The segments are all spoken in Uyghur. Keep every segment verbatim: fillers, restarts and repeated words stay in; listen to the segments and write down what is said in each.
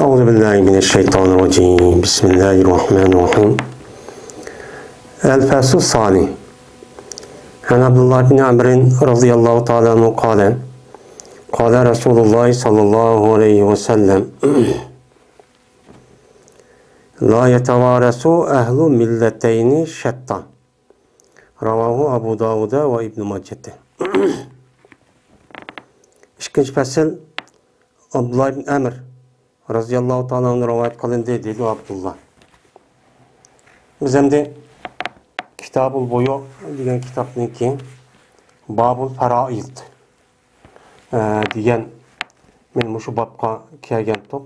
أعوذ بالله من الشيطان الرجيم. بسم الله الرحمن الرحيم. الفصل الثاني. عن عبد الله بن عمرو رضي الله تعالى عنه قال: قال رسول الله صلى الله عليه وسلم: لا يتوارث أهل ملتين شتى. رواه أبو داود وابن ماجة. ئىككىنچى پەسىل. ئابدۇللا ئىبن ئەمر رەزىياللاھۇ تائالا ئەنھۇ رىۋايەت قىلىندى، دېدى ئابدۇللا. بىز ئەمدى كىتابۇل بۇيۇ دېگەن كىتابنىڭكى بابۇل پەرائىز، ئە، دېگەن، مەن مۇشۇ بابقا كەلگەنتۇق.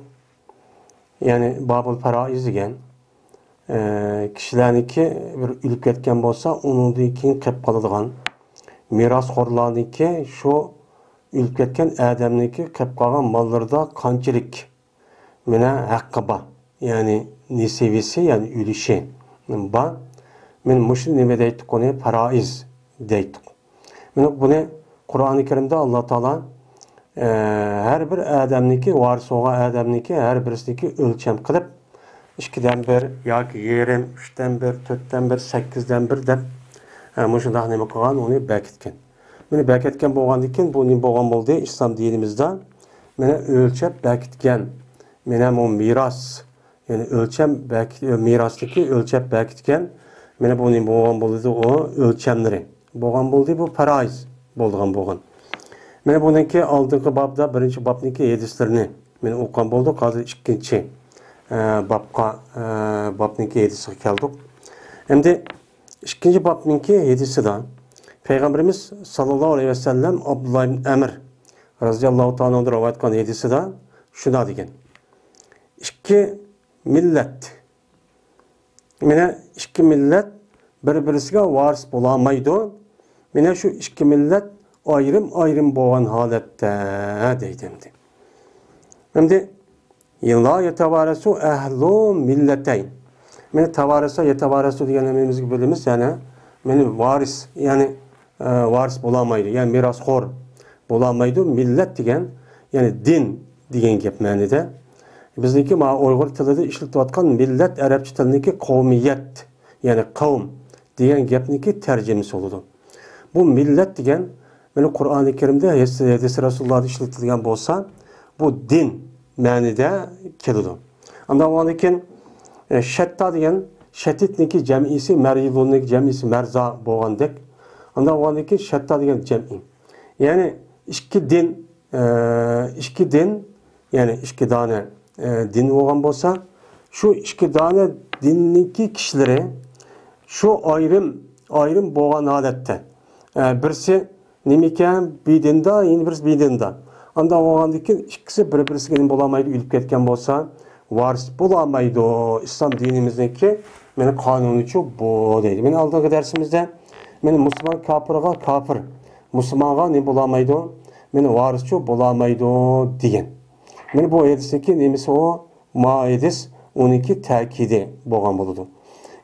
يەنى بابۇل پەرائىز دېگەن، ئە، كىشىلەرنىڭكى بىر ئۆلۈپ كەتكەن بولسا، ئۇنىڭدىن كېيىن قېلىپ قالىدىغان مىراسخورلارنىڭكى، شۇ ئۆلۈپ كەتكەن ئادەمنىڭكى قېلىپ قالغان ماللىرىدا قانچىلىك مانا ھەققى بار، يەنى نېسىۋىسى، يەنى ئۈلۈشى بار. مانا مۇشۇ نېمە دەيتتۇق، ئۇنى پەرائىز دەيتتۇق. مانا بۇنى قۇرئانى كەرىمدە ئاللا تائالا، ئە، ھەر بىر ئادەمنىڭكى، ۋارىس بولغان ئادەمنىڭكى ھەر بىرسىنىڭكى ئۆلچەم قىلىپ، ئىككىدىن بىر ياكى يېرىم، ئۈچتىن بىر، تۆتتىن بىر، سەككىزدىن بىر دەپ، ئە، مۇشۇنداق نېمە قىلغان، ئۇنى بەكىتكەن. مانا بەكىتكەن بولغاندىن كېيىن، بۇ نېمە بولغان بولدى؟ ئىسلام دىنىمىزدا مانا ئۆلچەپ بەكىتكەن، مانا بۇ مىراس، يەنى ئۆلچەم بەك-، مىراسنىڭكى ئۆلچەپ بەكىتكەن، مانا بۇ نېمە بولغان بولىدۇ؟ ئۇ ئۆلچەملىرى بولغان بولدى، بۇ پەرائىز بولىدىغان بولغان. مانا بۇنىڭكى ئالدىنقى بابدا، بىرىنچى بابنىڭكى ھەدىسلىرىنى مانا ئوقۇغان بولدۇق. ھازىر ئىككىنچى، ئە، بابقا، ئە، بابنىڭكى ھەدىسىگە كەلدۇق. ئەمدى ئىككىنچى بابنىڭكى ھەدىسىدا پەيغەمبىرىمىز ساللاللاھۇ ئەلەيھى ۋەسەللەم ئابدۇللا ئىبن ئەمر رەزىياللاھۇ تائالا ئەنھۇدىن رىۋايەت قىلغان ھەدىسىدا شۇنداق دېگەن: ئىككى مىللەت، مانا ئىككى مىللەت بىر-بىرسىگە ۋارىس بولالمايدۇ. مانا شۇ ئىككى مىللەت ئايرىم-ئايرىم بولغان ھالەتتە، دەيدۇ ئەمدى. ئەمدى، لا يتوارث أهل ملتين. مانا تاۋارىسا، يەتەۋارىسۇ دېگەن ھەممىمىزگە بىلىمىز، يەنى، مانا ۋارىس، يەنى، ئە، ۋارىس بولالمايدۇ، يەنى مىراسخور بولالمايدۇ. مىللەت دېگەن، يەنى دىن دېگەن گەپ مەنىدە. بىزنىڭكى مانا ئۇيغۇر تىلىدا ئىشلىتىۋاتقان مىللەت ئەرەبچە تىلنىڭكى قومىيەت، يەنى قەۋم دېگەن گەپنىڭكى تەرجىمىسى بولىدۇ. بۇ مىللەت دېگەن، مانا قۇرئانى كەرىمدە، ھەدىس، ھەدىس رەسۇلۇللاھدا ئىشلىتىلگەن بولسا، بۇ دىن مەنىدە كېلىدۇ. ئاندىن ئۇنىڭدىن كېيىن، ئە، شەتتا دېگەن، شەتىتنىڭكى جەمئىسى، مەرىدۇننىڭكى جەمئىسى مەرزا بولغاندەك. ئاندىن ئۇنىڭدىن كېيىن شەتتا دېگەن جەمئىي. يەنى ئىككى دىن، ئە، ئىككى دىن، يەنى ئىككى دانە، ئە، دىن بولغان بولسا، شۇ ئىككى دانە دىننىڭكى كىشىلىرى شۇ ئايرىم، ئايرىم بولغان ھالەتتە، ئە، بىرسى نېمىكەن، بىدىندا، يەنە بىرسى بىدىندا. ئانداق بولغاندىن كېيىن ئىككىسى بىر-بىرسىگە نېمە بولالمايدۇ، ئۆلۈپ كەتكەن بولسا، ۋارىس بولالمايدۇ. ئىسلام دىنىمىزنىڭكى مانا قانۇنىچۇ بۇ دەيدۇ. مانا ئالدىنقى دەرسىمىزدە مانا مۇسۇلمان كاپىرغا كاپىر، مۇسۇلمانغا نېمە بولالمايدۇ؟ مانا ۋارىسچۇ بولالمايدۇ دېگەن. مانا بۇ ھەدىسنىڭكى نېمىسى ئۇ؟ ما ھەدىس ئۇنىڭكى تەكىدى بولغان بولىدۇ.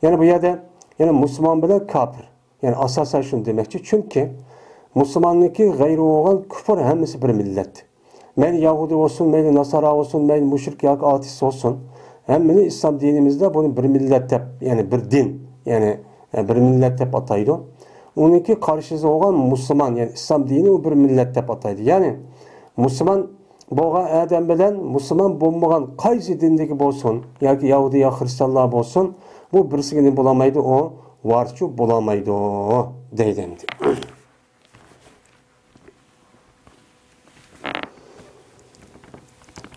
يەنى بۇ يەردە يەنە مۇسۇلمان بىلەن كاپىر. يەنى ئاساسەن شۇنى دېمەكچى. چۈنكى مۇسۇلماننىڭكى غەيرى بولغان كۇفۇر ھەممىسى بىر مىللەت. مەيلى يەھۇدىي بولسۇن، مەيلى ناسارا بولسۇن، مەيلى مۇشرىك ياكى ئاتېئىست بولسۇن، ھەممىنى ئىسلام دىنىمىزدا بۇنى بىر مىللەت دەپ، يەنى بىر دىن، يەنى، ئە، بىر مىللەت دەپ ئاتايدۇ. ئۇنىڭكى قارشىسى بولغان مۇسۇلمان، يەنى ئىسلام دىنى ئۇ بىر مىللەت دەپ ئاتايدۇ. يەنى مۇسۇلمان بولغان ئادەم بىلەن مۇسۇلمان بولمىغان قايسى دىندىكى بولسۇن، ياكى يەھۇدىي يا خرىستىيانلار بولسۇن، بۇ بىرسىگە نېمە بولالمايدۇ، ئۇ ۋارىسچۇ بولالمايدۇ، دەيدۇ ئەمدى.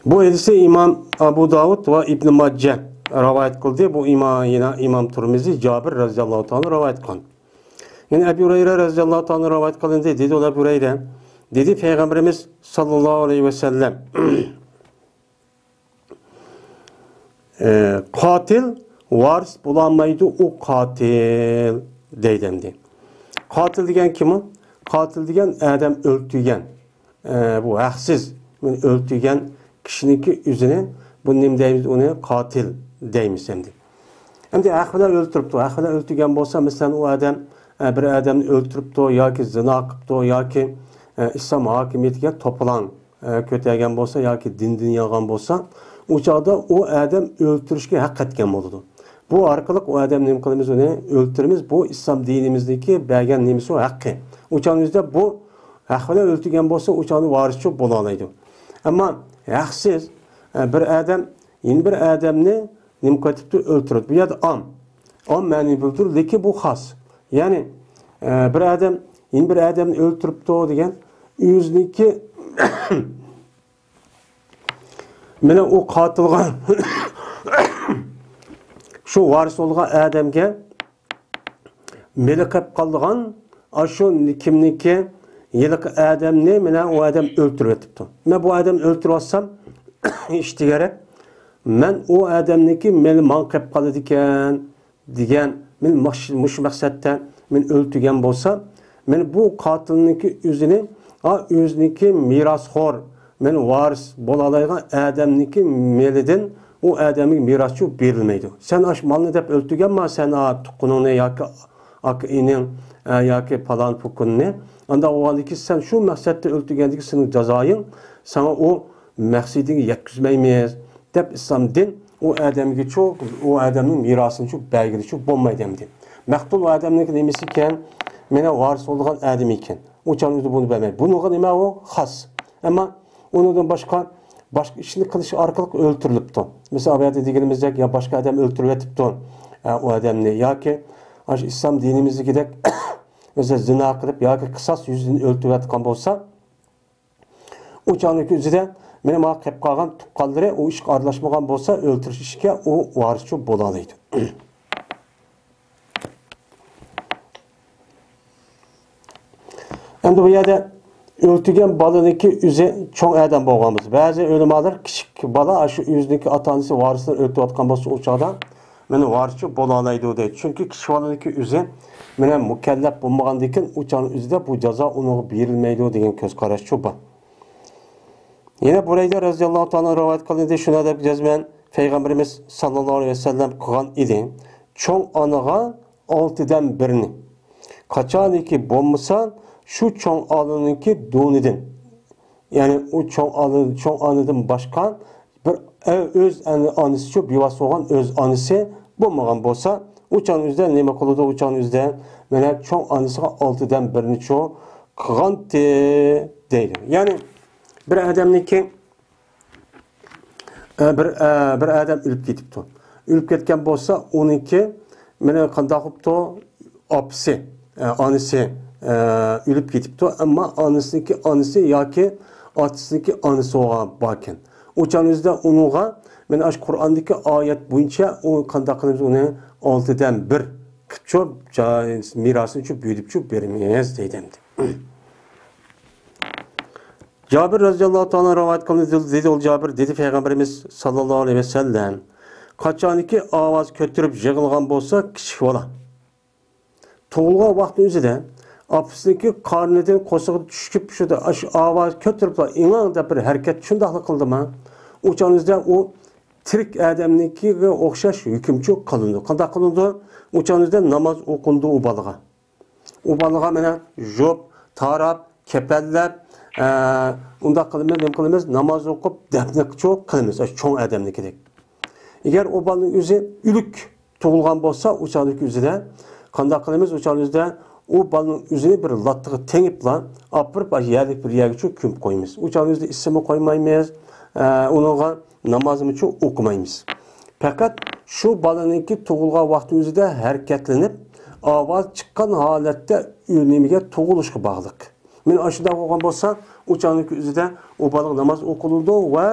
بۇ ھەدىسنى ئىمام ئەبۇ داۋۇد ۋە ئىبن ماجە رىۋايەت قىلدى. بۇ ئىما-، يەنە ئىمام تۇرمىزى جابىر رەزىياللاھۇ تائالا رىۋايەت قىلغان. يەنە ئەبۇ ھۇرەيرە رەزىياللاھۇ تائالا رىۋايەت قىلىندى. دېدى ئۇ ئەبۇ ھۇرەيرە، دېدى پەيغەمبىرىمىز ساللاللاھۇ ئەلەيھى ۋەسەللەم، ئە، قاتىل ۋارىس بولالمايدۇ، ئۇ قاتىل دەيدۇ ئەمدى. قاتىل دېگەن كىم ئۇ؟ قاتىل دېگەن ئادەم ئۆلتۈرگەن، ئە، بۇ ھەقسىز ئۆلتۈرگەن كىشىنىڭكى ئۆزىنى، بۇ نېمە دەيمىز؟ ئۇنى قاتىل دەيمىز ئەمدى. ئەمدى ھەق بىلەن ئۆلتۈرۈپتۇ. ھەق بىلەن ئۆلتۈرگەن بولسا، مەسىلەن، ئۇ ئادەم، ئە، بىر ئادەمنى ئۆلتۈرۈپتۇ ياكى زىنا قىپتۇ ياكى، ئە، ئىسلام ھاكىمىيىتىگە توپىلاڭ، ئە، كۆتەرگەن بولسا ياكى دىندىن يانغان بولسا، ئۇ چاغدا ئۇ ئادەم ئۆلتۈرۈشكە ھەق ئەتكەن بولىدۇ. بۇ ئارقىلىق ئۇ ئادەم نېمە قىلىمىز، ئۇنى ئۆلتۈرىمىز. بۇ ئىسلام دىنىمىزدىكى بەرگەن نېمىسى، ھەققى. ئۇ چاغنىڭ ئۆزىدە بۇ ھەق بىلەن ئۆلتۈرگەن بولسا، ئۇ چاغدا ۋارىسچۇ بولالايدۇ. ئەمما ھەقسىز، ئە، بىر ئادەم يەنە بىر ئادەمنى نېمە قىلىۋېتىپتۇ، ئۆلتۈرۈۋېتىپتۇ. بۇ يەردە ئام. ئام مەنىنى بىلدۈرىدۇ، لېكىن بۇ خاس. يەنى، ئە، بىر ئادەم يەنە بىر ئادەمنى ئۆلتۈرۈپتۇ دېگەن ئۆزىنىڭكى مانا ئۇ قاتىلغا شۇ ۋارىس بولغان ئادەمگە مېلى قېلىپ قالىدىغان، ئاشۇ كىمنىڭكى ھېلىقى ئادەمنى مانا ئۇ ئادەم ئۆلتۈرۈۋېتىپتۇ. مەن بۇ ئادەمنى ئۆلتۈرۈۋالسام، ئىشتى كېرەك، مەن ئۇ ئادەمنىڭكى مېلى ماڭا قېلىپ قالىدىكەن دېگەن، مەن مۇش-، مۇشۇ مەقسەتتە مەن ئۆلتۈرگەن بولسا، مەن بۇ قاتىلنىڭكى ئۆزىنى، ئا، ئۆزىنىڭكى مىراسخور، مەن ۋارىس بولالايدىغان ئادەمنىڭكى مېلىدىن ئۇ ئادەمگە مىراسچۇ بېرىلمەيدۇ. سەن ئاشۇ مالنى دەپ ئۆلتۈرگەنما، سەن، ئا، تۇغقىنىڭنى ياكى ئاكا ئىنىڭ، ئا، ياكى پالان پۇكۇننى. ئانداق بولغاندىكى سەن شۇ مەقسەتتە ئۆلتۈرگەندىكى سېنىڭ جازايىڭ، ساڭا ئۇ مەقسىتىڭگە يەتكۈزمەيمىز، دەپ ئىسلام دىن ئۇ ئادەمگىچۇ، ئۇ ئادەمنىڭ مىراسىنىچۇ بەرگىلىچۇ بولمايدۇ ئەمدى. مەقتۇل ئۇ ئادەمنىڭكى نېمىسى ئىكەن؟ مانا ۋارىس بولىدىغان ئادىمى ئىكەن. ئۇ چاغنىڭ ئۆزىدە بۇنى بەرمەيدۇ. بۇنىڭغا نېمە ئۇ؟ خاس. ئەمما ئۇنىڭدىن باشقا، باشقا ئىشنى قىلىش ئارقىلىق ئۆلتۈرۈلۈپتۇ. مىسال، ئۇ يەردە دېگىنىمىزدەك، يا باشقا ئادەم ئۆلتۈرۈۋېتىپتۇ، ئە، ئۇ ئادەمنى، ياكى ئاشۇ ئىسلام دىنىمىزدىكىدەك، مەسىلەن، زىنا قىلىپ ياكى قىساس يۈزىدىن ئۆلتۈرۈۋەتكەن بولسا، ئۇ چاغنىڭكى ئۆزىدە مېنىڭ ماڭا قېلىپ قالغان تۇغقانلىرى ئۇ ئىشقا ئارىلاشمىغان بولسا، ئۆلتۈرۈش ئىشىگە ئۇ ۋارىسچۇ بولالايدۇ. ئەمدى بۇ يەردە ئۆلتۈرگەن بالىنىڭكى ئۆزى چوڭ ئادەم بولغان بولسا، بەزى ئۆلىمالار كىچىك بالا ئاشۇ ئۆزىنىڭكى ئاتا-ئانىسى ۋارىسلىرى ئۆلتۈرۈۋاتقان بولسا، ئۇ چاغدا مانا ۋارىسچۇ بولالايدۇ دەيدۇ. چۈنكى كىچىك بالىنىڭكى ئۆزى مانا مۇكەللەپ بولمىغاندىكىن، ئۇ چاغنىڭ ئۆزىدە بۇ جازا ئۇنىڭغا بېرىلمەيدۇ دېگەن كۆز قاراشچۇ بار. يەنە بۇرەيدە رەزىياللاھۇ تائالا رىۋايەت قىلىندى، شۇنى دەپ جەزمەن پەيغەمبىرىمىز ساللاللاھۇ ئەلەيھى ۋەسەللەم قىلغان ئىدى. چوڭ ئانىغا ئالتىدىن بىرنى، قاچانكى بولمىسا، شۇ چوڭ ئانىنىڭكى دۇنىدىن، يەنى ئۇ چوڭ ئانا، چوڭ ئانىدىن باشقا بىر ئۆ-، ئۆز ئانا-، ئانىسىچۇ، بىۋاسىتە بولغان ئۆز ئانىسى بولمىغان بولسا، ئۇ چاغنىڭ ئۆزىدە نېمە قىلىدۇ؟ ئۇ چاغنىڭ ئۆزىدە مانا چوڭ ئانىسىغا ئالتىدىن بىرنىچۇ قىلغانتى دەيدۇ. يەنى بىر ئادەمنىڭكى، ئە، بىر، ئە، بىر ئادەم ئۆلۈپ كېتىپتۇ. ئۆلۈپ كەتكەن بولسا، ئۇنىڭكى مانا قانداق بوپتۇ؟ ئاپىسى، ئە، ئانىسى، ئە، ئۆلۈپ كېتىپتۇ. ئەمما ئانىسىنىڭكى ئانىسى ياكى ئاتىسىنىڭكى ئانىسى بولغان باركەن. ئۇ چاغنىڭ ئۆزىدە ئۇنىڭغا مانا ئاشۇ قۇرئاندىكى ئايەت بويىچە ئۇ قانداق قىلىمىز؟ ئۇنى ئالتىدىن بىر قىپچۇ، جا-، مىراسىنىچۇ بۆلۈپچۇ بېرىمىز دەيدۇ ئەمدى. جابىر رەزىياللاھۇ تائالا رىۋايەت قىلىندى، دېدى ئۇ جابىر، دېدى پەيغەمبىرىمىز ساللاللاھۇ ئەلەيھى ۋەسەللەم، قاچانكى ئاۋاز كۆتۈرۈپ يىغلىغان بولسا كىچىك بالا، تۇغۇلغان ۋاقتى ئۆزىدە ئاپىسىنىڭكى قارنىدىن قورسىقىدا چۈشۈپ، شۇ، ئاشۇ ئاۋاز كۆتۈرۈپلا ئىڭاڭ دەپ بىر ھەرىكەت شۇنداقلا قىلدىما، ئۇ چاغنىڭ ئۆزىدە ئۇ تىرىك ئادەمنىڭكىگە ئوخشاش ھۆكۈمچۇ قىلىنىدۇ. قانداق قىلىنىدۇ؟ ئۇ چاغنىڭ ئۆزىدە ناماز ئوقۇلىدۇ ئۇ بالىغا. ئۇ بالىغا مانا يۇپ، تاراپ، كەپەنلەپ، ئە، ئۇنداق قىلىمىز، نېمە قىلىمىز؟ ناماز ئوقۇپ، دەپنە قىلىمىز، ئاشۇ چوڭ ئادەمنىڭكىدەك. ئەگەر ئۇ بالىنىڭ ئۆزى ئۆلۈك تۇغۇلغان بولسا، ئۇ چاغدىكى ئۆزىدە قانداق قىلىمىز؟ ئۇ چاغنىڭ ئۆزىدە ئۇ بالىنىڭ ئۆزىنى بىر لاتتىغا تېڭىپلا ئاپىرىپ، ئاشۇ يەرلىك بىر يەرگىچۇ كۆمۈپ قويىمىز. ئۇ چاغنىڭ ئۆزىدە ئىسىممۇ قويمايمىز، ئە، ئۇنىڭغا نامازىمىچۇ ئوقۇمايمىز. پەقەت شۇ بالىنىڭكى تۇغۇلغان ۋاقتى ئۆزىدە ھەرىكەتلىنىپ، ئاۋاز چىققان ھالەتتە ئۆلۈمىگە، تۇغۇلۇشقا باغلىق. مانا ئاشۇنداق بولغان بولسا، ئۇ چاغنىڭكى ئۆزىدە ئۇ بالىغا ناماز ئوقۇلىدۇ ۋە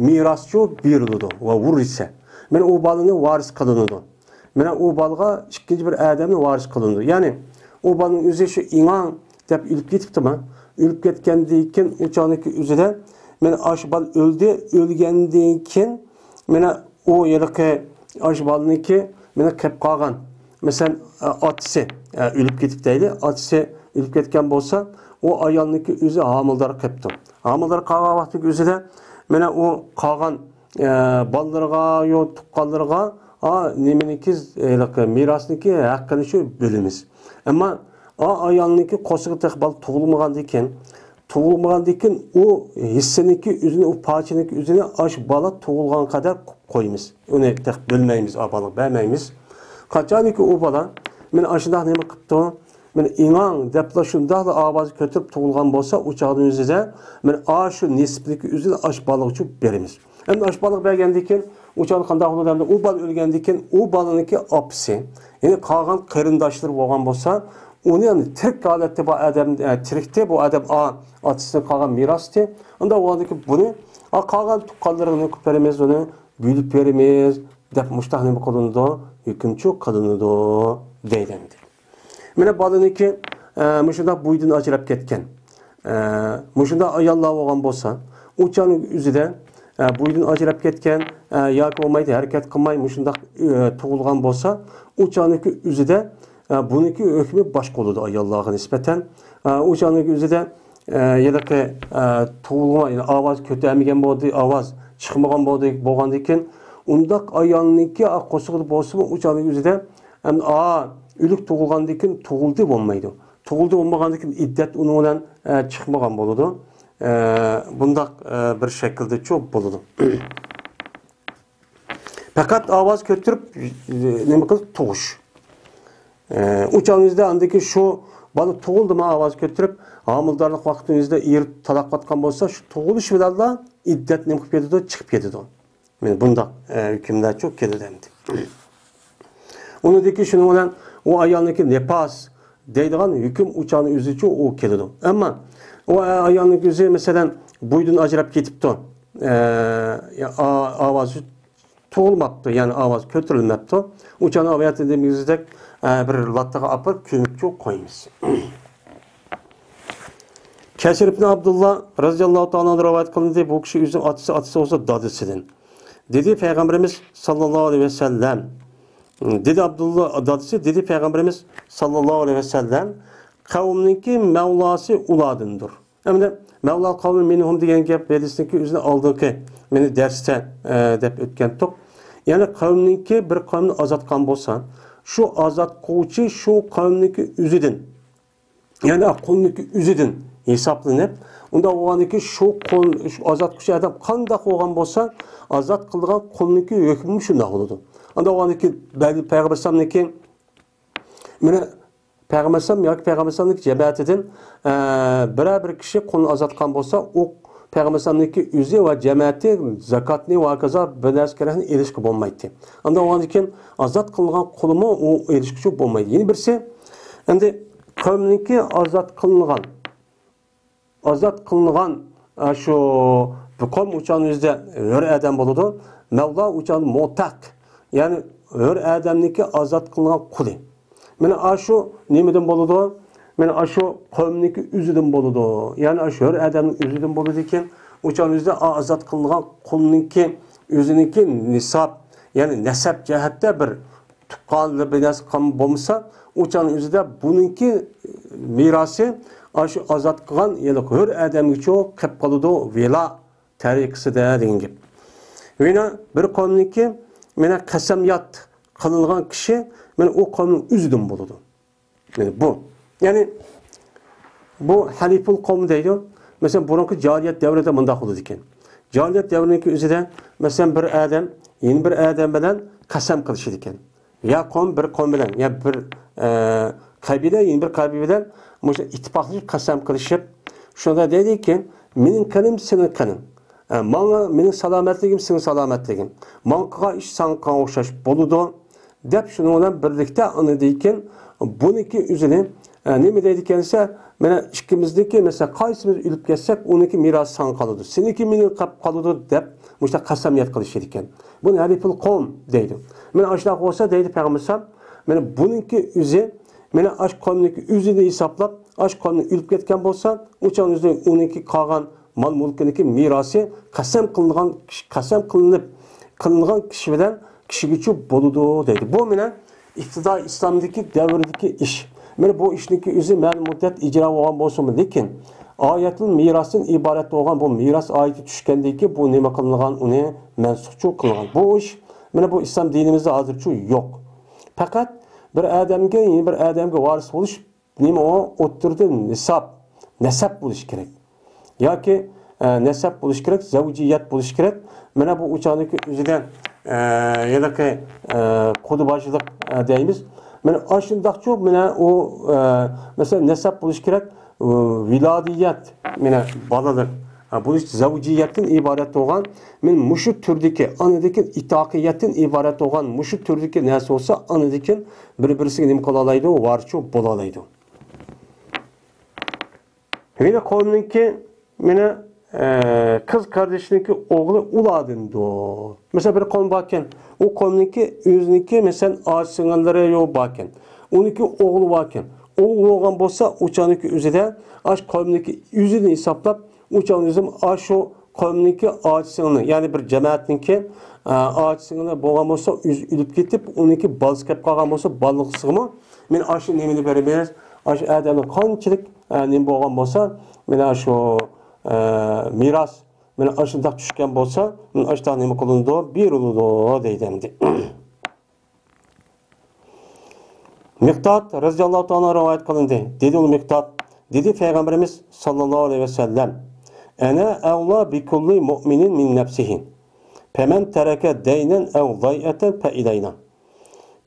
مىراسچۇ بېرىلىدۇ ۋە ۋۇررىسە. مانا ئۇ بالىنى ۋارىس قىلىنىدۇ. مانا ئۇ بالىغا ئىككىنچى بىر ئادەمنى ۋارىس قىلىنىدۇ. يەنى ئۇ بالىنىڭ ئۆزى شۇ ئىڭاڭ دەپ ئۆلۈپ كېتىپتىما؟ ئۆلۈپ كەتكەندىن كېيىن ئۇ چاغنىڭكى ئۆزىدە مانا ئاشۇ بالا ئۆلدى، ئۆلگەندىن كېيىن مانا ئۇ ھېلىقى ئاشۇ بالىنىڭكى مانا قېلىپ قالغان، مەسىلەن، ئاتىسى، ئە، ئۆلۈپ كېتىپ دەيلى، ئاتىسى ئۆلۈپ كەتكەن بولسا، ئۇ ئايالنىڭكى ئۆزى ھامىلىدار قېپتۇ. ھامىلىدار قالغان ۋاقتىدىكى ئۆزىدە مانا ئۇ قالغان، ئە، بالىلىرىغا، يو، تۇغقانلىرىغا، ئا، نېمىنىڭكى، ھېلىقى مىراسنىڭكى ھەققىنى شۇ بۆلىمىز. ئەمما ئا، ئايالنىڭكى قورسىقىدا تېخى بالا تۇغۇلمىغاندىن كېيىن، تۇغۇلمىغاندىن كېيىن ئۇ ھېسسىنىڭكى ئۆزىنى، ئۇ پارچىنىڭكى ئۆزىنى ئاشۇ بالا تۇغۇلغان قەدەر قويىمىز. ئۇنى تېخى بۆلمەيمىز، ئا بالىغا بەرمەيمىز. قاچانكى ئۇ بالا، مانا ئاشۇنداق نېمە قىپتۇ، مانا ئېڭاڭ دەپلا شۇنداقلا ئاۋاز كۆتۈرۈپ تۇغۇلغان بولسا، ئۇ چاغنىڭ ئۆزىدە، مانا ئاشۇ نېسىپنىڭكى ئۆزىنى ئاشۇ بالىغىچۇ بېرىمىز. ئەمدى ئاشۇ بالىغا بەرگەندىن كېيىن، ئۇ چاغدا قانداق بولىدۇ؟ ئەمدى ئۇ بالا ئۆلگەندىن كېيىن، ئۇ بالىنىڭكى ئاپىسى، يەنى قالغان قېرىنداشلىرى بولغان بولسا، ئۇنى، يەنى تىرىك ھالەتتە بۇ ئادەم، ئە، تىرىكتە بۇ ئادەم، ئا، ئاتىسىدىن قالغان مىراستى. ئۇنداق بولغاندىكىن بۇنى، ئا، قالغان تۇغقانلىرىغا نېمە قىلىپ بېرىمىز، ئۇنى بۆلۈپ بېرىمىز دەپ مۇشۇنداق نېمە قىلىنىدۇ؟ ھۆكۈمچۇ قىلىنىدۇ دەيدۇ ئەمدى. مانا بالىنىڭكى، ئە، مۇشۇنداق بويىدىن ئاجراپ كەتكەن، ئە، مۇشۇنداق ئاياللار بولغان بولسا، ئۇ چاغنىڭ ئۆزىدە، ئە، بويىدىن ئاجراپ كەتكەن، ئە، ياكى بولمايدۇ ھەرىكەت قىلماي مۇشۇنداق، ئە، تۇغۇلغان بولسا، ئۇ چاغنىڭكى ئۆزىدە، ئە، بۇنىڭكى ھۆكمى باشقا بولىدۇ ئاياللارغا نىسبەتەن. ئە، ئۇ چاغنىڭكى ئۆزىدە، ئە، ھېلىقى، ئە، تۇغۇلغان، يەنى ئاۋاز كۆتەرمىگەن بولدى، ئاۋاز چىقمىغان بولدى، بولغاندىن كېيىن، ئۇنداق ئايالنىڭكى، ئا، قورسىقىدا بولسىمۇ، ئۇ چاغنىڭ ئۆزىدە، ئەمدى، ئا، ئۆلۈك تۇغۇلغاندىن كېيىن تۇغۇلدى بولمايدۇ. تۇغۇلدى بولمىغاندىن كېيىن ئىددەت ئۇنىڭ بىلەن، ئە، چىقمىغان بولىدۇ. ئە، بۇنداق، ئە، بىر شەكىلدىچۇ بولىدۇ. پەقەت ئاۋاز كۆتۈرۈپ، نېمە قىلىپ تۇغۇش. ئە، ئۇ چاغنىڭىزدا ئاندىكى شۇ بالا تۇغۇلدىمۇ ئاۋاز كۆتۈرۈپ، ھامىلىدارلىق ۋاقتىڭىزدا ئېرى تالاق قاتقان بولسا، شۇ تۇغۇلۇش بىلەنلا ئىددەت نېمە قىلىپ كېتىدۇ؟ چىقىپ كېتىدۇ. مانا بۇنداق، ئە، ھۆكۈملەرچۇ كېلىدۇ ئەمدى. ئۇنىڭدىكى شۇنىڭ بىلەن ئۇ ئايالنىڭكى نىپاس دەيدىغان ھۆكۈم ئۇ چاغنىڭ ئۆزىچۇ ئۇ كېلىدۇ. ئەمما ئۇ ئايالنىڭ ئۆزى، مەسىلەن، بويىدىن ئاجراپ كېتىپتۇ. ئە، ئا-، ئاۋازى تۇغۇلماپتۇ، يەنى ئاۋاز كۆتۈرۈلمەپتۇ. ئۇ چاغنىڭ ئاۋايات دېگىنىمىزدەك، ئە، بىر لاپتىغا ئاپىرىپ كۆمۈپچۇ قويىمىز. كەسىر ئىبن ئابدۇللا رەزىياللاھۇ تائالا ئەنھۇ رىۋايەت قىلىندى، بۇ كىشى ئۆزىنىڭ ئاتىسى، ئاتىسى بولسا دادىسىدىن. دېدى پەيغەمبىرىمىز ساللاللاھۇ ئەلەيھى ۋەسەللەم، دېدى ئابدۇللا دادىسى، دېدى پەيغەمبىرىمىز ساللاللاھۇ ئەلەيھى ۋەسەللەم، قەۋمنىڭكى مەۋلاسى ئۇلاردىندۇر. ئەمدى مەۋلا قەۋمى مىنھۇم دېگەن گەپ ھەدىسنىڭكى ئۆزىنى ئالدىنقى مېنى دەرستە، ئە، دەپ ئۆتكەنتۇق. يەنى قەۋمنىڭكى بىر قەۋمنى ئازاد قىلغان بولسا، شۇ ئازاد قىلغۇچى شۇ قەۋمنىڭكى ئۆزىدىن، يەنى قۇلنىڭكى ئۆزىدىن ھېسابلىنىپ، ئۇنداق بولغاندىكى شۇ قۇل، شۇ ئازاد قىلغۇچى ئادەم قانداق بولغان بولسا، ئازاد قىلىدىغان قۇلنىڭكى ھۆكمى شۇنداق بولىدۇ. ئۇنداق بولغاندىكى بەلكى پەيغەمبەر ئەلەيھىسسالامنىڭكى مانا پەيغەمبەر ئەلەيھىسسالام ياكى پەيغەمبەر ئەلەيھىسسالامنىڭ جەمەتىدىن، ئە، بىرەر بىر كىشى قۇلنى ئازاد قىلغان بولسا، ئۇ پەيغەمبەر ئەلەيھىسسالامنىڭكى ئۆزى ۋە جەمەتى زاكاتنى ۋە ھاكازا بىر نەرسە كېرەكنى ئېلىشقا بولمايتتى. ئاندىن ئۇنىڭدىن كېيىن ئازاد قىلىنغان قۇلمۇ ئۇ ئېلىشقىچۇ بولمايدۇ. يەنە بىرسى، ئەمدى قەۋمنىڭكى ئازاد قىلىنغان ئازاد قىلىنغان، ئە، شۇ بۇ قەۋم ئۇ چاغنىڭ ئۆزىدە ھۆر ئادەم بولىدۇ. مەۋلا ئۇ چاغدا مۇتەق، يەنى ھۆر ئادەمنىڭكى ئازاد قىلىنغان قۇلى. مانا ئاشۇ نېمىدىن بولىدۇ؟ مانا ئاشۇ قەۋمنىڭكى ئۆزىدىن بولىدۇ. يەنى ئاشۇ ھۆر ئادەمنىڭ ئۆزىدىن بولىدىكەن. ئۇ چاغنىڭ ئۆزىدە ئا-، ئازاد قىلىنغان قۇلنىڭكى ئۆزىنىڭكى نىساب، يەنى نەسەب جەھەتتە بىر تۇغقانلىرى بىر نەرسە قىلغان بولمىسا، ئۇ چاغنىڭ ئۆزىدە بۇنىڭكى مىراسى ئاشۇ ئازاد قىلغان، يەنى ھۆر ئادەمگىچۇ قېلىپ قالىدۇ، ۋىلا تەرىقىسىدە دېگەن گەپ. يەنە بىر قەۋمنىڭكى، مانا قەسەمياد قىلىنغان كىشى، مانا ئۇ قەۋمنىڭ ئۆزىدىن بولىدۇ. مانا بۇ. يەنى بۇ ھەلىفۇل قەۋم دەيدۇ. مەسىلەن، بۇرۇنقى جاھىلىيەت دەۋرىدە مۇنداق بولىدىكەن. جاھىلىيەت دەۋرىنىڭكى ئۆزىدە، مەسىلەن، بىر ئادەم يەنە بىر ئادەم بىلەن قەسەم قىلىشىدىكەن. يا قوم بىر قوم بىلەن، يا بىر، ئە، قەبىلە يەنە بىر قەبىلە بىلەن مۇشۇ ئىتتىپاقلىشىپ قەسەم قىلىشىپ، شۇندا دەيدىكى، مېنىڭ قېنىم سېنىڭ قېنىڭ. ئە، ماڭا، مېنىڭ سالامەتلىكىم سېنىڭ سالامەتلىكىڭ. ماڭا قىلغان ئىش ساڭا قىلغان ئوخشاش بولىدۇ، دەپ شۇنىڭ بىلەن بىرلىكتە ئاندىن كېيىن بۇنىڭكى ئۆزىنى، ئە، نېمە دەيدىكەن دېسە، مانا ئىككىمىزنىڭكى، مەسىلەن، قايسىمىز ئۆلۈپ كەتسەك، ئۇنىڭكى مىراسى ساڭا قالىدۇ، سېنىڭكى مېنىڭ قاپ قالىدۇ، دەپ مۇشۇنداق قەسەمياد قىلىشىدىكەن. بۇنى ھەلىفۇل قوم دەيدۇ. مانا ئاشۇنداق بولسا دەيدۇ پەيغەمبەر ئەلەيھىسسالام، مانا بۇنىڭكى ئۆزى، مانا ئاشۇ قومنىڭكى ئۆزىنى ھېسابلاپ، ئاشۇ قومنى ئۆلۈپ كەتكەن بولسا، ئۇ چاغ ئۆزى ئۇنىڭكى قالغان مال مۈلكىنىڭكى مىراسى قەسەم قىلىنغان، قەسەم قىلىنىپ، قىلىنغان كىشى بىلەن كىشىگىچۇ بولىدۇ دەيدۇ. بۇ مانا ئىپتىدائىي ئىسلامدىكى دەۋردىكى ئىش. مانا بۇ ئىشنىڭكى ئۆزى مەلۇم مۇددەت ئىجرا بولغان بولسىمۇ، لېكىن ئايەتۇل مىراستىن ئىبارەت بولغان بۇ مىراس ئايىتى چۈشكەندىن كېيىن بۇ نېمە قىلىنغان، ئۇنى مەنسۇخچۇ قىلىنغان. بۇ ئىش مانا بۇ ئىسلام دىنىمىزدە ھازىرچۇ يوق. پەقەت بىر ئادەمگە، يەنە بىر ئادەمگە ۋارىس بولۇش نېمە ئۇ؟ ئوتتۇرىدا نىساب، نەسەب بولۇشى كېرەك. ياكى، ئە، نەسەب بولۇشى كېرەك، زەۋجىيەت بولۇشى كېرەك. مانا بۇ ئۇ چاغدىكى ئۆزىدە، ئە، ھېلىقى، ئە، قۇدا باشلىق، ئە، دەيمىز. مانا ئاشۇنداقچۇ، مانا ئۇ، ئە، مەسىلەن، نەسەب بولۇشى كېرەك، ئۇ، ۋىلادىيەت، مانا بالىلىق، ئە، بولۇش زەۋجىيەتتىن ئىبارەت بولغان، مانا مۇشۇ تۈردىكى، ئانىدىكى ئىتاقىيەتتىن ئىبارەت بولغان مۇشۇ تۈردىكى نەرسە بولسا، ئانىدىكى بىر-بىرسىگە نېمە قىلالايدۇ؟ ۋارچۇ بولالايدۇ. ھېلى قوۋمنىڭكى، مانا، ئە، قىز قاردىشىنىڭكى ئوغلى ئۇلاردىندۇ. مەسىلەن، بىر قوۋم باركەن، ئۇ قوۋمنىڭكى ئۆزىنىڭكى، مەسىلەن، ئاچا-سىڭىللىرى يو باركەن. ئۇنىڭكى ئوغلى باركەن. ئوغلى بولغان بولسا، ئۇ چاغنىڭكى ئۆزىدە ئاش قوۋمنىڭكى ئۆزىدىن ھېسابلاپ، ئۇ چاغنىڭ ئۆزىمۇ ئاشۇ قوۋمنىڭكى ئاچا-سىڭىلنى، يەنى بىر جامائەتنىڭكى، ئە، ئاچا-سىڭىلى بولغان بولسا، ئۆزى ئۆلۈپ كېتىپ، ئۇنىڭكى بالىسى كېلىپ قالغان بولسا، بالىلىقىغىمۇ، مانا ئاشۇ نېمىنى بېرىمىز، ئاشۇ ئادەمنىڭ قانچىلىك ئە، نېمە بولغان بولسا، مانا شۇ، ئە، مىراس، مانا ئاشۇنداق چۈشكەن بولسا، مانا ئاشۇنداق نېمە قىلىنىدۇ؟ بېرىلىدۇ دەيدۇ ئەمدى. مىقداد رەزىياللاھۇ تائالا رىۋايەت قىلىندى. دېدى ئۇ مىقداد، دېدى پەيغەمبىرىمىز ساللاللاھۇ ئەلەيھى ۋەسەللەم، «ئەنە ئەۋلا بىكۇللى مۇئمىنىن مىن نەپسىھى. فەمەن تەرەكە دەينەن ئەۋ زەيئەتەن فەئىلەينا.»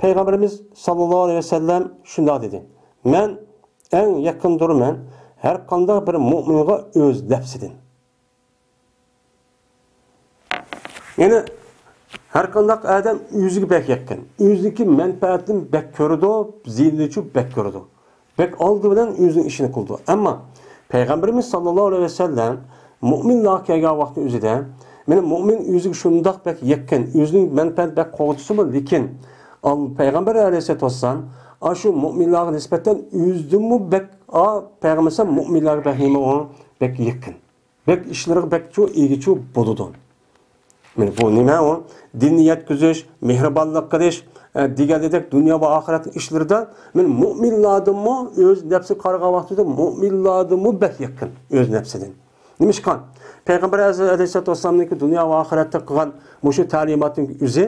پەيغەمبىرىمىز ساللاللاھۇ ئەلەيھى ۋەسەللەم شۇنداق دېدى، مەن ئەڭ يېقىندۇرمەن ھەر قانداق بىر مۇئمىنغا ئۆز نەپسىدىن. يەنى ھەر قانداق ئادەم ئۆزىگە بەك يېقىن، ئۆزىنىڭكى مەنپەئەتىنى بەك كۆرىدۇ، زىيىنىنىچۇ بەك كۆرىدۇ. بەك ئالدى بىلەن ئۆزىنىڭ ئىشىنى قىلىدۇ. ئەمما پەيغەمبىرىمىز ساللاللاھۇ ئەلەيھى ۋەسەللەم مۇئمىنلارغا كەلگەن ۋاقتى ئۆزىدە، مانا مۇئمىن ئۆزىگە شۇنداق بەك يېقىن، ئۆزىنىڭ مەنپەئەتىنى بەك قوغدىسىمۇ، لېكىن ئال-، پەيغەمبەر ئەلەيھىسسالاتۇ ۋەسسالام ئاشۇ مۇئمىنلارغا نىسبەتەن ئۆزىدىنمۇ بەك، ئا، پەيغەمبەر ئەلەيھىسسالام مۇئمىنلارغا بەك نېمە ئۇ؟ بەك يېقىن. بەك ئىشلىرىغا بەكچۇ ئىگىچۇ بولىدۇ. مانا بۇ نېمە ئۇ؟ دىننى يەتكۈزۈش، مېھرىبانلىق قىلىش، ئە، دېگەندەك دۇنيا ۋە ئاخىرەت ئىشلىرىدا، مانا مۇئمىنلاردىنمۇ ئۆز نەپسىگە قارىغان ۋاقتىدا مۇئمىنلاردىنمۇ بەك يېقىن ئۆز نەپسىدىن. نېمىشقا؟ پەيغەمبەر ئەلەيھىسسالاتۇ ۋەسسالامنىڭكى دۇنيا ۋە ئاخىرەتتە قىلغان مۇشۇ تەلىماتنىڭ ئۆزى،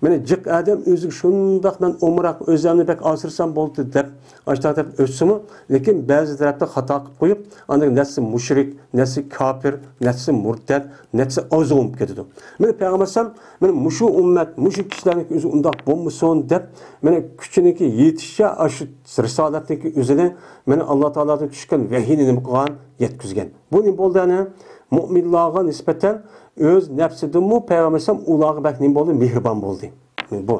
مانا جىق ئادەم ئۆزىگە شۇنداق مەن ئومراق ئۆزۈمنى بەك ئاسرىسام بولدى دەپ، ئاشتاق دەپ ئۆتسىمۇ، لېكىن بەزى تەرەپتە خاتا قىلىپ قويۇپ، ئاندىن نەچچىسى مۇشرىك، نەچچىسى كاپىر، نەچچىسى مۇرتەد، نەچچىسى ئازغۇن بولۇپ كېتىدۇ. مانا پەيغەمبەر ئەلەيھىسسالام، مانا مۇشۇ ئۈممەت، مۇشۇ كىشىلەرنىڭ ئۆزى ئۇنداق بولمىسۇن دەپ، مانا كۈچىنىڭكى يېتىشىچە ئاشۇ رىسالەتنىڭكى ئۆزىنى، مانا ئاللا تائالادىن چۈشكەن ۋەھىينى نېمە قىلغان؟ يەتكۈزگەن. بۇ نېمە بولدى ئەنە؟ مۇئمىنلارغا نىسبەتەن ئۆز نەپسىدىنمۇ پەيغەمبەر ئەلەيھىسسالام ئۇلارغا بەك نېمە بولدى؟ مېھرىبان بولدى. بۇ.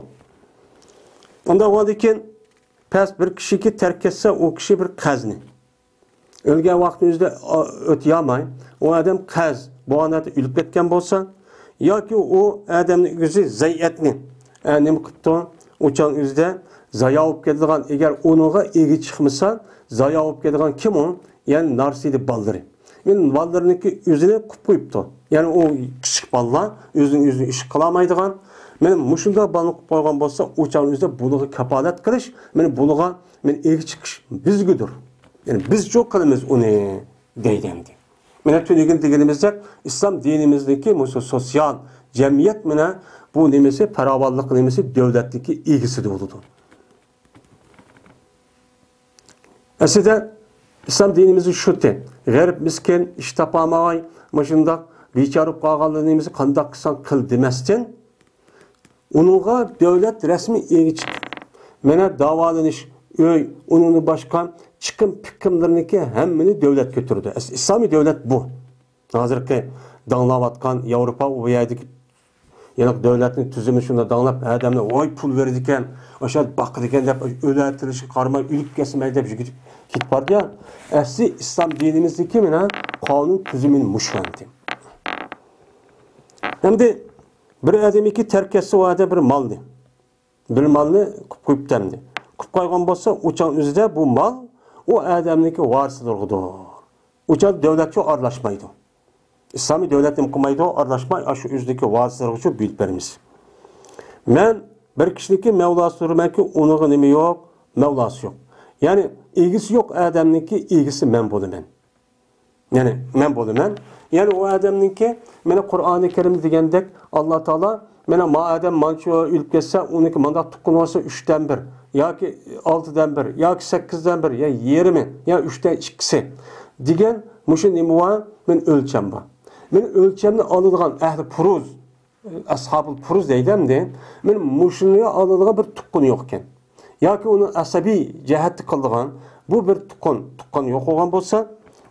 ئۇنداق بولغاندىن كېيىن پەس بىر كىشىكى تەرك كەتسە، ئۇ كىشى بىر قەزنى. ئۆلگەن ۋاقتىنىڭ ئۆزىدە، ئا، ئۆتىيالماي، ئۇ ئادەم قەز بولغان ھالەتتە ئۆلۈپ كەتكەن بولسا، ياكى ئۇ ئادەمنىڭ ئۆزى زەيئەتنى، ئە، نېمە قىپتۇ؟ ئۇ چاغنىڭ ئۆزىدە زايا بولۇپ كېتىدىغان، ئەگەر ئۇنىڭغا ئىگە چىقمىسا، زايا بولۇپ كېتىدىغان كىم ئۇ؟ يەنى نارسىدى بالىلىرى. يەنى بالىلىرىنىڭكى ئۆزىنى قىپ قويۇپتۇ. يەنى ئۇ كىچىك بالىلار ئۆزىنىڭ ئۆزىنى ئىش قىلالمايدىغان. مانا مۇشۇنداق بالىنى قىپ قويغان بولسا، ئۇ چاغنىڭ ئۆزىدە بۇنىڭغا كاپالەت قىلىش، مانا بۇنىڭغا، مانا ئىگە چىقىش بىزگىدۇر. يەنى بىزچۇ قىلىمىز ئۇنى دەيدۇ ئەمدى. مانا تۈنۈگۈن دېگىنىمىزدەك، ئىسلام دىنىمىزدىكى مۇشۇ سوتسىيال جەمئىيەت مانا بۇ نېمىسى، پاراۋانلىق نېمىسى دۆلەتتىكى ئىگىسىدە بولىدۇ. ئەسلىدە ئىسلام دىنىمىزنىڭ شۇتى، غېرىب، مىسكىن، ئىش تاپالماي، مۇشۇنداق بىچارە بولۇپ قالغانلىرىنى نېمىسى قانداق قىلساڭ قىل دېمەستىن، ئۇنىڭغا دۆلەت رەسمىي ئىگە چىقىپ، مانا داۋالىنىش، ئۆي، ئۇنىڭدىن باشقا چىقىم پىقىملىرىنىڭكى ھەممىنى دۆلەت كۆتۈرىدۇ. ئەس-، ئىسلامىي دۆلەت بۇ. ھازىرقى داڭلاۋاتقان ياۋروپا، ئۇ يەردىكى يەنە دۆلەتنىڭ تۈزۈمى شۇنداق داڭلاپ، ئادەمنى ۋاي پۇل بېرىدىكەن، ئاشۇ باقىدىكەن دەپ ئۆلەتىلىشىگە قارىماي ئۆلۈپ كەتسىمەي دەپ يۈگۈرۈپ كېتىپ بارىدۇ. ئەسلى ئىسلام دىنىمىزدىكى مانا قانۇن تۈزۈمى مۇشۇ ئەمدى. ئەمدى بىر ئادەمكى تەرك كەتسە، ئۇ ئادەم بىر مالنى، بىر مالنى قىپ قويۇپتۇ ئەمدى. قىپ قويغان بولسا، ئۇ چاغ ئۆزىدە بۇ مال ئۇ ئادەمنىڭكى ۋارىسلىرىغىدۇر. ئۇ چاغ دۆلەتچۇ ئارىلاشمايدۇ. ئىسلامىي دۆلەت نېمە قىلمايدۇ؟ ئارىلاشماي، ئاشۇ ئۆزىدىكى ۋارىسلىرىغىچۇ بۆلۈپ بېرىمىز. مەن بىر كىشىنىڭكى مەۋلاسى تۇرىمەنكى، ئۇنىڭغا نېمە يوق؟ مەۋلاسى يوق. يەنى ئىگىسى يوق ئادەمنىڭكى ئىگىسى مەن بولىمەن. يەنى مەن بولىمەن. يەنى ئۇ ئادەمنىڭكى، مانا قۇرئانى كەرىم دېگەندەك، ئاللا تائالا، مانا ما ئادەم مانچە ئۆلۈپ كەتسە، ئۇنىڭكى مانداق تۇغقىنى بولسا، ئۈچتىن بىر ياكى ئالتىدىن بىر ياكى سەككىزدىن بىر يا يېرىمى يا ئۈچتىن ئىككىسى دېگەن مۇشۇ نېمە بار؟ مېنىڭ ئۆلچەم بار. مېنىڭ ئۆلچەمنى ئالىدىغان ئەھلى پۇرۇز، ئەسھابۇل پۇرۇز دەيدۇ ئەمدى. مېنىڭ مۇشۇنى ئالىدىغان بىر تۇغقىنى يوق ئىكەن. ياكى ئۇنى ئەسەبىي جەھەتتە قىلىدىغان بۇ بىر تۇغقان، تۇغقان يوق بولغان بولسا،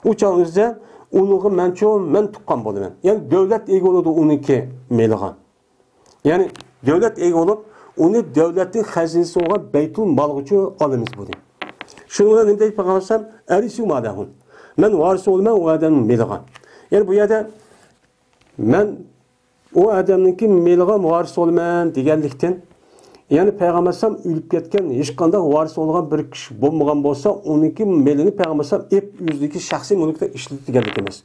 ئۇ چاغنىڭ ئۆزىدە ئۇنىڭغا مەنچۇ مەن تۇغقان بولىمەن. يەنى دۆلەت ئىگە بولىدۇ ئۇنىڭكى مېلىغا. يەنى دۆلەت ئىگە بولۇپ، ئۇنى دۆلەتنىڭ خەزىنىسى بولغان بەيتۇل مالغىچۇ ئالىمىز بۇنى. شۇنىڭ بىلەن نېمە دەيدۇ پەيغەمبەر ئەلەيھىسسالام؟ ئەرىسۇ مالەھۇ. مەن ۋارىس بولىمەن ئۇ ئادەمنىڭ مېلىغا. يەنى بۇ يەردە مەن ئۇ ئادەمنىڭكى مېلىغا ۋارىس بولىمەن دېگەنلىكتىن، يەنى پەيغەمبەر ئەلەيھىسسالام ئۆلۈپ كەتكەن ھېچقانداق ۋارىس بولغان بىر كىشى بولمىغان بولسا، ئۇنىڭكى مېلىنى پەيغەمبەر ئەلەيھىسسالام ئېلىپ ئۆزىنىڭكى شەخسىي مۈلكىدە ئىشلىتىدىغانلىق ئەمەس.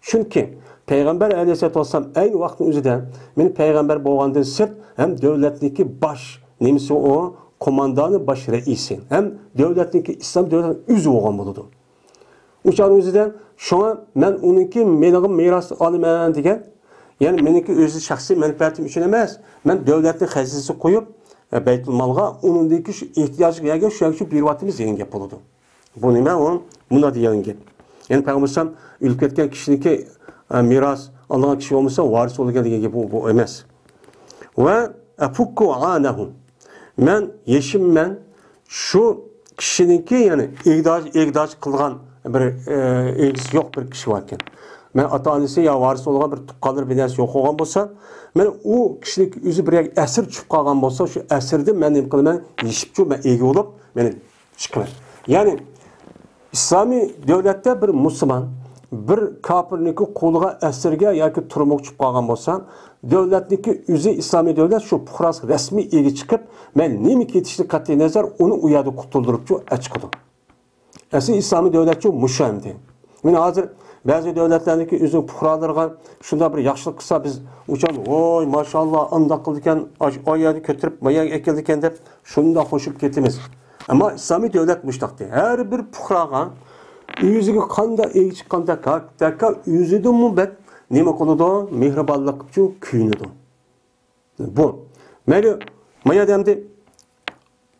چۈنكى پەيغەمبەر ئەلەيھىسسالاتۇ ۋەسسالام ئەينى ۋاقىتنىڭ ئۆزىدە مېنى پەيغەمبەر بولغاندىن سىرت ھەم دۆلەتنىڭكى باش نېمىسى ئۇ، قوماندانى، باش رەئىسى ھەم دۆلەتنىڭكى ئىسلام دۆلەتنىڭ ئۆزى بولغان بولىدۇ. ئۇ چاغنىڭ ئۆزىدە شۇڭا مەن ئۇنىڭكى مېلىغا مىراس ئالىمەن دېگەن، يەنى مېنىڭكى ئۆزى شەخسىي مەنپەئەتىم ئۈچۈن ئەمەس، مەن دۆلەتنىڭ خەزىنىسىگە قويۇپ، ئە، بەيتۇلمالغا ئۇنىڭدىكى شۇ ئېھتىياجغا كەلگەن شۇ يەرگە شۇ بېرىۋاتىمىز دېگەن گەپ بولىدۇ. بۇ نېمە؟ ئۇ مۇنداق دېگەن گەپ. يەنى پەيغەمبەر ئەلەيھىسسالام ئۆلۈپ كەتكەن كىشىنىڭكى، ئە، مىراس ئالىدىغان كىشى بولمىسا، ۋارىس بولىدىكەن دېگەن گەپ بۇ، بۇ ئەمەس. ۋە ئەفۇككۇ ئانەھۇ. مەن يېشىممەن شۇ كىشىنىڭكى، يەنى ئىگداج، ئىگداج قىلغان بىر، ئە، ئىگىسى يوق بىر كىشى باركەن. مەن ئاتا-ئانىسى يا ۋارىس بولغان بىر تۇغقانلىرى بىر نەرسە يوق بولغان بولسا، مەن ئۇ كىشىنىڭكى ئۆزى بىر يەرگە ئەسىر چۈشۈپ قالغان بولسا، شۇ ئەسىردىن مەن نېمە قىلىمەن؟ يېشىپچۇ، مەن ئىگە بولۇپ، مەن چىقىمەن. يەنى ئىسلامىي دۆلەتتە بىر مۇسۇلمان بىر كاپىرنىڭكى قولىغا ئەسىرگە ياكى تۈرمىگە چۈشۈپ قالغان بولسا، دۆلەتنىڭكى ئۆزى ئىسلامىي دۆلەت شۇ پۇقراسىغا رەسمىي ئىگە چىقىپ، مەن نېمە كېتىشىدىن قەتئىي نەزەر ئۇنى ئۇ يەردە قۇتۇلدۇرۇپچۇ ئەچىقىدۇ. ئەسلى ئىسلامىي دۆلەتچۇ مۇشۇ ئەمدى. مانا ھازىر بەزى دۆلەتلەرنىڭكى ئۆزىنىڭ پۇقرالىرىغا شۇنداق بىر ياخشىلىق قىلسا، بىز ئۇچان، ۋوي، ماشائاللا، ئانداق قىلىدىكەن، ئاش-، ئاي يەردە كۆتۈرۈپ، ما يەرگە ئەكېلىدىكەن دەپ شۇنداق خوشۇپ كېتىمىز. ئەمما ئىسلامىي دۆلەت مۇشۇنداقتى. ھەر بىر پۇقراغا ئۆزىگە قانداق ئىگە چىققاندەك، ھاكتەكا ئۆزىدىنمۇ بەك نېمە قىلىدۇ؟ مېھرىبانلىقچۇ كۆيۈنىدۇ. بۇ. مەيلى، ما يەردە ئەمدى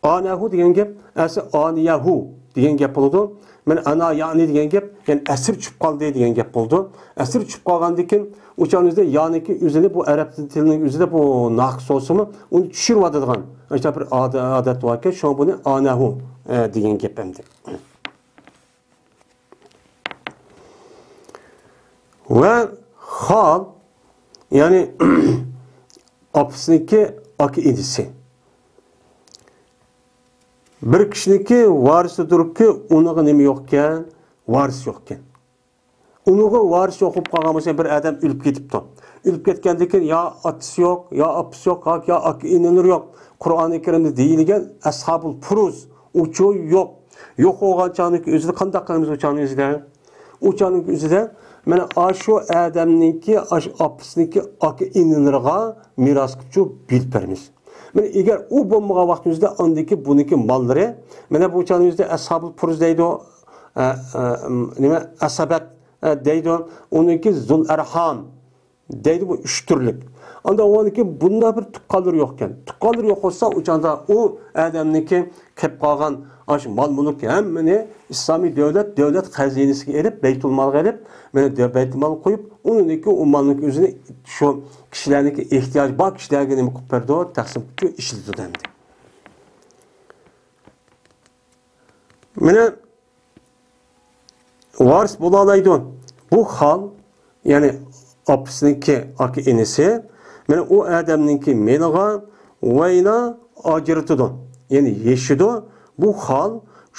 ئانەھۇ دېگەن گەپ، ئەسلى ئانىيەھۇ دېگەن گەپ بولىدۇ. مانا ئانا يەنى دېگەن گەپ، يەنى ئەسىر چۈشۈپ قالدى دېگەن گەپ بولىدۇ. ئەسىر چۈشۈپ قالغاندىن كېيىن، ئۇ چاغنىڭ ئۆزىدە يانىكى ئۆزىنى بۇ ئەرەب تىلىنىڭ ئۆزىدە بۇ ناقىس بولسىمۇ، ئۇنى چۈشۈرۈۋاتىدىغان ئاشۇنداق بىر ئادە-، ئادەت باركەن، شۇڭا بۇنى ئانەھۇ، ئە، دېگەن گەپ ئەمدى. ۋە خال، يەنى ئاپىسىنىڭكى ئاكا ئىنىسى. بىر كىشىنىڭكى ۋارىسىدۇركى، ئۇنىڭغا نېمە يوقكەن؟ ۋارىس يوقكەن. ئۇنىڭغا ۋارىس يوق بولۇپ قالغان بولسا، بىر ئادەم ئۆلۈپ كېتىپتۇ. ئۆلۈپ كەتكەندىن كېيىن يا ئاتىسى يوق، يا ئاپىسى يوق، يا، يا ئاكا ئىنىلىرى يوق. قۇرئانى كەرىمدە دېيىلگەن ئەسھابۇل پۇرۇز، ئۇچۇ يوق. يوق بولغان چاغنىڭكى ئۆزىدە قانداق قىلىمىز ئۇ چاغنىڭ ئۆزىدە؟ ئۇ چاغنىڭكى ئۆزىدە مانا ئاشۇ ئادەمنىڭكى، ئاشۇ ئاپىسىنىڭكى ئاكا ئىنىلىرىغا مىراس قىلىپچۇ بۆلۈپ بېرىمىز. مانا ئەگەر ئۇ بولمىغان ۋاقتىمىزدا ئاندىكى بۇنىڭكى ماللىرى، مانا بۇ چاغنىڭ ئۆزىدە ئەسھابۇل پۇرۇز دەيدۇ، ئە، ئە، نېمە، ئەسەبەت، ئە، دەيدۇ، ئۇنىڭكى زۇل ئەرھام دەيدۇ، بۇ ئۈچ تۈرلۈك. ئاندا ئۇنىڭكى بۇنداق بىر تۇغقانلىرى يوقكەن. تۇغقانلىرى يوق بولسا، ئۇ چاغدا ئۇ ئادەمنىڭكى كەپ قالغان ئاشۇ مال-مۈلۈك ھەممىنى ئىسلامىي دۆلەت، دۆلەت خەزىنىسىگە ئېلىپ، بەيتۇلمالغا ئېلىپ، مانا دۆ-، بەيتۇلمالغا قويۇپ، ئۇنىڭكى ئۇ مالنىڭكى ئۆزىنى شۇ كىشىلەرنىڭكى ئېھتىياجى بار كىشىلەرگە نېمە قىلىپ بەردى؟ تەقسىم قىلىپ ئىشلىتىدۇ ئەمدى. مانا ۋارىس بولالايدۇ. بۇ خال، يەنى ئاپىسىنىڭكى ئاكا ئىنىسى، مانا ئۇ ئادەمنىڭكى مېلىغا ۋەيلا ئاجرىتىدۇ. يەنى يېشىدۇ. بۇ خال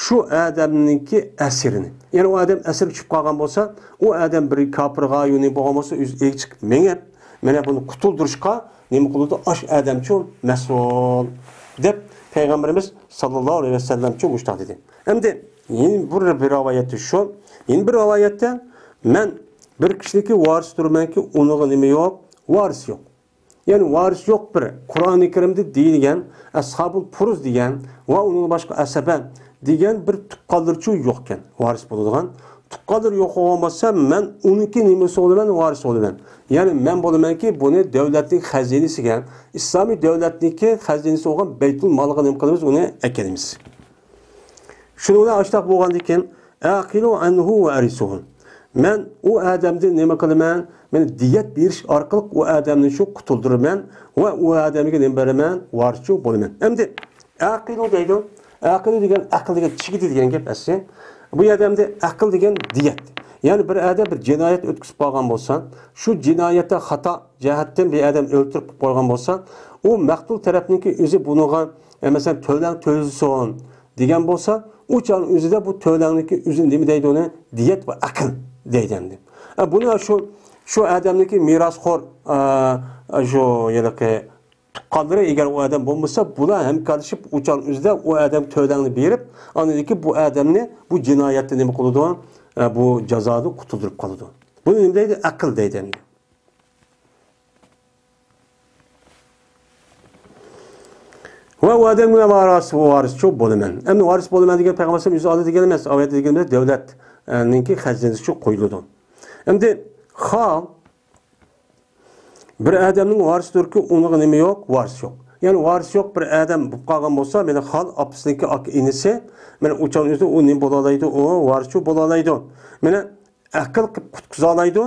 شۇ ئادەمنىڭكى ئەسىرىنى. يەنى ئۇ ئادەم ئەسىرگە چۈشۈپ قالغان بولسا، ئۇ ئادەم بىر كاپىرغا يۆنى بولغان بولسا، ئۆزى ئېگىز چىقىپ مېڭىپ، مانا بۇنى قۇتۇلدۇرۇشقا نېمە قىلىدۇ؟ ئاش ئادەمچۇ مەسئۇل، دەپ پەيغەمبىرىمىز ساللاللاھۇ ئەلەيھى ۋەسەللەمچۇ مۇشتاق دېدى. ئەمدى يەنە بىر، بىر رىۋايەتتە شۇ، يەنە بىر رىۋايەتتە، مەن بىر كىشىنىڭكى ۋارىسى تۇرىمەنكى، ئۇنىڭغا نېمە يوق؟ ۋارىس يوق. يەنى ۋارىس يوق بىر، قۇرئانى كەرىمدە دېيىلگەن ئەسھابۇل پۇرۇز دېگەن ۋە ئۇنىڭ باشقا ئەسەبە دېگەن بىر تۇغقانلىرىچۇ يوقكەن، ۋارىس بولىدىغان. تۇغقانلىرى يوق بولغان بولسا، مەن ئۇنىڭكى نېمىسى بولىمەن؟ ۋارىسى بولىمەن. يەنى مەن بولىمەنكى، بۇنى دۆلەتنىڭ خەزىنىسىگە، ئىسلامىي دۆلەتنىڭكى خەزىنىسى بولغان بەيتۇل مالغا نېمە قىلىمىز؟ ئۇنى ئەكېلىمىز. شۇنىڭ بىلەن ئاشتاق بولغاندىن كېيىن، ئەقىلۇ ئەنھۇ ۋە ئەرسۇھۇ. مەن ئۇ ئادەمدىن نېمە قىلىمەن؟ مەن دىيەت بېرىش ئارقىلىق ئۇ ئادەمنى شۇ قۇتۇلدۇرىمەن ۋە ئۇ ئادەمگە نېمە بېرىمەن؟ ۋارىسچۇ بولىمەن. ئەمدى ئەقىلۇ دەيدۇ. ئەقىلۇ دېگەن ئەقىل دېگەن چىگىدى دېگەن گەپ ئەسلى. بۇ يەردە ئەمدى ئەقىل دېگەن دىيەت. يەنى بىر ئادەم بىر جىنايەت ئۆتكۈزۈپ قالغان بولسا، شۇ جىنايەتتە خاتا جەھەتتىن بىر ئادەم ئۆلتۈرۈپ قويغان بولسا، ئۇ مەقتۇل تەرەپنىڭكى ئۆزى بۇنىڭغا، ئە، مەسىلەن، تۆلەڭ تۆلىسۇن دېگەن بولسا، ئۇ چاغنىڭ ئۆزىدە بۇ تۆلەڭنىڭكى ئۆزى نېمە دەيدۇ ئۇنى؟ دىيەت ۋە ئەقىل دەيدۇ ئەمدى. ئە، بۇنى شۇ، شۇ ئادەمنىڭكى مىراسخور، ئە، شۇ ھېلىقى تۇغقانلىرى ئەگەر ئۇ ئادەم بولمىسا، بۇلار ھەمكارلىشىپ ئۇ چاغنىڭ ئۆزىدە ئۇ ئادەم تۆلەڭنى بېرىپ، ئاندىن كېيىن بۇ ئادەمنى بۇ جىنايەتتىن نېمە قىلىدۇ؟ ئە، بۇ جازادىن قۇتۇلدۇرۇپ قالىدۇ. بۇنى نېمە دەيدۇ؟ ئەقىل دەيدۇ ئەمدى. ۋە ئۇ ئادەمگە ۋارىس، ۋارىسچۇ بولىمەن. ئەمدى ۋارىس بولىمەن دېگەن پەيغەمبەر ئەلەيھىسسالام ئۆزى ئالدى دېگەن ئەمەس. ئايەتتە دېگەن دۆلەتنىڭكى خەزىنىسىچۇ قويۇلىدۇ. ئەمدى خال بىر ئادەمنىڭ ۋارىسىدۇركى، ئۇنىڭغا نېمە يوق؟ ۋارىس يوق. يەنى ۋارىس يوق بىر ئادەم بولۇپ قالغان بولسا، مانا خال ئاپىسىنىڭكى ئاكا ئىنىسى، مانا ئۇ چاغنىڭ ئۆزىدە ئۇ نېمە بولالايدۇ؟ ئۇ ۋارىسچۇ بولالايدۇ. مانا ئەقىل قىلىپ قۇتقۇزالايدۇ.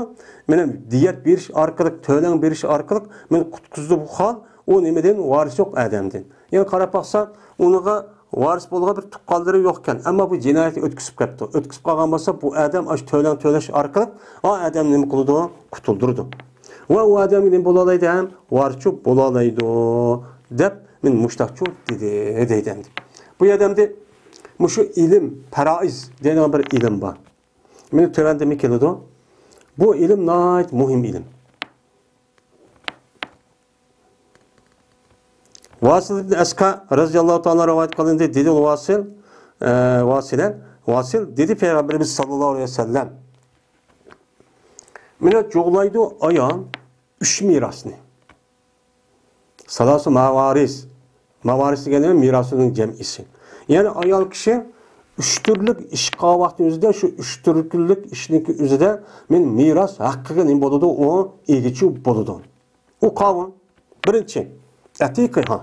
مانا دىيەت بېرىش ئارقىلىق، تۆلەڭ بېرىش ئارقىلىق مانا قۇتقۇزدى بۇ خال. ئۇ نېمىدىن؟ ۋارىس يوق ئادەمدىن. يەنى قاراپ باقسا، ئۇنىڭغا ۋارىس بولغان بىر تۇغقانلىرى يوقكەن. ئەمما بۇ جىنايەتنى ئۆتكۈزۈپ قاپتۇ. ئۆتكۈزۈپ قالغان بولسا، بۇ ئادەم ئاشۇ تۆلەڭ تۆلەش ئارقىلىق ئا ئادەمنى نېمە قىلىدۇ؟ قۇتۇلدۇرىدۇ. ۋە ئۇ ئادەمگە نېمە بولالايدۇ ھەم؟ ۋارىسچۇ بولالايدۇ، دەپ، مانا مۇشتاقچۇ دېدى، دەيدۇ ئەمدى. بۇ يەردە ئەمدى مۇشۇ ئىلىم، پەرائىز دەيدىغان بىر ئىلىم بار. مانا تۆۋەندىمۇ كېلىدۇ. بۇ ئىلىم ناھايىتى مۇھىم ئىلىم. ۋاسىل ئىبن ئەسقا رەزىياللاھۇ تائالا رىۋايەت قىلىندى. دېدى ۋاسىل، ئە، ۋاسىلە، ۋاسىل دېدى پەيغەمبىرىمىز ساللاللاھۇ ئەلەيھى ۋەسەللەم. مانا جۇغلايدۇ ئايال ئۈچ مىراسنى. سالاسۇ ماۋارىس. ماۋارىس دېگەن نېمە؟ مىراسنىڭ جەمئىسى. يەنى ئايال كىشى ئۈچ تۈرلۈك ئىش قىلغان ۋاقتىنىڭ ئۆزىدە، شۇ ئۈچ تۈرلۈك ئىشنىڭكى ئۆزىدە مانا مىراس ھەققىگە نېمە بولىدۇ؟ ئۇ ئىگىچى بولىدۇ. ئۇ قاۋۇل. بىرىنچى، ئەتىقىھا.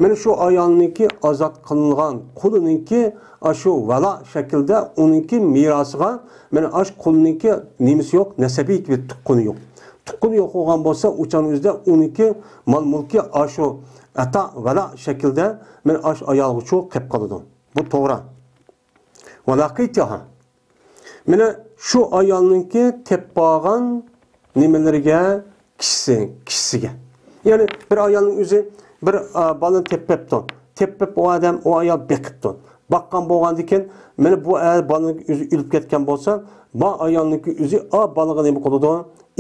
مانا شۇ ئايالنىڭكى ئازاد قىلىنغان قۇلىنىڭكى ئاشۇ ۋالا شەكلىدە ئۇنىڭكى مىراسىغا، مانا ئاشۇ قۇلنىڭكى نېمىسى يوق، نەسەبى، بىر تۇغقىنى يوق. تۇغقىنى يوق بولغان بولسا، ئۇ چاغنىڭ ئۆزىدە ئۇنىڭكى مال-مۈلكى ئاشۇ ئەتا ۋالا شەكلىدە مانا ئاشۇ ئايالغىچۇ قېلىپ قالىدۇ. بۇ توغرا. ۋەلاقىتىھا. مانا شۇ ئايالنىڭكى تېپىپ بارغان نېمىلىرىگە، كىشىسى، كىشىسىگە. يەنى بىر ئايالنىڭ ئۆزى بىر، ئا، بالىنى تېپىپ بېرىپتۇ. تېپىپ بېرىپ ئۇ ئادەم، ئۇ ئايال بېقىپتۇ. باققان بولغاندىكىن، مانا بۇ ئا-، بالىنىڭ ئۆزى ئۆلۈپ كەتكەن بولسا، بۇ ئايالنىڭكى ئۆزى ئا بالىغا نېمە قىلىدۇ؟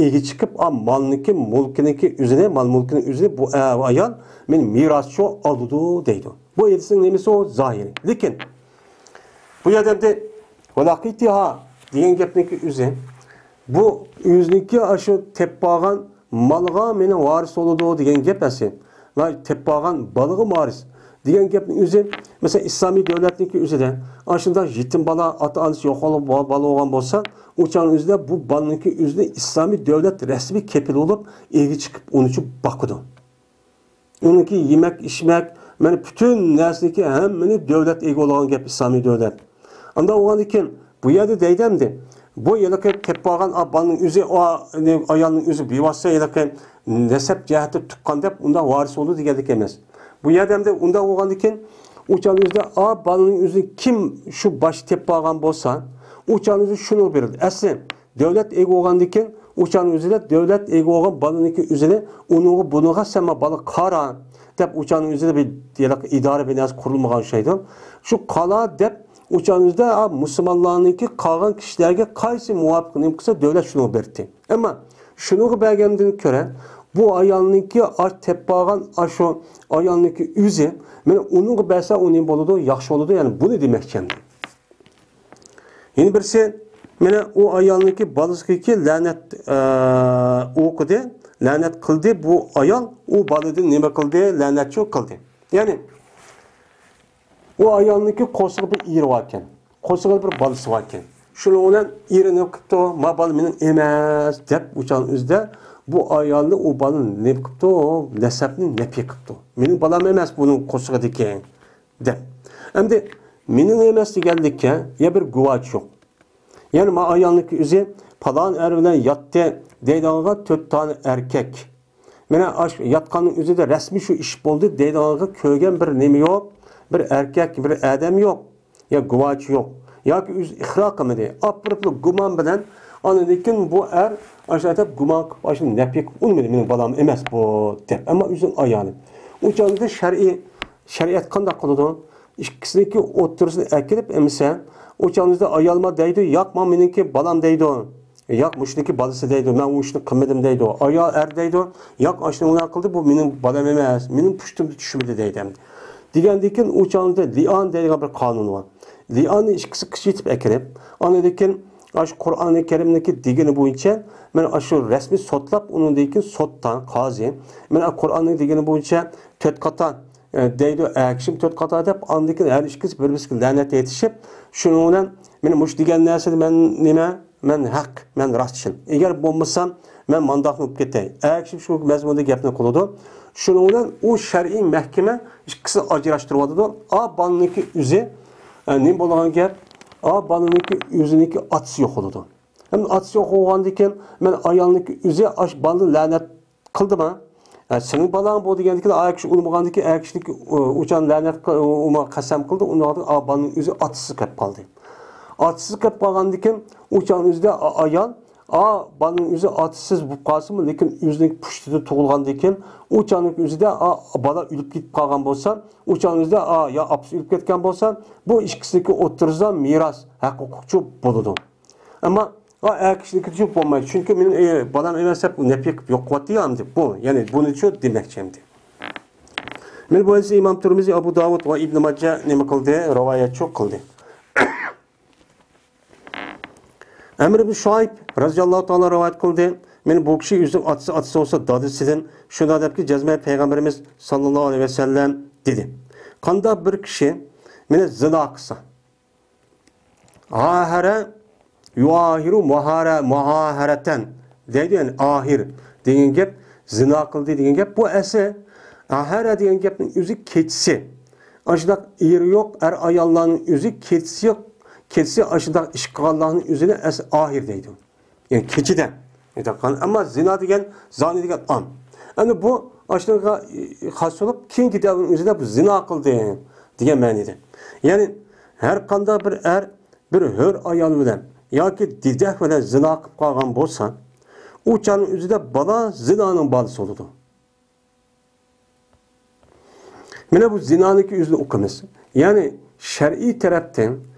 ئىگە چىقىپ، ئا مالنىڭكى، مۈلكىنىڭكى ئۆزىنى، مال-مۈلكىنىڭ ئۆزىنى بۇ ئا-، ئايال مانا مىراسچۇ ئالىدۇ دەيدۇ. بۇ ھەدىسنىڭ نېمىسى ئۇ؟ زاھىرى. لېكىن بۇ يەردە ئەمدى ۋەلاقىتىھا دېگەن گەپنىڭكى ئۆزى، بۇ ئۆزىنىڭكى ئاشۇ تېپىپ بارغان مالغا مانا ۋارىس بولىدۇ دېگەن گەپ ئەسلى. ۋە تېپىپ بارغان بالىغا ۋارىس دېگەن گەپنىڭ ئۆزى، مەسىلەن، ئىسلامىي دۆلەتنىڭكى ئۆزىدە ئاشۇنداق يېتىم بالا، ئاتا-ئانىسى يوق بالا، بالا بولغان بولسا، ئۇ چاغنىڭ ئۆزىدە بۇ بالىنىڭكى ئۆزىنى ئىسلامىي دۆلەت رەسمىي كېپىل بولۇپ، ئىگە چىقىپ ئۇنىچۇ باقىدۇ. ئۇنىڭكى يېمەك، ئىچمەك، مانا پۈتۈن نەرسىنىڭكى ھەممىنى دۆلەت ئىگە بولغان گەپ، ئىسلامىي دۆلەت. ئانداق بولغاندىكىن، بۇ يەردە دەيدۇ ئەمدى، بۇ ھېلىقى تېپىپ بارغان ئا بالىنىڭ ئۆزى، ئا-، ئايالنىڭ ئۆزى بىۋاسىتە ھېلىقى نەسەب جەھەتتە تۇغقان دەپ ئۇنداق ۋارىس بولىدۇ دېگەنلىك ئەمەس. بۇ يەردە ئەمدى ئۇنداق بولغاندىكىن، ئۇ چاغنىڭ ئۆزىدە ئا بالىنىڭ ئۆزىنى كىم شۇ باشتا تېپىپ بارغان بولسا، ئۇ چاغنىڭ ئۆزى شۇنىڭغا بېرىدۇ. ئەسلى دۆلەت ئىگە بولغاندىكىن، ئۇ چاغنىڭ ئۆزىدە دۆلەت ئىگە بولغان بالىنىڭكى ئۆزىنى، ئۇنىڭغا، بۇنىڭغا سەن مانا بالا قارا دەپ، ئۇ چاغنىڭ ئۆزىدە بىر ھېلىقى ئىدارە بىناسى قۇرۇلمىغان ئوخشايدۇ. شۇ قالا دەپ، ئۇ چاغنىڭ ئۆزىدە، ئا، مۇسۇلمانلارنىڭكى قالغان كىشىلەرگە قايسى مۇۋاپىق نېمە قىلسا، دۆلەت شۇنىڭغا بەردى. ئەمما شۇنىڭغا بەرگەندىن كۆرە، بۇ ئايالنىڭكى ئاش تېپىپ بارغان ئاشۇ ئايالنىڭكى ئۆزى، مانا ئۇنىڭغا بەرسە، ئۇ نېمە بولىدۇ؟ ياخشى بولىدۇ. يەنى بۇنى دېمەكچى ئەمدى. يەنە بىرسى، مانا ئۇ ئايالنىڭكى بالىسىغىكى لەنەت، ئە، ئوقۇدى، لەنەت قىلدى. بۇ ئايال ئۇ بالىدىن نېمە قىلدى؟ لەنەتچۇ قىلدى. يەنى ئۇ ئايالنىڭكى قورسىقىدا بىر ئېرى باركەن. قورسىقىدا بىر بالىسى باركەن. شۇنىڭ بىلەن ئېرى نېمە قىپتۇ؟ ما بالا مېنىڭ ئەمەس دەپ ئۇ چاغنىڭ ئۆزىدە بۇ ئايالنى، ئۇ بالىنى نېمە قىپتۇ؟ نەسەبنى نەپى قىپتۇ. مېنىڭ بالام ئەمەس بۇنىڭ قورسىقىدىكى دەپ. ئەمدى مېنىڭ ئەمەس دېگەنلىككە يا بىر گۇۋاھچى يوق. يەنى ما ئايالنىڭكى ئۆزى پالان ئەر بىلەن ياتتى دەيدىغانغا تۆت دانە ئەركەك. مانا ئاشۇ ياتقاننىڭ ئۆزىدە رەسمىي شۇ ئىش بولدى دەيدىغانغا كۆرگەن بىر نېمە يوق، بىر ئەركەك، بىر ئادەم يوق، يا گۇۋاچى يوق، ياكى ئۆزى ئىقرار قىلمىدى. ئاپىرىپلا گۇمان بىلەن، ئاندىن كېيىن بۇ ئەر ئاشۇ ئادەم گۇمان قىلىپ، ئاشۇ نەپى قىلىپ ئۇنىمىدى، مېنىڭ بالام ئەمەس بۇ دەپ. ئەمما ئۆزىنىڭ ئايالى. ئۇ چاغدا شەرئىي، شەرىئەت قانداق قىلىدۇ؟ ئىككىسىنىڭكى ئوتتۇرىسىنى ئەكىرىپ ئەمىسە، ئۇ چاغدا ئايالما دەيدۇ، ياق، ما مېنىڭكى بالام دەيدۇ. ياق، مۇشۇنىڭكى بالىسى دەيدۇ، مەن ئۇ ئىشنى قىلمىدىم دەيدۇ. ئايال، ئەر دەيدۇ، ياق، ئاشۇنى ئۇنداق قىلدى، بۇ مېنىڭ بالام ئەمەس، مېنىڭ پۇشتۇمدا چۈشمىدى دەيدۇ ئەمدى. دېگەندىن كېيىن ئۇ چاغدا لىئان دەيدىغان بىر قانۇن بار. لىئاننى ئىككىسى قىچىيتىپ ئەكىرىپ، ئاندىن كېيىن ئاشۇ قۇرئانى كەرىمنىڭكى دېگىنى بويىچە مەن ئاشۇ رەسمىي سوتلاپ، ئۇنىڭدىن كېيىن سوتتا قازى، مەن قۇرئاننىڭ دېگىنى بويىچە تۆت قاتا، ئە، دەيدۇ، ئەر كىشىمۇ تۆت قاتا دەپ، ئاندىن كېيىن ھەر ئىككىسى بىر-بىرسىگە لەنەت ئېيتىشىپ، شۇنىڭ بىلەن مېنى مۇشۇ دېگەن نەرسىدە مەن نېمە؟ مەن ھەق، مەن راستچىل. ئەگەر بولمىسام، مەن مانداقمۇ بولۇپ كېتەي. ئەر كىشى شۇ مەزمۇندا گەپنى قىلىدۇ. شۇنىڭ بىلەن ئۇ شەرئىي مەھكىمە ئىككىسىنى ئاجراشتۇرۇۋاتىدۇ. ئا بالىنىڭكى ئۆزى، ئە، نېمە بولغان گەپ؟ ئا بالىنىڭكى ئۆزىنىڭكى ئاتىسى يوقىلىدۇ. ھەم ئاتىسى يوقالغاندىن كېيىن، مەن ئايالنىڭكى ئۆزى ئاش بالىنى لەنەت قىلدىما؟ ئە، سېنىڭ بالاڭ بۇ دېگەندىكىن، ئايال كىشى ئۇنىمىغاندىكىن، ئەر كىشىنىڭكى، ئۇ، ئۇچان لەنەت قىل-، ئۇ، ئۇما قەسەم قىلدى، ئۇنداقتا ئا بالىنىڭ ئۆزى ئاتىسىز قېلىپ قالدى. ئاتىسىز قېلىپ قالغاندىكىن، ئۇچان ئۆزىدە ئا-، ئايال، ئا بالىنىڭ ئۆزى ئاتىسىز بولۇپ قالسىمۇ، لېكىن ئۆزىنىڭ پۇشتىدا تۇغۇلغاندىكىن، ئۇچاننىڭ ئۆزىدە ئا بالا ئۆلۈپ كېتىپ قالغان بولسا، ئۇچان ئۆزىدە ئا يا ئاپىسى ئۆلۈپ كەتكەن بولسا، بۇ ئىككىسىنىڭكى ئوتتۇرىسىدا مىراس ھەق ھوقۇقچۇ بولىدۇ. ئەمما ئا ئەر كىشىنىڭكى چۈشۈپ بولمايدۇ. چۈنكى مېنىڭ، ئى، بالام ئەمەس دەپ نەپى قىلىپ يوق قىلىۋەتتى ئەمدى بۇ. يەنى بۇنىچۇ دېمەكچى ئەمدى. مانا بۇ ھەدىسنى ئىمام تۈرمىزى، ئەبۇ داۋۇد ۋە ئىبن ماجە نېمە قىلدى؟ رىۋايەتچۇ قىلدى. ئەمر ئىبن شۇئەيب رەزىياللاھۇ تائالا رىۋايەت قىلدى. مانا بۇ كىشى ئۆزىنىڭ ئاتىسى، ئاتىسى بولسا دادىسىدىن، شۇنداق دەپكى جەزمەن پەيغەمبىرىمىز ساللاللاھۇ ئەلەيھى ۋەسەللەم دېدى. قانداق بىر كىشى مانا زىنا قىلسا، ئاھەرە يۇئاھىرۇ مۇھارە-، مۇئاھەرەتەن دەيدۇ، يەنى ئاھىر دېگەن گەپ زىنا قىلدى دېگەن گەپ. بۇ ئەسلى ئاھەرە دېگەن گەپنىڭ ئۆزى كېچىسى. ئاشۇنداق ئېرى يوق ئەر-ئاياللارنىڭ ئۆزى كېچىسى يوق، كېچىسى ئاشۇنداق ئىش قىلغانلارنىڭ ئۆزىنى ئەسلى ئاھىر دەيدۇ. يەنى كېچىدە ئېيتىۋاتقان. ئەمما زىنا دېگەن، زانى دېگەن ئام. ئەنە بۇ ئاشۇنىڭغا خاس بولۇپ، كېيىنكى دەۋرنىڭ ئۆزىدە بۇ زىنا قىلدى دېگەن مەنىدە. يەنى ھەر قانداق بىر ئەر بىر ھۆر ئايال بىلەن ياكى دېدەك بىلەن زىنا قىلىپ قالغان بولسا، ئۇ چاغنىڭ ئۆزىدە بالا زىنانىڭ بالىسى بولىدۇ. مانا بۇ زىنانىڭكى ئۆزىنى ئوقۇيمىز. يەنى شەرئىي تەرەپتىن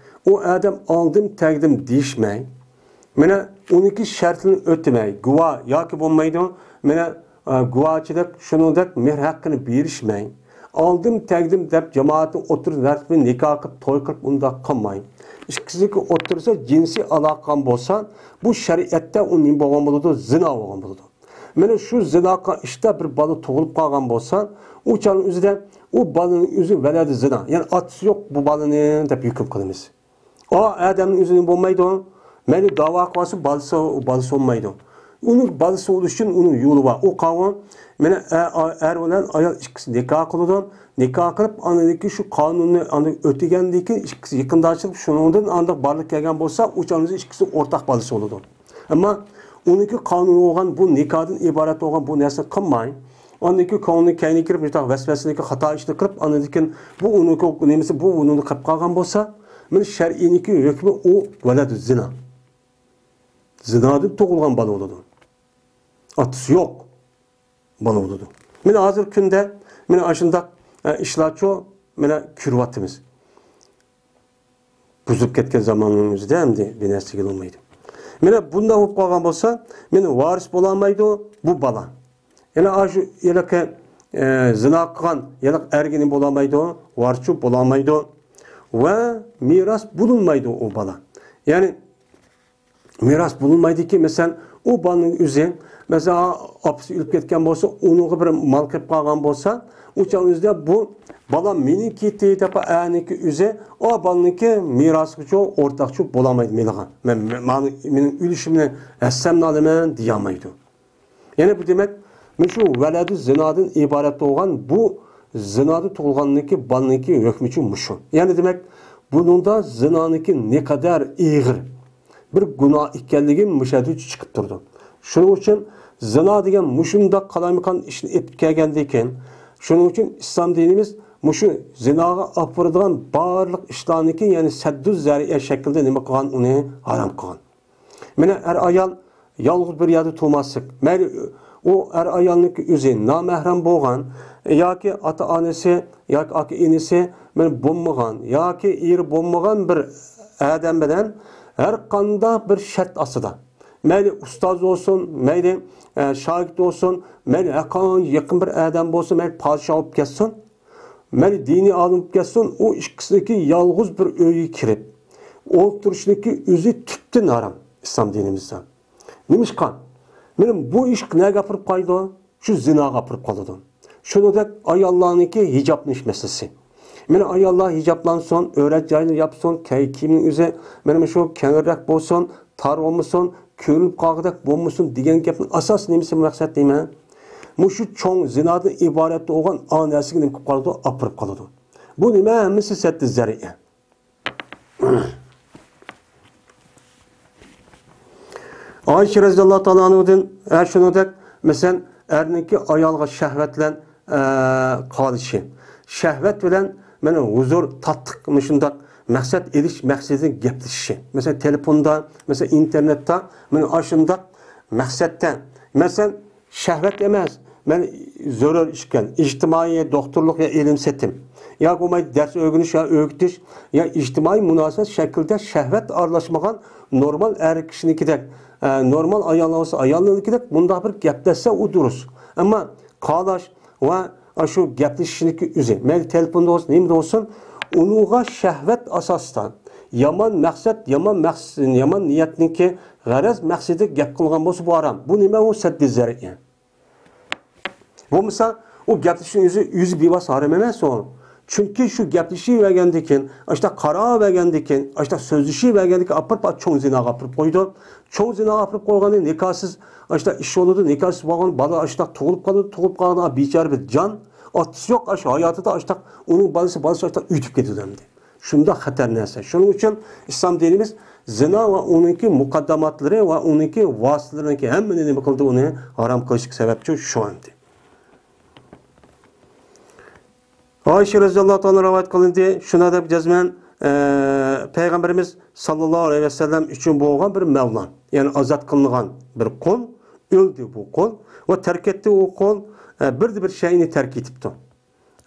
ئۇ ئادەم ئالدىم تەگدىم دېيىشمەي، مانا ئۇنىڭكى شەرتىنى ئۆتىمەي، گۇۋاھ ياكى بولمايدۇ، مانا، ئە، گۇۋاھچىلىق، شۇنىڭدەك مېھىر ھەققىنى بېرىشمەي، ئالدىم تەگدىم دەپ جامائەتنىڭ ئوتتۇرىسىدا ھەر بىر نىكاھ قىلىپ، توي قىلىپ، ئۇنداق قىلماي، ئىككىسىنىڭكى ئوتتۇرىسىدا جىنسىي ئالاقە قىلغان بولسا، بۇ شەرىئەتتە ئۇ نېمە بولغان بولىدۇ؟ زىنا بولغان بولىدۇ. مانا شۇ زىنا قىلغان ئىشتا بىر بالا تۇغۇلۇپ قالغان بولسا، ئۇ چاغنىڭ ئۆزىدە ئۇ بالىنىڭ ئۆزى ۋەلەدى زىنا، يەنى ئاتىسى يوق بۇ بالىنىڭ دەپ ھۆكۈم قىلىمىز. ئا ئادەمنىڭ ئۆزىنى بولمايدۇ، مەيلى داۋا قىلسا بالىسى، بالىسى بولمايدۇ. ئۇنىڭ بالىسى بولۇش ئۈچۈن ئۇنىڭ يولى بار. ئۇ قانۇن، مانا ئە-، ئا-، ئەر بىلەن ئايال ئىككىسى نىكاھ قىلىدۇ. نىكاھ قىلىپ، ئاندىن كېيىن شۇ قانۇننى ئاندىن ئۆتىگەندىن كېيىن ئىككىسى يېقىنداشلىق، شۇنىڭدىن ئاندىن بارلىققا كەلگەن بولسا، ئۇ چاغدا ئىككىسى ئورتاق بالىسى بولىدۇ. ئەمما ئۇنىڭكى قانۇن بولغان، بۇ نىكاھدىن ئىبارەت بولغان بۇ نەرسىنى قىلماي، ئاندىن كېيىن كۆڭلىنىڭ كەينىگە كىرىپ، مۇشۇنداق ۋەسۋەسىنىڭكى خاتا ئىشنى قىلىپ، ئاندىن كېيىن بۇ ئۇنىڭكى نېمىسى، بۇ ئۇنىڭدا قېلىپ قالغان بولسا، مانا شەرئىينىڭكى ھۆكمى ئۇ ۋەلەدۇ زىنا. زىنادىن تۇغۇلغان بالا بولىدۇ. ئاتىسى يوق بالا بولىدۇ. مانا ھازىرقى كۈندە مانا ئاشۇنداق، ئە، ئىشلارچۇ مانا كۆرۈۋاتىمىز. بۇزۇلۇپ كەتكەن زاماننىڭ ئۆزىدە ئەمدى بىر نەرسە دېگىلى بولمايدۇ. مانا بۇنداق بولۇپ قالغان بولسا، مانا ۋارىس بولالمايدۇ بۇ بالا. يەنە ئاشۇ ھېلىقى، ئە، زىنا قىلغان ھېلىقى ئەرگە نېمە بولالمايدۇ، ۋارىسچۇ بولالمايدۇ. ۋە مىراس بولۇنمايدۇ ئۇ بالا. يەنى مىراس بولۇنمايدىكى، مەسىلەن، ئۇ بالىنىڭ ئۆزى، مەسىلەن، ئاپىسى ئۆلۈپ كەتكەن بولسا، ئۇنىڭغا بىر مال قېلىپ قالغان بولسا، ئۇ چاغنىڭ ئۆزىدە بۇ بالا مېنىڭ كېتى دەپ ئەرنىڭكى ئۆزى ئۇ بالىنىڭكى مىراسىغىچۇ ئورتاقچۇ بولالمايدۇ مېلىغا. مەن، مەن، مېنىڭ ئۈلۈشۈمنى ھەسسەمنى ئالىمەن دېيەلمەيدۇ. يەنى بۇ دېمەك، مۇشۇ ۋەلەدۇ زىنادىن ئىبارەت بولغان بۇ زىنادا تۇغۇلغاننىڭكى بالىنىڭكى ھۆكمىچۇ مۇشۇ. يەنى دېمەك، بۇنىڭدا زىنانىڭكى نەقەدەر ئېغىر، بىر گۇناھ ئىكەنلىكى مۇشۇ يەردە چىقىپ تۇرىدۇ. شۇنىڭ ئۈچۈن زىنا دېگەن مۇشۇنداق قالايمىقان ئىشنى ئېلىپ كەلگەندىكىن، شۇنىڭ ئۈچۈن ئىسلام دىنىمىز مۇشۇ زىناغا ئاپىرىدىغان بارلىق ئىشلارنىكى، يەنى سەددۇ زەرىئە شەكلىدە نېمە قىلغان، ئۇنى ھارام قىلغان. مانا ئەر-ئايال يالغۇز بىر يەردە تۇرماسلىق. مەيلى ئۇ ئەر-ئايالنىڭكى ئۆزى نامەھرەم بولغان ياكى ئاتا-ئانىسى ياكى ئاكا-ئىنىسى مانا بولمىغان ياكى ئېرى بولمىغان بىر ئادەم بىلەن ھەر قانداق بىر شەرت ئاستىدا، مەيلى ئۇستاز بولسۇن، مەيلى، ئە، شاگىرت بولسۇن، مەيلى ھەرقانچە يېقىن بىر ئادەم بولسۇن، مەيلى پادىشاھ بولۇپ كەتسۇن، مەيلى دىنىي ئالىم بولۇپ كەتسۇن، ئۇ ئىككىسىنىڭكى يالغۇز بىر ئۆيگە كىرىپ ئولتۇرۇشنىڭكى ئۆزى تۈپتىن ھارام ئىسلام دىنىمىزدا. نېمىشقا؟ مانا بۇ ئىش نەگە ئاپىرىپ قالىدۇ؟ شۇ زىناغا ئاپىرىپ قالىدۇ. شۇنىڭدەك ئاياللارنىڭكى ھىجابلىنىش مەسىلىسى. مانا ئاياللار ھىجابلانسۇن، ئۆرە جاينى ياپسۇن، كىي-، كىيىمنىڭ ئۆزى مانا مۇشۇ كەڭرەك بولسۇن، تار بولمىسۇن، كۆرۈنۈپ قالغۇدەك بولمىسۇن دېگەن گەپنىڭ ئاساسىي نېمىسى، مەقسەت نېمە؟ مۇشۇ چوڭ زىنادىن ئىبارەت بولغان ئا نەرسىگە نېمە قىلىپ قالىدۇ؟ ئاپىرىپ قالىدۇ. بۇ نېمە؟ ھەممىسى سەددى زەرىئە. ئائىشە رەزىياللاھۇ تائالا ئەنھۇدىن، ھە، شۇنىڭدەك، مەسىلەن، ئەرنىڭكى ئايالغا شەھۋەت بىلەن، ئە، قالىشى، شەھۋەت بىلەن، مانا، ھۇزۇر، تاتلىق، مۇشۇنداق مەقسەت ئېلىش مەقسىتىدە گەپلىشىشى. مەسىلەن، تېلېفوندا، مەسىلەن، ئىنتېرنېتتا، مانا، ئاشۇنداق مەقسەتتە، مەسىلەن، شەھۋەت ئەمەس، مەن زۆرۈر ئىشكەن، ئىجتىمائىي دوختۇرلۇق يا ئىلىم سېتىم، يا بولمايدۇ دەرس ئۆگىنىش يا ئۆگىتىش، يا ئىجتىمائىي مۇناسىۋەت شەكلىدە شەھۋەت ئارىلاشمىغان نورمال ئەر كىشىنىڭكىدەك، ئە، نورمال ئايال بولسا ئايالنىڭكىدەك مۇنداق بىر گەپلەشسە ئۇ دۇرۇس. ئەمما قالاش ۋە ئاشۇ گەپلىشىشنىڭكى ئۆزى، مەيلى تېلېفوندا بولسۇن، نېمىدە بولسۇن، ئۇنىڭغا شەھۋەت ئاساسىدا، يامان مەقسەت، يامان مەقس-، يامان نىيەتنىڭكى غەرەز مەقسىتىدە گەپ قىلغان بولسا، بۇ ھارام. بۇ نېمە؟ ئۇ سەددى زەرىئە. بولمىسا، ئۇ گەپلىشىشنىڭ ئۆزى، ئۆزى بىۋاسىتە ھارام ئەمەس ئۇ. چۈنكى شۇ گەپلىشىۋەرگەندىن كېيىن، ئاشۇنداق قاراۋەرگەندىن كېيىن، ئاشۇنداق سۆزلىشىۋەرگەندىن كېيىن ئاپىرىپ، چوڭ زىناغا ئاپىرىپ قويىدۇ. چوڭ زىناغا ئاپىرىپ قويغاندىن نىكاھسىز، ئاشۇنداق ئىش بولىدۇ، نىكاھسىز بولغان بالا ئاشۇنداق تۇغۇلۇپ قالىدۇ، تۇغۇلۇپ قالغاندا بىچارە بىر جان، ئاتىسى يوق، ئاشۇ ھاياتىدا ئاشۇنداق ئۇنىڭ بالىسى، بالىسى ئاشۇنداق ئۆتۈپ كېتىدۇ ئەمدى. شۇنداق خەتەر نەرسە. شۇنىڭ ئۈچۈن ئىسلام دىنىمىز زىنا ۋە ئۇنىڭكى مۇقەدداماتلىرى ۋە ئۇنىڭكى ۋاسىتىلىرىنىڭكى ھەممىنى نېمە قىلدى؟ ئۇنى ھارام قىلىشلىق سەۋەبچۇ شۇ ئەمدى. ئائىشە رەزىياللاھۇ تائالا رىۋايەت قىلىندى. شۇنداق دەپ جەزمەن، ئە، پەيغەمبىرىمىز ساللاللاھۇ ئەلەيھى ۋەسەللەم ئۈچۈن بولغان بىر مەۋلان، يەنى ئازاد قىلىنغان بىر قۇل، ئۆلدى بۇ قۇل ۋە تەرك ئەتتى ئۇ قۇل، ئە، بىردە بىر شەيئىنى تەرك ئېتىپتۇ.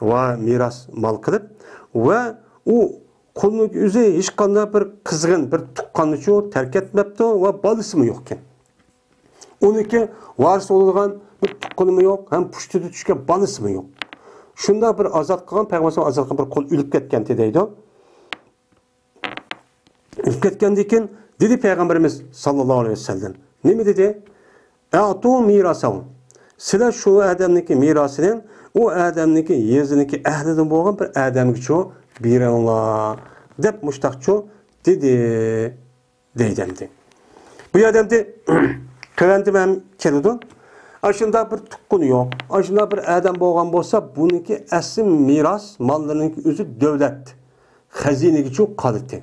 ۋە مىراس مال قىلىپ، ۋە ئۇ قۇلنىڭ ئۆزى ھېچقانداق بىر قىزغىن، بىر تۇغقاننىچۇ تەرك ئەتمەپتۇ ۋە بالىسىمۇ يوقكەن. ئۇنىڭكى ۋارىس بولىدىغان بىر تۇغقىنىمۇ يوق، ھەم پۇشتىدا چۈشكەن بالىسىمۇ يوق. شۇنداق بىر ئازاد قىلغان، پەيغەمبەر ئازاد قىلغان بىر قۇل ئۆلۈپ كەتكەنتى دەيدۇ. ئۆلۈپ كەتكەندىن كېيىن دېدى پەيغەمبىرىمىز ساللاللاھۇ ئەلەيھى ۋەسەللەم. نېمە دېدى؟ «ئەتۇ مىراسەھۇ.» سىلەر شۇ ئادەمنىڭكى مىراسىنى ئۇ ئادەمنىڭكى يېزىنىڭكى ئەھلىدىن بولغان بىر ئادەمگىچۇ بېرىڭلار، دەپ مۇشتاقچۇ دېدى، دەيدۇ ئەمدى. بۇ يەردە ئەمدى تۆۋەندە ھەم كېلىدۇ. ئاشۇنداق بىر تۇغقىنى يوق، ئاشۇنداق بىر ئادەم بولغان بولسا، بۇنىڭكى ئەسلى مىراس ماللىرىنىڭكى ئۆزى دۆلەت خەزىنىگىچۇ قالىتى،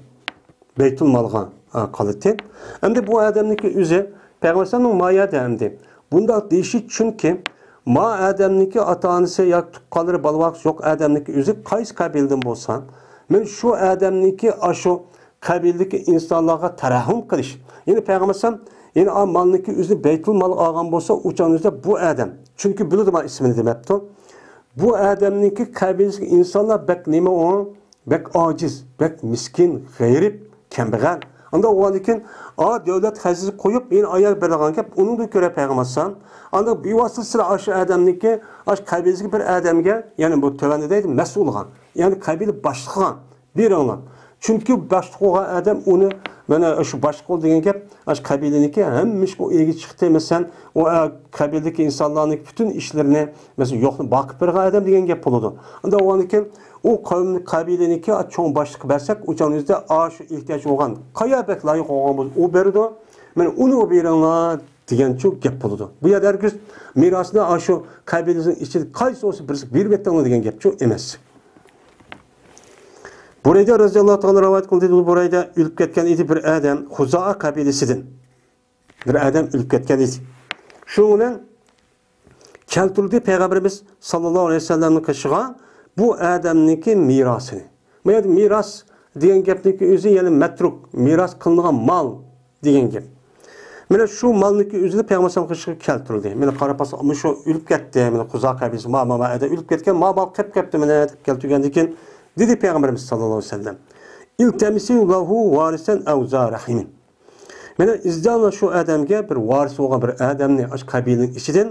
بەيتۇل مالغا، ئا، قالىتى. ئەمدى بۇ ئادەمنىڭكى ئۆزى پەيغەمبەر ئەلەيھىسسالامنىڭ ما يەردە ئەمدى بۇنداق دېيىشى، چۈنكى ما ئادەمنىڭكى ئاتا-ئانىسى ياكى تۇغقانلىرى، بالا-باققۇسى يوق ئادەمنىڭكى ئۆزى قايسى قەبىلىدىن بولسا، مەن شۇ ئادەمنىڭكى ئاشۇ قەبىلىدىكى ئىنسانلارغا تەرەھۇم قىلىش. يەنى پەيغەمبەر ئەلەيھىسسالام، يەنى ئا مالنىڭكى ئۆزىنى بەيتۇل مالغا ئالغان بولسا، ئۇ چاغنىڭ ئۆزىدە بۇ ئادەم، چۈنكى بىلىدۇ ما ئىسمىنى دېمەپتۇ. بۇ ئادەمنىڭكى قەبىلىسىدىكى ئىنسانلار بەك نېمە ئۇ؟ بەك ئاجىز، بەك مىسكىن، غېرىب، كەمبەغەل. ئانداق بولغاندىكىن، ئا، دۆلەت خەزىنىسى قويۇپ، يەنە ئايال بېرىدىغان گەپ، ئۇنىڭدىن كۆرە پەيغەمبەر ئەلەيھىسسالام، ئانداق بىۋاسىتە سىلەر ئاشۇ ئادەمنىڭكى، ئاشۇ قەبىلىسىدىكى بىر ئادەمگە، يەنى بۇ تۆۋەندە دەيدۇ، مەسئۇلغا، يەنى قەبىلە باشلىقىغا بېرىڭلار. چۈنكى باشلىق بولغان ئادەم ئۇنى، مانا شۇ باشلىق بولدى دېگەن گەپ، ئاشۇ قەبىلىنىڭكى ھەممە ئىشقا ئۇ ئىگە چىقتى، مەسىلەن، ئۇ، ئە، قەبىلىدىكى ئىنسانلارنىڭ پۈتۈن ئىشلىرىنى، مەسىلەن، يوقنى باقىپ بېرىدىغان ئادەم دېگەن گەپ بولىدۇ. ئانداق بولغاندىكىن، ئۇ قەۋم، قەبىلىنىڭكى چوڭ باشلىققا بەرسەك، ئۇ چاغنىڭ ئۆزىدە ئاشۇ ئېھتىياج بولغان، قايا بەك لايىق بولغان بولسا، ئۇ بېرىدۇ. مانا ئۇنى ئۇ بېرىڭلار دېگەنچۇ گەپ بولىدۇ. بۇ يەردە ھەرگىز مىراسنى ئاشۇ قەبىلىسىنىڭ ئىچىدە قايسى بولسا بىرسى بېرىپ ئېتىڭلار دېگەن گەپچۇ ئەمەس. بۇرەيدە رەزىياللاھۇ تائالا رىۋايەت قىلدى، بۇرەيدە ئۆلۈپ كەتكەن ئىدى بىر ئادەم، خۇزائە قەبىلىسىدىن. بىر ئادەم ئۆلۈپ كەتكەن ئىدى. شۇنىڭ بىلەن كەلتۈردى پەيغەمبىرىمىز ساللاللاھۇ ئەلەيھى ۋەسەللەمنىڭ قېشىغا بۇ ئادەمنىڭكى مىراسىنى. بۇ يەردە مىراس دېگەن گەپنىڭكى ئۆزى، يەنى مەترۇك، مىراس قىلىنغان مال دېگەن گەپ. مانا شۇ مالنىڭكى ئۆزىنى پەيغەمبەر ئەلەيھىسسالام قېشىغا كەلتۈردى. مانا قاراپ باقسا، مۇشۇ ئۆلۈپ كەتتى، مانا خۇزا قەبىلىسى، ما، ما، ما ئادەم ئۆلۈپ كەتكەن، ما مال قېلىپ كەپتۇ مانا دەپ كەلتۈرگەندىن كېيىن دېدى پەيغەمبىرىمىز ساللاللاھۇ ئەلەيھى ۋەسەللەم، ئىلتەمىسۇ لەھۇ ۋارىسەن ئەۋ زا رەھىمىن. مانا ئىزدەڭلار شۇ ئادەمگە، بىر ۋارىس بولغان بىر ئادەمنى ئاشۇ قەبىلىنىڭ ئىچىدىن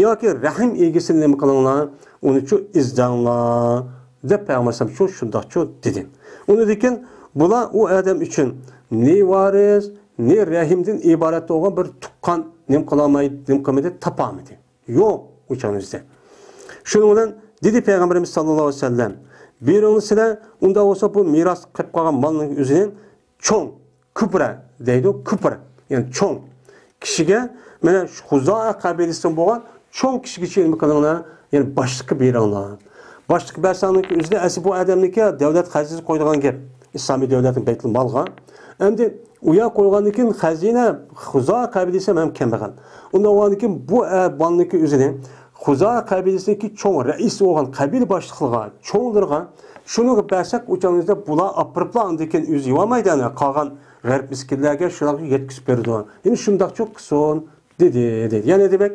ياكى رەھىم ئىگىسىنى نېمە قىلىڭلار، ئۇنىچۇ ئىزدەڭلار دەپ پەيغەمبەر ئەلەيھىسسالام شۇ شۇنداقچۇ دېدى. ئۇنىڭدىن كېيىن بۇلار ئۇ ئادەم ئۈچۈن نى ۋارىس، نى رەھىمدىن ئىبارەت بولغان بىر تۇغقان نېمە قىلالمايدۇ، نېمە قىلمىدى، تاپالمىدى. يوق ئۇ چاغنىڭ ئۆزىدە. شۇنىڭ بىلەن دېدى پەيغەمبىرىمىز ساللاللاھۇ ئەلەيھى ۋەسەللەم، بېرىڭلار سىلەر، ئۇنداق بولسا بۇ مىراس قېلىپ قالغان مالنىڭ ئۆزىنى چوڭ، كۇبرا دەيدۇ، كۇبرا، يەنى چوڭ كىشىگە، مانا شۇ خۇزائە قەبىلىسىدىن بولغان چوڭ كىشىگىچە نېمە قىلىڭلار، يەنى باشلىققا بېرىڭلار. باشلىققا بەرسەڭلىكى ئۆزىدە ئەسلى بۇ ئادەمنىڭكى دەۋلەت خەزىنىسى قويىدىغان گەپ، ئىسلامىي دەۋلەتنىڭ بەيتۇل مالغا. ئەمدى ئۇ يەر قويغاندىن كېيىن خەزىنە خۇزا قەبىلىسى ھەم كەمبەغەل. ئۇنداق بولغاندىن كېيىن بۇ ئە، بالىنىڭكى ئۆزىنى خۇزا قەبىلىسىدىكى چوڭ رەئىس بولغان قەبىلە باشلىقلىرىغا، چوڭلىرىغا، شۇنىڭغا بەرسەك، ئۇ چاغدا بۇلار ئاپىرىپلا ئاندىن كېيىن ئۆزى يېۋالمايدۇ، يەنى قالغان غەرب مىسكىنلەرگە شۇلارغا يەتكۈزۈپ بېرىدۇ. يەنى شۇنداقچۇ قىلسۇن، دېدى، دېدى. يەنى دېمەك،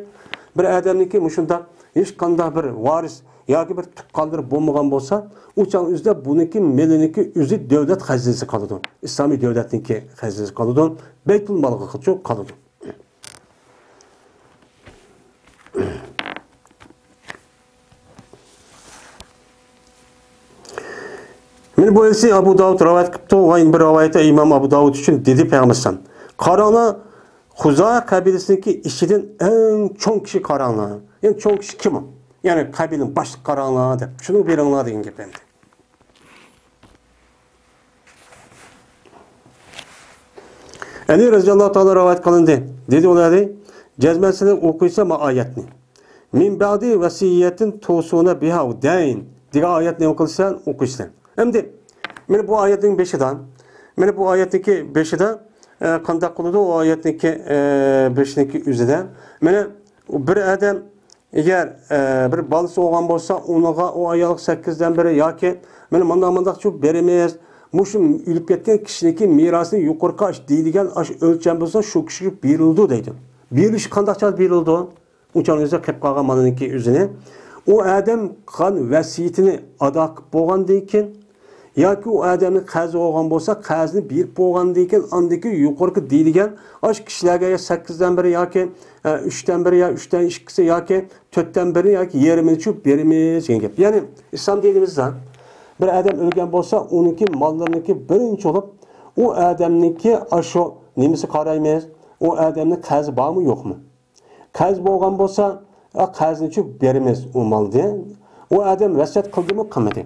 بىر ئادەمنىڭكى مۇشۇنداق ھېچقانداق بىر ۋارىس ياكى بىر تۇغقانلىرى بولمىغان بولسا، ئۇ چاغ ئۆزىدە بۇنىڭكى مېلىنىڭكى ئۆزى دۆلەت خەزىنىسى قالىدۇ. ئىسلامىي دۆلەتنىڭكى خەزىنىسى قالىدۇ. بەيتۇل مالغىچۇ قالىدۇ. مانا بۇ ھەدىسنى ئەبۇ داۋۇد رىۋايەت قىپتۇ ۋە يەنە بىر رىۋايەتتە ئىمام ئەبۇ داۋۇد ئۈچۈن دېدى پەيغەمبەر ئەلەيھىسسالام، قاراڭلار، خۇزا قەبىلىسىنىڭكى ئىچىدىن ئەڭ چوڭ كىشى قاراڭلار. يەنى چوڭ كىشى كىم ئۇ؟ يەنى قەبىلىنىڭ باشلىقى قاراڭلار دەپ، شۇنى بېرىڭلار دېگەن گەپ ئەمدى. ئەلى رەزىياللاھۇ تائالا رىۋايەت قىلىندى. دېدى ئۇلار، جەزمەن سىلەر ئوقۇيسىلەر ما ئايەتنى. مىن بەئدى ۋەسىيەتىن توسۇنە بىھا دەين دېگەن ئايەتنى نېمە قىلىسىلەر؟ ئوقۇيسىلەر. ئەمدى مانا بۇ ئايەتنىڭ بېشىدا، مانا بۇ ئايەتنىڭكى بېشىدا، ئە، قانداق قىلىدۇ؟ ئۇ ئايەتنىڭكى، ئە، بېشىنىڭكى ئۆزىدە، مانا بىر ئادەم ئەگەر، ئە، بىر بالىسى بولغان بولسا، ئۇنىڭغا ئۇ ئايالغا سەككىزدىن بىرى ياكى مانا مۇنداق مۇنداقچە بېرىمىز، مۇشۇ ئۆلۈپ كەتكەن كىشىنىڭكى مىراسىنى يۇقىرىقى ئاش دېيىلگەن ئاش ئۆلچەم بولسا، شۇ كىشىگە بېرىلىدۇ دەيدۇ. بېرىلىشى قانداق چاغدا بېرىلىدۇ؟ ئۇ چاغنىڭ ئۆزىدە قېلىپ قالغان مالنىڭكى ئۆزىنى ئۇ ئادەم قىلغان ۋەسىيىتىنى ئادا قىلىپ بولغاندىن كېيىن، ياكى ئۇ ئادەمنىڭ قەرزى بولغان بولسا، قەرزىنى بېرىپ بولغاندىن كېيىن، ئاندىن كېيىن يۇقىرىقى دېيىلگەن ئاشۇ كىشىلەرگە يا سەككىزدىن بىرى ياكى، ئە، ئۈچتىن بىرى يا ئۈچتىن ئىككىسى ياكى تۆتتىن بىرى ياكى يېرىمىنى چۈشۈرۈپ بېرىمىز دېگەن گەپ. يەنى ئىسلام دىنىمىزدا بىر ئادەم ئۆلگەن بولسا، ئۇنىڭكى ماللىرىنىڭكى بىرىنچى بولۇپ ئۇ ئادەمنىڭكى ئاشۇ نېمىسى قارايمىز، ئۇ ئادەمنىڭ قەرزى بارمۇ يوقمۇ؟ قەرز بولغان بولسا، ئا، قەرزنىچۇ بېرىمىز ئۇ مالنى. ئۇ ئادەم ۋەسىيەت قىلدىمۇ، قىلمىدى؟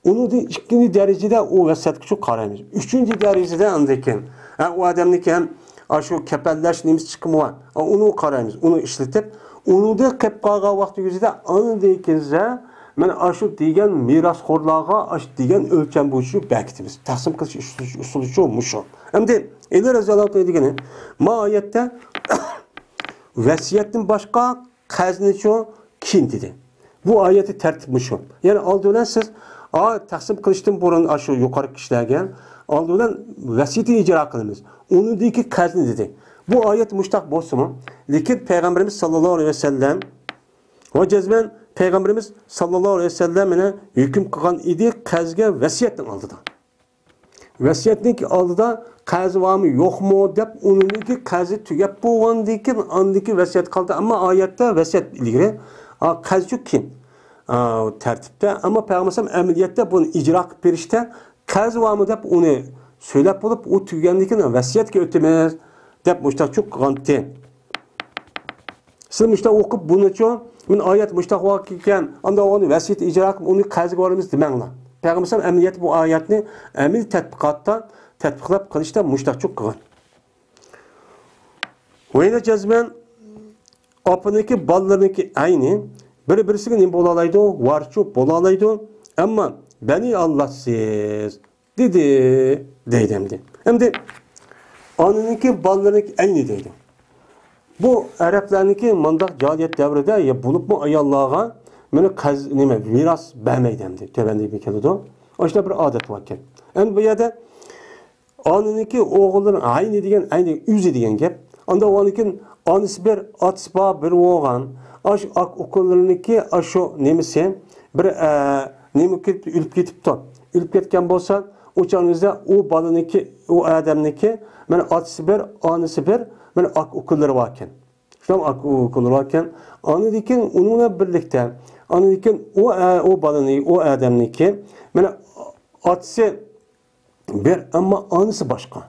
ئۇنىڭدىن ئىككىنچى دەرىجىدە ئۇ ۋەسىيەتكىچۇ قارايمىز. ئۈچىنچى دەرىجىدە ئاندىن كېيىن، ھە، ئۇ ئادەمنىڭكى ھەم ئاشۇ كەپەنلەش نېمىسى چىقىمۇ بار؟ ھە، ئۇنى قارايمىز. ئۇنى ئىشلىتىپ، ئۇنىڭدىن قېلىپ قالغان ۋاقتى يۈزىدە ئاندىن كېيىن مانا ئاشۇ دېگەن مىراسخورلارغا ئاشۇ دېگەن ئۆلچەم بويىچە بەركىتىمىز. تەقسىم قىلىش ئۇسۇلىچۇ مۇشۇ. ئەمدى ئەلى رەزىياللاھۇ تائالا دېگىنى، ما ئايەتتە ۋەسىيەتتىن باشقا قەرزنىچۇ كېيىن دېدى. بۇ ئايەتتە تەرتىپ مۇشۇ. يەنى ئالدى بىلەن سىز، ئا، تەقسىم قىلىشتىن بۇرۇن ئاشۇ يۇقىرىقى كىشىلەرگە ئالدى بىلەن ۋەسىيىتىنى ئىجرا قىلىمىز. ئۇنىڭدىن كېيىن قەرزنى دېدى. بۇ ئايەت مۇشتاق بولسىمۇ، لېكىن پەيغەمبىرىمىز ساللاللاھۇ ئەلەيھى ۋەسەللەم ۋە جەزمەن پەيغەمبىرىمىز ساللاللاھۇ ئەلەيھى ۋەسەللەم مانا ھۆكۈم قىلغان ئىدى قەرزگە ۋەسىيەتنىڭ ئالدىدا. ۋەسىيەتنىڭكى ئالدىدا قەرزى بارمۇ يوقمۇ دەپ، ئۇنىڭكى قەرزى تۈگەپ بولغاندىن كېيىن ئاندىكى ۋەسىيەت قالدى. ئەمما ئايەتتە ۋەسىيەت ئىلگىرى، ئا، قەرزچۇ كېيىن، ئا، تەرتىپتە. ئەمما پەيغەمبەر ئەمەلىيەتتە بۇنى ئىجرا قىلىپ بېرىشتە قەرزى بارمۇ دەپ ئۇنى سۆيلەپ بولۇپ، ئۇ تۈگىگەندىن كېيىن ۋەسىيەتكە ئۆتىمىز دەپ مۇشتاقچۇ قىلغانتى. سىز مۇشتاق ئوقۇپ بۇنىچۇ، مانا ئايەت مۇشتاق بولغان ئىكەن، ئانداق ئۇنى ۋەسىيەت ئىجرا قىلىپ، ئۇنى قەرزگە بېرىمىز دېمەڭلار. پەيغەمبەر ئەمەلىيەتتە بۇ ئايەتنى ئەمەلىي تەتبىقاتتا، تەتبىقلاپ قىلىشتا مۇشتاقچۇ قىلغان. ۋەينە جەزمەن ئاپىنىڭكى، بالىلىرىنىڭكى ئەينى بىر-بىرسىگە نېمە بولالايدۇ؟ ۋارچۇ بولالايدۇ. ئەمما بەنى ئاللاسىز. دېدى، دەيدۇ ئەمدى. ئەمدى ئانىنىڭكى بالىلىرىنىڭكى ئەينى دەيدۇ. بۇ ئەرەبلەرنىڭكى مۇنداق جاھىلىيەت دەۋرىدە يا بولۇپمۇ ئاياللارغا مانا قەز-، نېمە، مىراس بەرمەيدۇ ئەمدى. تۆۋەندە كېلىدۇ. ئاشۇنداق بىر ئادەت باركەن. ئەمدى بۇ يەردە ئانىنىڭكى ئوغۇللىرى ئەينى دېگەن، ئەينى ئۆزى دېگەن گەپ. ئاندا ئۇنىڭكى ئانىسى بىر، ئاتىسى بار بىر بولغان. ئاشۇ ئاكا ئۇكىلىرىنىڭكى ئاشۇ نېمىسى بىر، ئە، نېمە كېتىپ، ئۆلۈپ كېتىپتۇ. ئۆلۈپ كەتكەن بولسا، ئۇ چاغنىڭدا ئۇ بالىنىڭكى، ئۇ ئادەمنىڭكى، مانا ئاتىسى بىر، ئانىسى بىر، مانا ئاكا ئۇكىلىرى باركەن. شۇنداق ئاكا ئۇكىلىرى باركەن. ئاندىن كېيىن ئۇنىڭ بىلەن بىرلىكتە، ئاندىن كېيىن ئۇ، ئە، ئۇ بالىنى، ئۇ ئادەمنىڭكى، مانا ئاتىسى بىر، ئەمما ئانىسى باشقا.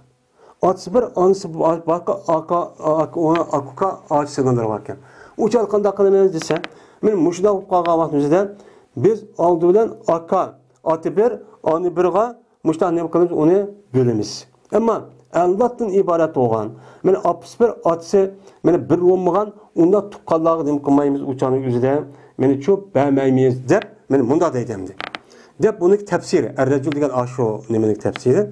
ئاتىسى بىر، ئانىسى با-، باشقا، ئاكا، ئاكا، ئۇكا، ئاچا-سىڭىللىرى باركەن. ئۇ چاغدا قانداق قىلىمىز دېسە، مانا مۇشۇنداق بولۇپ قالغان ۋاقتىمىزدا بىز ئالدى بىلەن ئاكا، ئاتا بىر، ئانا بىرغا مۇشۇنداق نېمە قىلىمىز، ئۇنى بۆلىمىز. ئەمما ئەۋلادتىن ئىبارەت بولغان، مانا ئاپىسى بىر، ئاتىسى مانا بىر بولمىغان ئۇنداق تۇغقانلارغا نېمە قىلمايمىز، ئۇ چاغنىڭ ئۆزىدە مانا شۇ بەرمەيمىز دەپ، مانا مۇنداق دەيدۇ ئەمدى. دەپ بۇنىڭ تەپسىرى، ئەررەجۇل دېگەن ئاشۇ نېمىنىڭ تەپسىرى.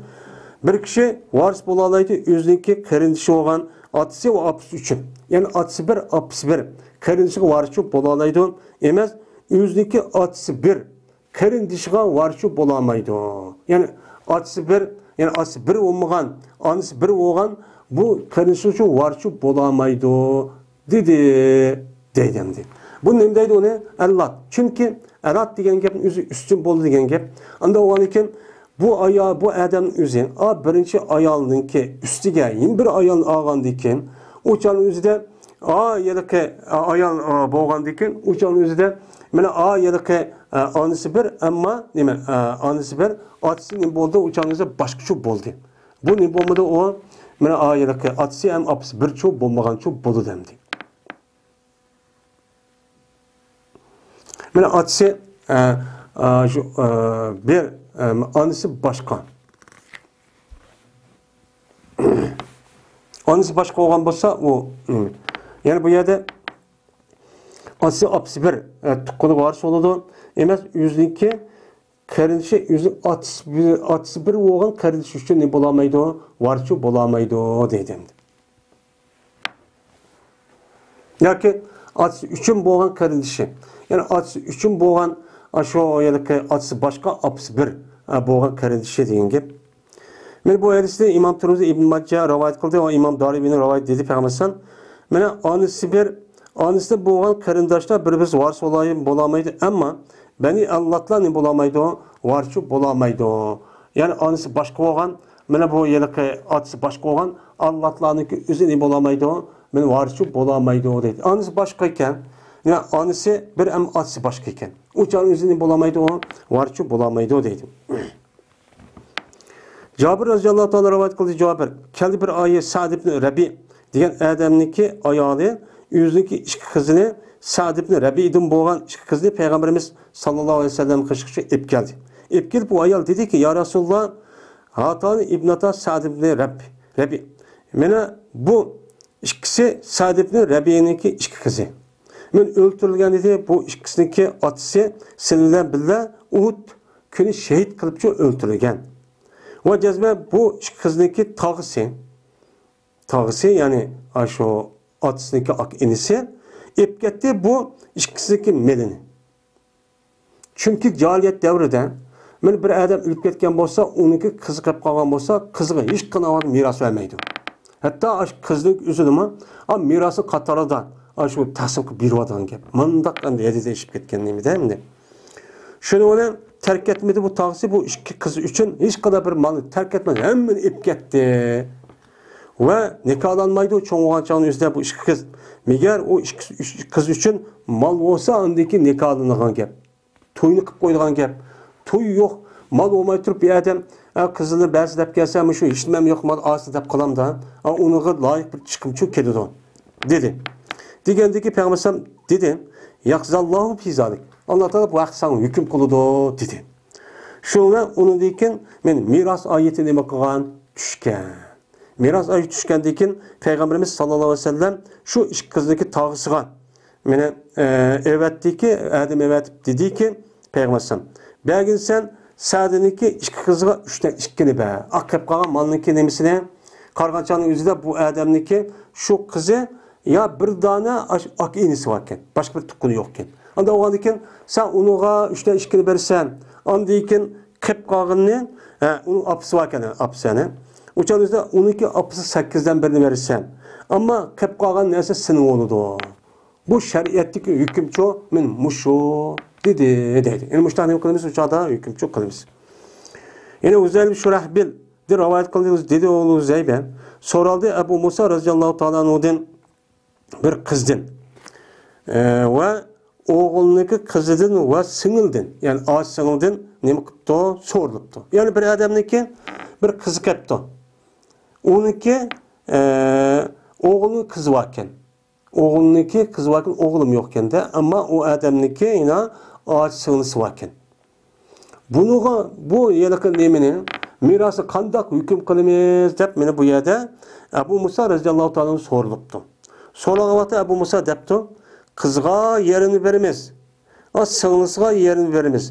بىر كىشى ۋارىس بولالايدۇ، ئۆزىنىڭكى قېرىندىشى بولغان ئاتىسى ۋە ئاپىسى ئۈچۈن. يەنى ئاتىسى بىر، ئاپىسى بىر قېرىندىشىغا ۋارىسچۇ بولالايدۇ. ئەمەس، ئۆزىنىڭكى ئاتىسى بىر قېرىندىشىغا ۋارىسچۇ بولالمايدۇ. يەنى ئاتىسى بىر، يەنى ئاتىسى بىر بولمىغان، ئانىسى بىر بولغان بۇ قېرىندىشى ئۈچۈن ۋارىسچۇ بولالمايدۇ، دېدى، دەيدۇ ئەمدى. بۇ نېمە دەيدۇ ئۇنى؟ ئەللات. چۈنكى ئەلات دېگەن گەپنىڭ ئۆزى ئۈستۈن بولدى دېگەن گەپ. ئاندا بولغاندىن كېيىن بۇ ئايال، بۇ ئادەمنىڭ ئۆزى، ئا، بىرىنچى ئايالنىڭكى ئۈستىگە يەنە بىر ئايالنى ئالغاندىن كېيىن، ئۇ چاغنىڭ ئۆزىدە ئا، ھېلىقى، ئا، ئايال، ئا، بولغاندىن كېيىن، ئۇ چاغنىڭ ئۆزىدە، مانا، ئا، ھېلىقى، ئا، ئانىسى بىر، ئەمما نېمە، ئا، ئانىسى بىر، ئاتىسى نېمە بولدى؟ ئۇ چاغنىڭ ئۆزىدە باشقىچۇ بولدى. بۇ نېمە بولمىدى ئۇ؟ مانا، ئا، ھېلىقى ئاتىسى ھەم ئاپىسى بىرچۇ بولمىغانچۇ بولدى ئەمدى. مانا ئاتىسى، ئە، ئە، شۇ، ئە، بىر، ئە، ئانىسى باشقا. ئانىسى باشقا بولغان بولسا، ئۇ، ئىم. يەنى بۇ يەردە ئاتىسى، ئاپىسى بىر، ئە، تۇغقىنىغا ۋارىس بولىدۇ. ئەمەس، ئۆزىنىڭكى قېرىندىشى، ئۆزىنىڭ ئاتىسى بىر، ئاتىسى بىر بولغان قېرىندىشى ئۈچۈن نېمە بولالمايدۇ؟ ۋارىسچۇ بولالمايدۇ، دەيدۇ ئەمدى. ياكى ئاتىسى ئۈچۈن بولغان قېرىندىشى. يەنى ئاتىسى ئۈچۈن بولغان، ئاشۇ ھېلىقى ئاتىسى باشقا، ئاپىسى بىر، ئە، بولغان قېرىندىشى دېگەن گەپ. مانا بۇ ھەدىسنى ئىمام تۇرمۇزى، ئىبن ماججا رىۋايەت قىلدى ۋە ئىمام دارىمىنىڭ رىۋايەت دېدى پەيغەمبەر ئەلەيھىسسالام. مانا ئانىسى بىر، ئانىسى بولغان قېرىنداشلار بىر-بىرسى ۋارىس بولاي-، بولالمايدۇ، ئەمما بەنى ئەۋلادلار نېمە بولالمايدۇ؟ ۋارىسچۇ بولالمايدۇ. يەنى ئانىسى باشقا بولغان، مانا بۇ ھېلىقى ئاتىسى باشقا بولغان ئەۋلادلارنىڭكى ئۆزى نېمە بولالمايدۇ؟ مانا ۋارىسچۇ بولالمايدۇ دەيدۇ. ئانىسى باشقا ئىكەن، يەنى ئانىسى بىر، ئەمما ئاتىسى باشقا ئىكەن. ئۇ چاغنىڭ ئۆزى نېمە بولالمايدۇ؟ ۋارىسچۇ بولالمايدۇ دەيدۇ. جابىر رەزىياللاھۇ تائالا رىۋايەت قىلدى، جابىر، كەلدى بىر ئايە سەئد ئىبن رەبىئ دېگەن ئادەمنىڭكى ئايالى ئۆزىنىڭكى ئىككى قىزىنى، سەئد ئىبن رەبىئدىن بولغان ئىككى قىزنى پەيغەمبىرىمىز ساللاللاھۇ ئەلەيھى ۋەسەللەم قېشىغا ئېلىپ كەلدى. ئېلىپ كېلىپ، ئۇ ئايال دېدىكى، يا رەسۇلاللا، ھاتانى ئىبناتا سەئد ئىبن رەب-، رەبىئ. مانا بۇ ئىككىسى سەئد ئىبن رەبىئنىڭكى ئىككى قىزى. مەن ئۆلتۈرۈلگەن ئىدى، بۇ ئىككىسىنىڭكى ئاتىسى سىلەر بىلەن بىللە ئۇھۇد كۈنى شېھىت قىلىپچۇ ئۆلتۈرۈلگەن. ۋە جەزمەن بۇ ئىككى قىزنىڭكى تاغىسى، تاغىسى، يەنى ئاشۇ ئاتىسىنىڭكى ئاكا ئىنىسى ئېلىپ كەتتى بۇ ئىككىسىنىڭكى مېلىنى. چۈنكى جاھىلىيەت دەۋرىدە، مانا بىر ئادەم ئۆلۈپ كەتكەن بولسا، ئۇنىڭكى قىزى قېلىپ قالغان بولسا، قىزىغا ھېچقانداق مىراس بەرمەيدۇ. ھەتتا ئاشۇ قىزنىڭ ئۆزىنىمۇ، ئا، مىراسنى قاتارىدا ئاشۇ تەقسىم قىلىپ بېرىۋاتىدىغان گەپ. مۇنداق ئەمدى ھەدىس ئېشىپ كەتكەن نېمىدە ئەمدى. شۇنىڭ بىلەن تەرك ئەتمىدى بۇ تاغىسى بۇ ئىككى قىزى ئۈچۈن، ھېچقانداق بىر مالنى تەرك ئەتمەي، ھەممىنى ئېلىپ كەتتى. ۋە نىكاھلانمايدۇ، چوڭ بولغان چاغنىڭ ئۆزىدە بۇ ئىككى قىز. مەگەر ئۇ ئىككى، ئۈچ قىز ئۈچۈن مال بولسا، ئاندىن كېيىن نىكاھلىنىدىغان گەپ. توينى قىلىپ قويىدىغان گەپ. توي يوق، مال بولماي تۇرۇپ، بىر ئادەم، ئە، قىزىنى بەرسە دەپ كەلسە، مۇشۇ ھېچنېمەم يوق، مال ئالسا دەپ قىلامدا، ئا، ئۇنىڭغا لايىق بىر چىقىمچۇ كېلىدۇ، دېدى. دېگەندىكى پەيغەمبەر دېدى، يەقزاللاھۇ فى زالىك. ئاللا تائالا بۇ ھەقتە ساڭا ھۆكۈم قىلىدۇ، دېدى. شۇنىڭ بىلەن ئۇنىڭدىن كېيىن مېنى مىراس ئايىتى نېمە قىلغان؟ چۈشكەن. مىراس ئايىتى چۈشكەندىن كېيىن پەيغەمبىرىمىز ساللاللاھۇ ئەلەيھى ۋەسەللەم شۇ ئىككى قىزنىڭكى تاغىسىغا مېنى، ئە، ئەۋەتتىكى، ئادەم ئەۋەتىپ دېدىكى، پەيغەمبەر ئەلەيھىسسالام، بەرگىنسەن، سەدىنىڭكى ئىككى قىزىغا ئۈچتىن ئىككىنى بەر. ئاق قېلىپ قالغان مالنىڭكى نېمىسىنى؟ قارىغانچانىڭ ئۆزىدە بۇ ئادەمنىڭكى شۇ قىزى يا بىر دانە ئاش-، ئاكا ئىنىسى باركەن. باشقا بىر تۇغقىنى يوقكەن. ئاندا بولغاندىكىن سەن ئۇنىڭغا ئۈچتىن ئىككىنى بەرسەن. ئاندىن كېيىن قېلىپ قالغىنىنى، ھە، ئۇنىڭ ئاپىسى باركەن، ئاپىسى يەنى. ئۇچان ئۆزىدە ئۇنىڭكى ئاپىسى سەككىزدىن بىرنى بەرسەن. ئەمما قېلىپ قالغان نەرسە سېنىڭ بولىدۇ. بۇ شەرىئەتتىكى ھۆكۈمچۇ، مەن مۇشۇ دېدى، دەيدۇ. يەنى مۇشۇنداق نېمە قىلىمىز، ئۇ چاغدا ھۆكۈمچۇ قىلىمىز. يەنى ئۇزەيل شۇرەھبىلدىن رىۋايەت قىلدى، دېدى ئوغلى ئۇزەيبە. سورالدى ئەبۇ مۇسا رەزىياللاھۇ تائالا ئەنھۇدىن بىر قىزدىن. ئە، ۋە ئوغلىنىڭكى قىزىدىن ۋە سىڭىلدىن، يەنى ئاچا سىڭىلدىن نېمە قىپتۇ؟ سورىلىپتۇ. يەنى بىر ئادەمنىڭكى بىر قىزى قېپتۇ. ئۇنىڭكى، ئە، ئوغلىنىڭ قىزى باركەن. ئوغلىنىڭكى قىزى باركەن، ئوغلۇم يوقكەن-دە. ئەمما ئۇ ئادەمنىڭكى يەنە ئاچا سىڭلىسى باركەن. بۇنىڭغا، بۇ ھېلىقى نېمىنى، مىراسنى قانداق ھۆكۈم قىلىمىز دەپ مانا بۇ يەردە ئەبۇ مۇسا رەزىياللاھۇ تائالا ئەنھۇ سورىلىپتۇ. سورىغان ۋاقىتتا ئەبۇ مۇسا دەپتۇ، قىزغا يېرىنى بېرىمىز، ئا، سىڭلىسىغا يېرىنى بېرىمىز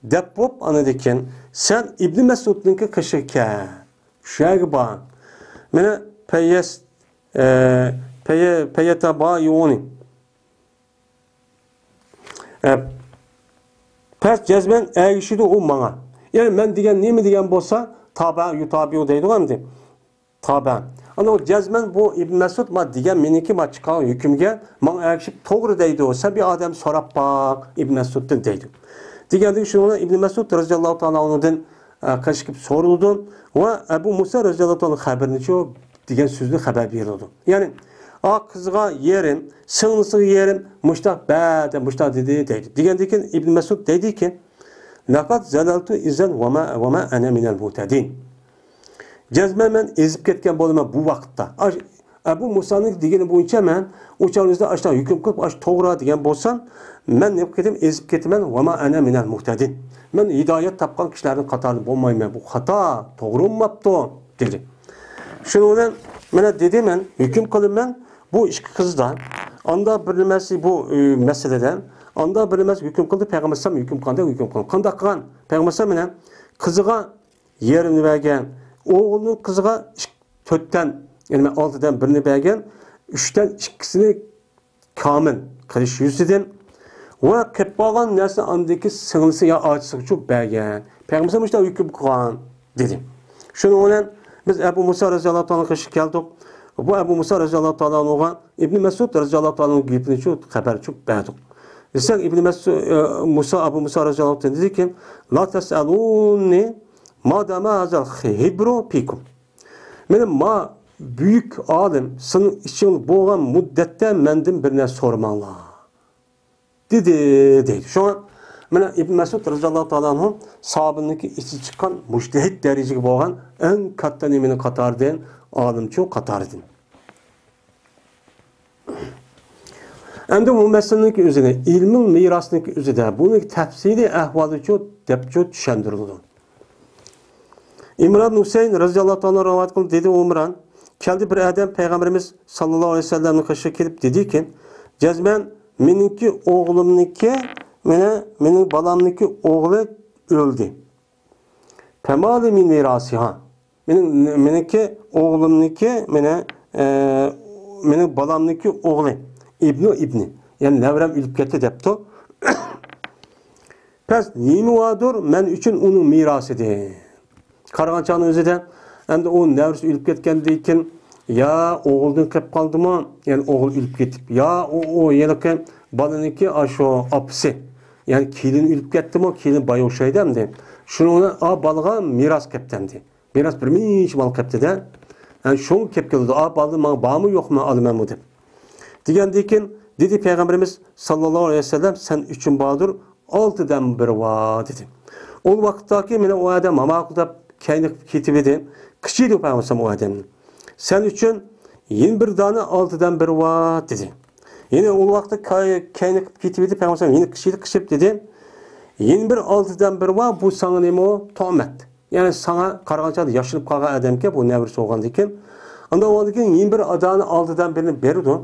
دەپ بوپ، ئاندىن كېيىن سەن ئىبنى مەسئۇدنىڭكى قېشىغا كەل. شۇ يەرگە بار. مانا پەيەس، ئە، پەيە-، پەيەتابا يۇغۇنى. ئە، پەس جەزمەن ئەگىشىدۇ ئۇ ماڭا. يەنى مەن دېگەن نېمە دېگەن بولسا، تابا يۇتابىئۇ دەيدىغۇ ئەمدى. تابا. ئانا جەزمەن بۇ ئىبن مەسئۇد ما دېگەن مېنىڭكى ما چىقارغان ھۆكۈمگە ماڭا ئەگىشىپ توغرا دەيدۇ. سەن بىر ئادەم سوراپ باق ئىبن مەسئۇدتىن دەيدۇ. دېگەندىن شۇنىڭ بىلەن ئىبن مەسئۇد رەزىياللاھۇ تائالا ئەنھۇدىن، ئە، قېشىپ سورىلىدۇ ۋە ئەبۇ مۇسا رەزىياللاھۇ تائالا خەبىرىنىچۇ دېگەن سۆزنى خەۋەر بېرىدۇ. يەنى، ئا قىزغا يېرىم، سىڭلىسىغا يېرىم، مۇشتاق بەدە، مۇشتاق دېدى، دەيدۇ. دېگەندىن كېيىن ئىبن مەسئۇد دەيدىكى، لەقەد زەلەلتۇ ئىزەن ۋە ما، ۋە ما ئەنە مىنەل مۇھتەدىن. جەزمەن مەن ئېزىپ كەتكەن بولىمەن بۇ ۋاقىتتا. ئاش-، ئەبۇ مۇسانىڭ دېگىنى بويىچە مەن ئۇ چاغدا ئاشۇنداق ھۆكۈم قىلىپ، ئاش توغرا دېگەن بولسام، مەن نېمە قىلىپ كېتىمەن؟ ئېزىپ كېتىمەن. ۋە ما ئەنە مىنەل مۇھتەدىن. مەن ھىدايەت تاپقان كىشىلەردىن قاتارىدا بولمايمەن. بۇ خاتا، توغرا بولماپتۇ، دېدى. شۇنىڭ بىلەن مانا دېدى، مەن ھۆكۈم قىلىمەن بۇ ئىككى قىزدا. ئاندا بىر نېمەسى بۇ، ئى، مەسىلىدە. ئاندا بىر نېمەسى ھۆكۈم قىلدى، پەيغەمبەر ئەلەيھىسسالام ھۆكۈم قىلغاندەك ھۆكۈم قىلدى. قانداق قىلغان؟ پەيغەمبەر ئەلەيھىسسالام مانا قىزىغا يېرىمنى بەرگەن، ئوغلىنىڭ قىزىغا ئىك-، تۆتتىن، يەنى ئالتىدىن بىرنى بەرگەن، ئۈچتىن ئىككىسىنى كامىل قىلىش يۈزىسىدىن ۋە قېلىپ قالغان نەرسىنى ئاندىكى سىڭلىسى يا ئاچىسىغىچۇ بەرگەن. پەيغەمبەر مۇشۇنداق ھۆكۈم قىلغان، دېدى. شۇنىڭ بىلەن بىز ئەبۇ مۇسا رەزىياللاھۇ تائالا قېشىغا كەلدۇق. بۇ ئەبۇ مۇسا رەزىياللاھۇ تائالا ئانھۇغا ئىبنى مەسئۇد رەزىياللاھۇ تائالا ئانھۇ گېپىنىچۇ خەۋەرچۇ بەردۇق. دېسەك، ئىبنى مەسئۇد، ئە، مۇسا، ئەبۇ مۇسا رەزىياللاھۇ تائالا دېدىكى، لا تسألوني ما دام هذا الحبر فيكم. مېنى ما بۈيۈك ئالىم سىزنىڭ ئىچىڭلار بولغان مۇددەتتە مەندىن بىر نەرسە سورىماڭلار، دېدى، دەيدۇ. شۇڭا مانا ئىبن مەسئۇد رەزىياللاھۇ تائالا ئەنھۇ ساھابىنىڭكى ئىچىدىن چىققان مۇجتەھىد دەرىجىگە بولغان ئەڭ كاتتا نېمىنىڭ قاتارىدىن، ئالىمچۇ قاتارىدىن. ئەمدى بۇ مەسىلىنىڭكى ئۆزىنى، ئىلمۇل مىراسنىڭكى ئۆزىدە بۇنىڭ تەپسىلىي ئەھۋالىچۇ دەپچۇ چۈشەندۈرۈلىدۇ. ئىمران ھۈسەيىن رەزىياللاھۇ تائالا رىۋايەت قىلدى، دېدى ئىمران، كەلدى بىر ئادەم پەيغەمبىرىمىز ساللاللاھۇ ئەلەيھى ۋەسەللەمنىڭ قېشىغا كېلىپ دېدىكى، جەزمەن مېنىڭكى ئوغلۇمنىڭكى، مېنى، مېنىڭ بالامنىڭكى ئوغلى ئۆلدى. فما لي من ميراثها. مېنىڭ، مېنىڭكى ئوغلۇمنىڭكى، مېنى، ئە، مېنىڭ بالامنىڭكى ئوغلى، ئىبنۇ ئىبنى، يەنى نەۋرەم ئۆلۈپ كەتتى دەپتۇ. پەس نېمە باردۇر مەن ئۈچۈن ئۇنىڭ مىراسىدىن؟ قارىغان چاغنىڭ ئۆزىدە، ئەمدى ئۇ نەۋرىسى ئۆلۈپ كەتكەندىن كېيىن، يا ئوغلىدىن قېلىپ قالدىمۇ، يەنى ئوغلى ئۆلۈپ كېتىپ، يا ئۇ، ئۇ ھېلىقى بالىنىڭكى ئاشۇ ئاپىسى، يەنى كېلىنى ئۆلۈپ كەتتىمۇ، كېلىن باي ئوخشايدۇ ئەمدى. شۇنىڭ بىلەن ئا بالىغا مىراس قېپتۇ ئەمدى. مىراس بىر مۇنچە مال قېپتىدە. يەنى شۇڭا كېلىپ كېلىدۇ. ئا بالىدىن ماڭا بارمۇ يوقمۇ ئالىمەنمۇ دەپ. دېگەندىن كېيىن دېدى پەيغەمبىرىمىز ساللاللاھۇ ئەلەيھى ۋەسەللەم، سەن ئۈچۈن باردۇر، ئالتىدىن بىرى بار، دېدى. ئۇ ۋاقىتتاكى مېنى ئۇ ئادەم ماماقۇل دەپ كەينىگە كېتىۋىدى. قىچىيدۇ پەيغەمبەر ئۇ ئادەمنى. سەن ئۈچۈن يەنە بىر دانە ئالتىدىن بىرى بار، دېدى. يەنە ئۇ ۋاقىتتا كەي-، كەينىگە كېتىۋىدى پەيغەمبەر يەنە قىچىيدى، قىچىپ دېدى. يەنە بىر ئالتىدىن بىرى بار، بۇ ساڭا نېمە ئۇ؟ تۆھمەت. يەنى ساڭا قارىغانچە ياشىنىپ قالغان ئادەمكەن، بۇ نەۋرىسى بولغاندىكىن. ئانداق بولغاندىكىن يەنە بىر ئادانى ئالدىدىن بىرنى بېرىدۇ.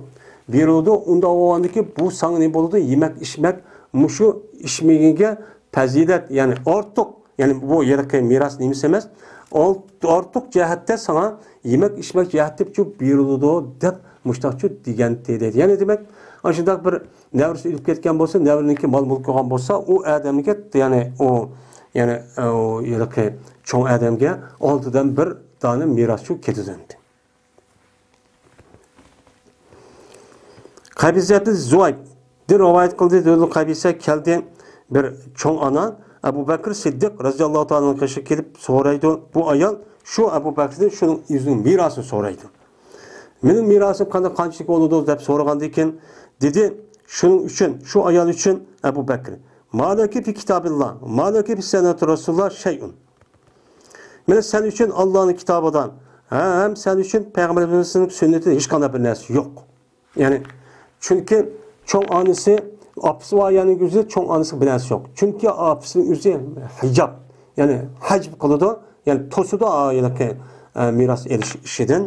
بېرىدۇ. ئۇنداق بولغاندىكىن بۇ ساڭا نېمە بولىدۇ؟ يېمەك، ئىچمەك، مۇشۇ ئىچمىگىنىگە پەزىلەت، يەنى ئارتۇق يەنى بۇ ھېلىقى مىراس نېمىسى ئەمەس، ئارتۇق جەھەتتە ساڭا يېمەك-ئىچمەك جەھەتتىنچۇ بېرىلىدۇ دەپ مۇشۇنداقچۇ دېگەنتى دەيدۇ. يەنى دېمەك، ئاشۇنداق بىر نەۋرىسى ئۆلۈپ كەتكەن بولسا، نەۋرىنىڭكى مال-مۈلكى قالغان بولسا، ئۇ ئادەمگە، يەنى ئۇ، يەنى ئۇ ھېلىقى چوڭ ئادەمگە ئالتىدىن بىر دانە مىراسچۇ كېتىدۇ ئەمدى. قەبىسەتى زۇۋايبدىن رىۋايەت قىلدى، دېدى، قەبىسە كەلدى، بىر چوڭ ئانا ئەبۇ بەكرى سىددىق رەزىياللاھۇ تائالا ئەنھۇ قېشىغا كېلىپ سورايدۇ. بۇ ئايال شۇ ئەبۇ بەكرىدىن شۇنىڭ ئۆزىنىڭ مىراسىنى سورايدۇ. مېنىڭ مىراسىم قانداق، قانچىلىك بولىدۇ دەپ سورىغاندىن كېيىن، دېدى، شۇنىڭ ئۈچۈن، شۇ ئايال ئۈچۈن ئەبۇ بەكرى، مالەكى في كتاب الله، مالەكى في سۈننەتى رەسۇلىللا شەيئۇن. مانا سەن ئۈچۈن ئاللانىڭ كىتابىدا، ھە، ھەم سەن ئۈچۈن پەيغەمبىرىمىزنىڭ سۈننىتىدە ھېچقانداق بىر نەرسە يوق. يەنى، چۈنكى چوڭ ئانىسى، ئاپىسى بار يەرنىڭ ئۆزى چوڭ ئانىسىغا بىر نەرسە يوق. چۈنكى ئاپىسىنىڭ ئۆزى ھىجاب، يەنى ھەجىب قىلىدۇ، يەنى توسىدۇ ئائىلىدىكى، ئە، مىراس ئېلىش ئىشىدىن.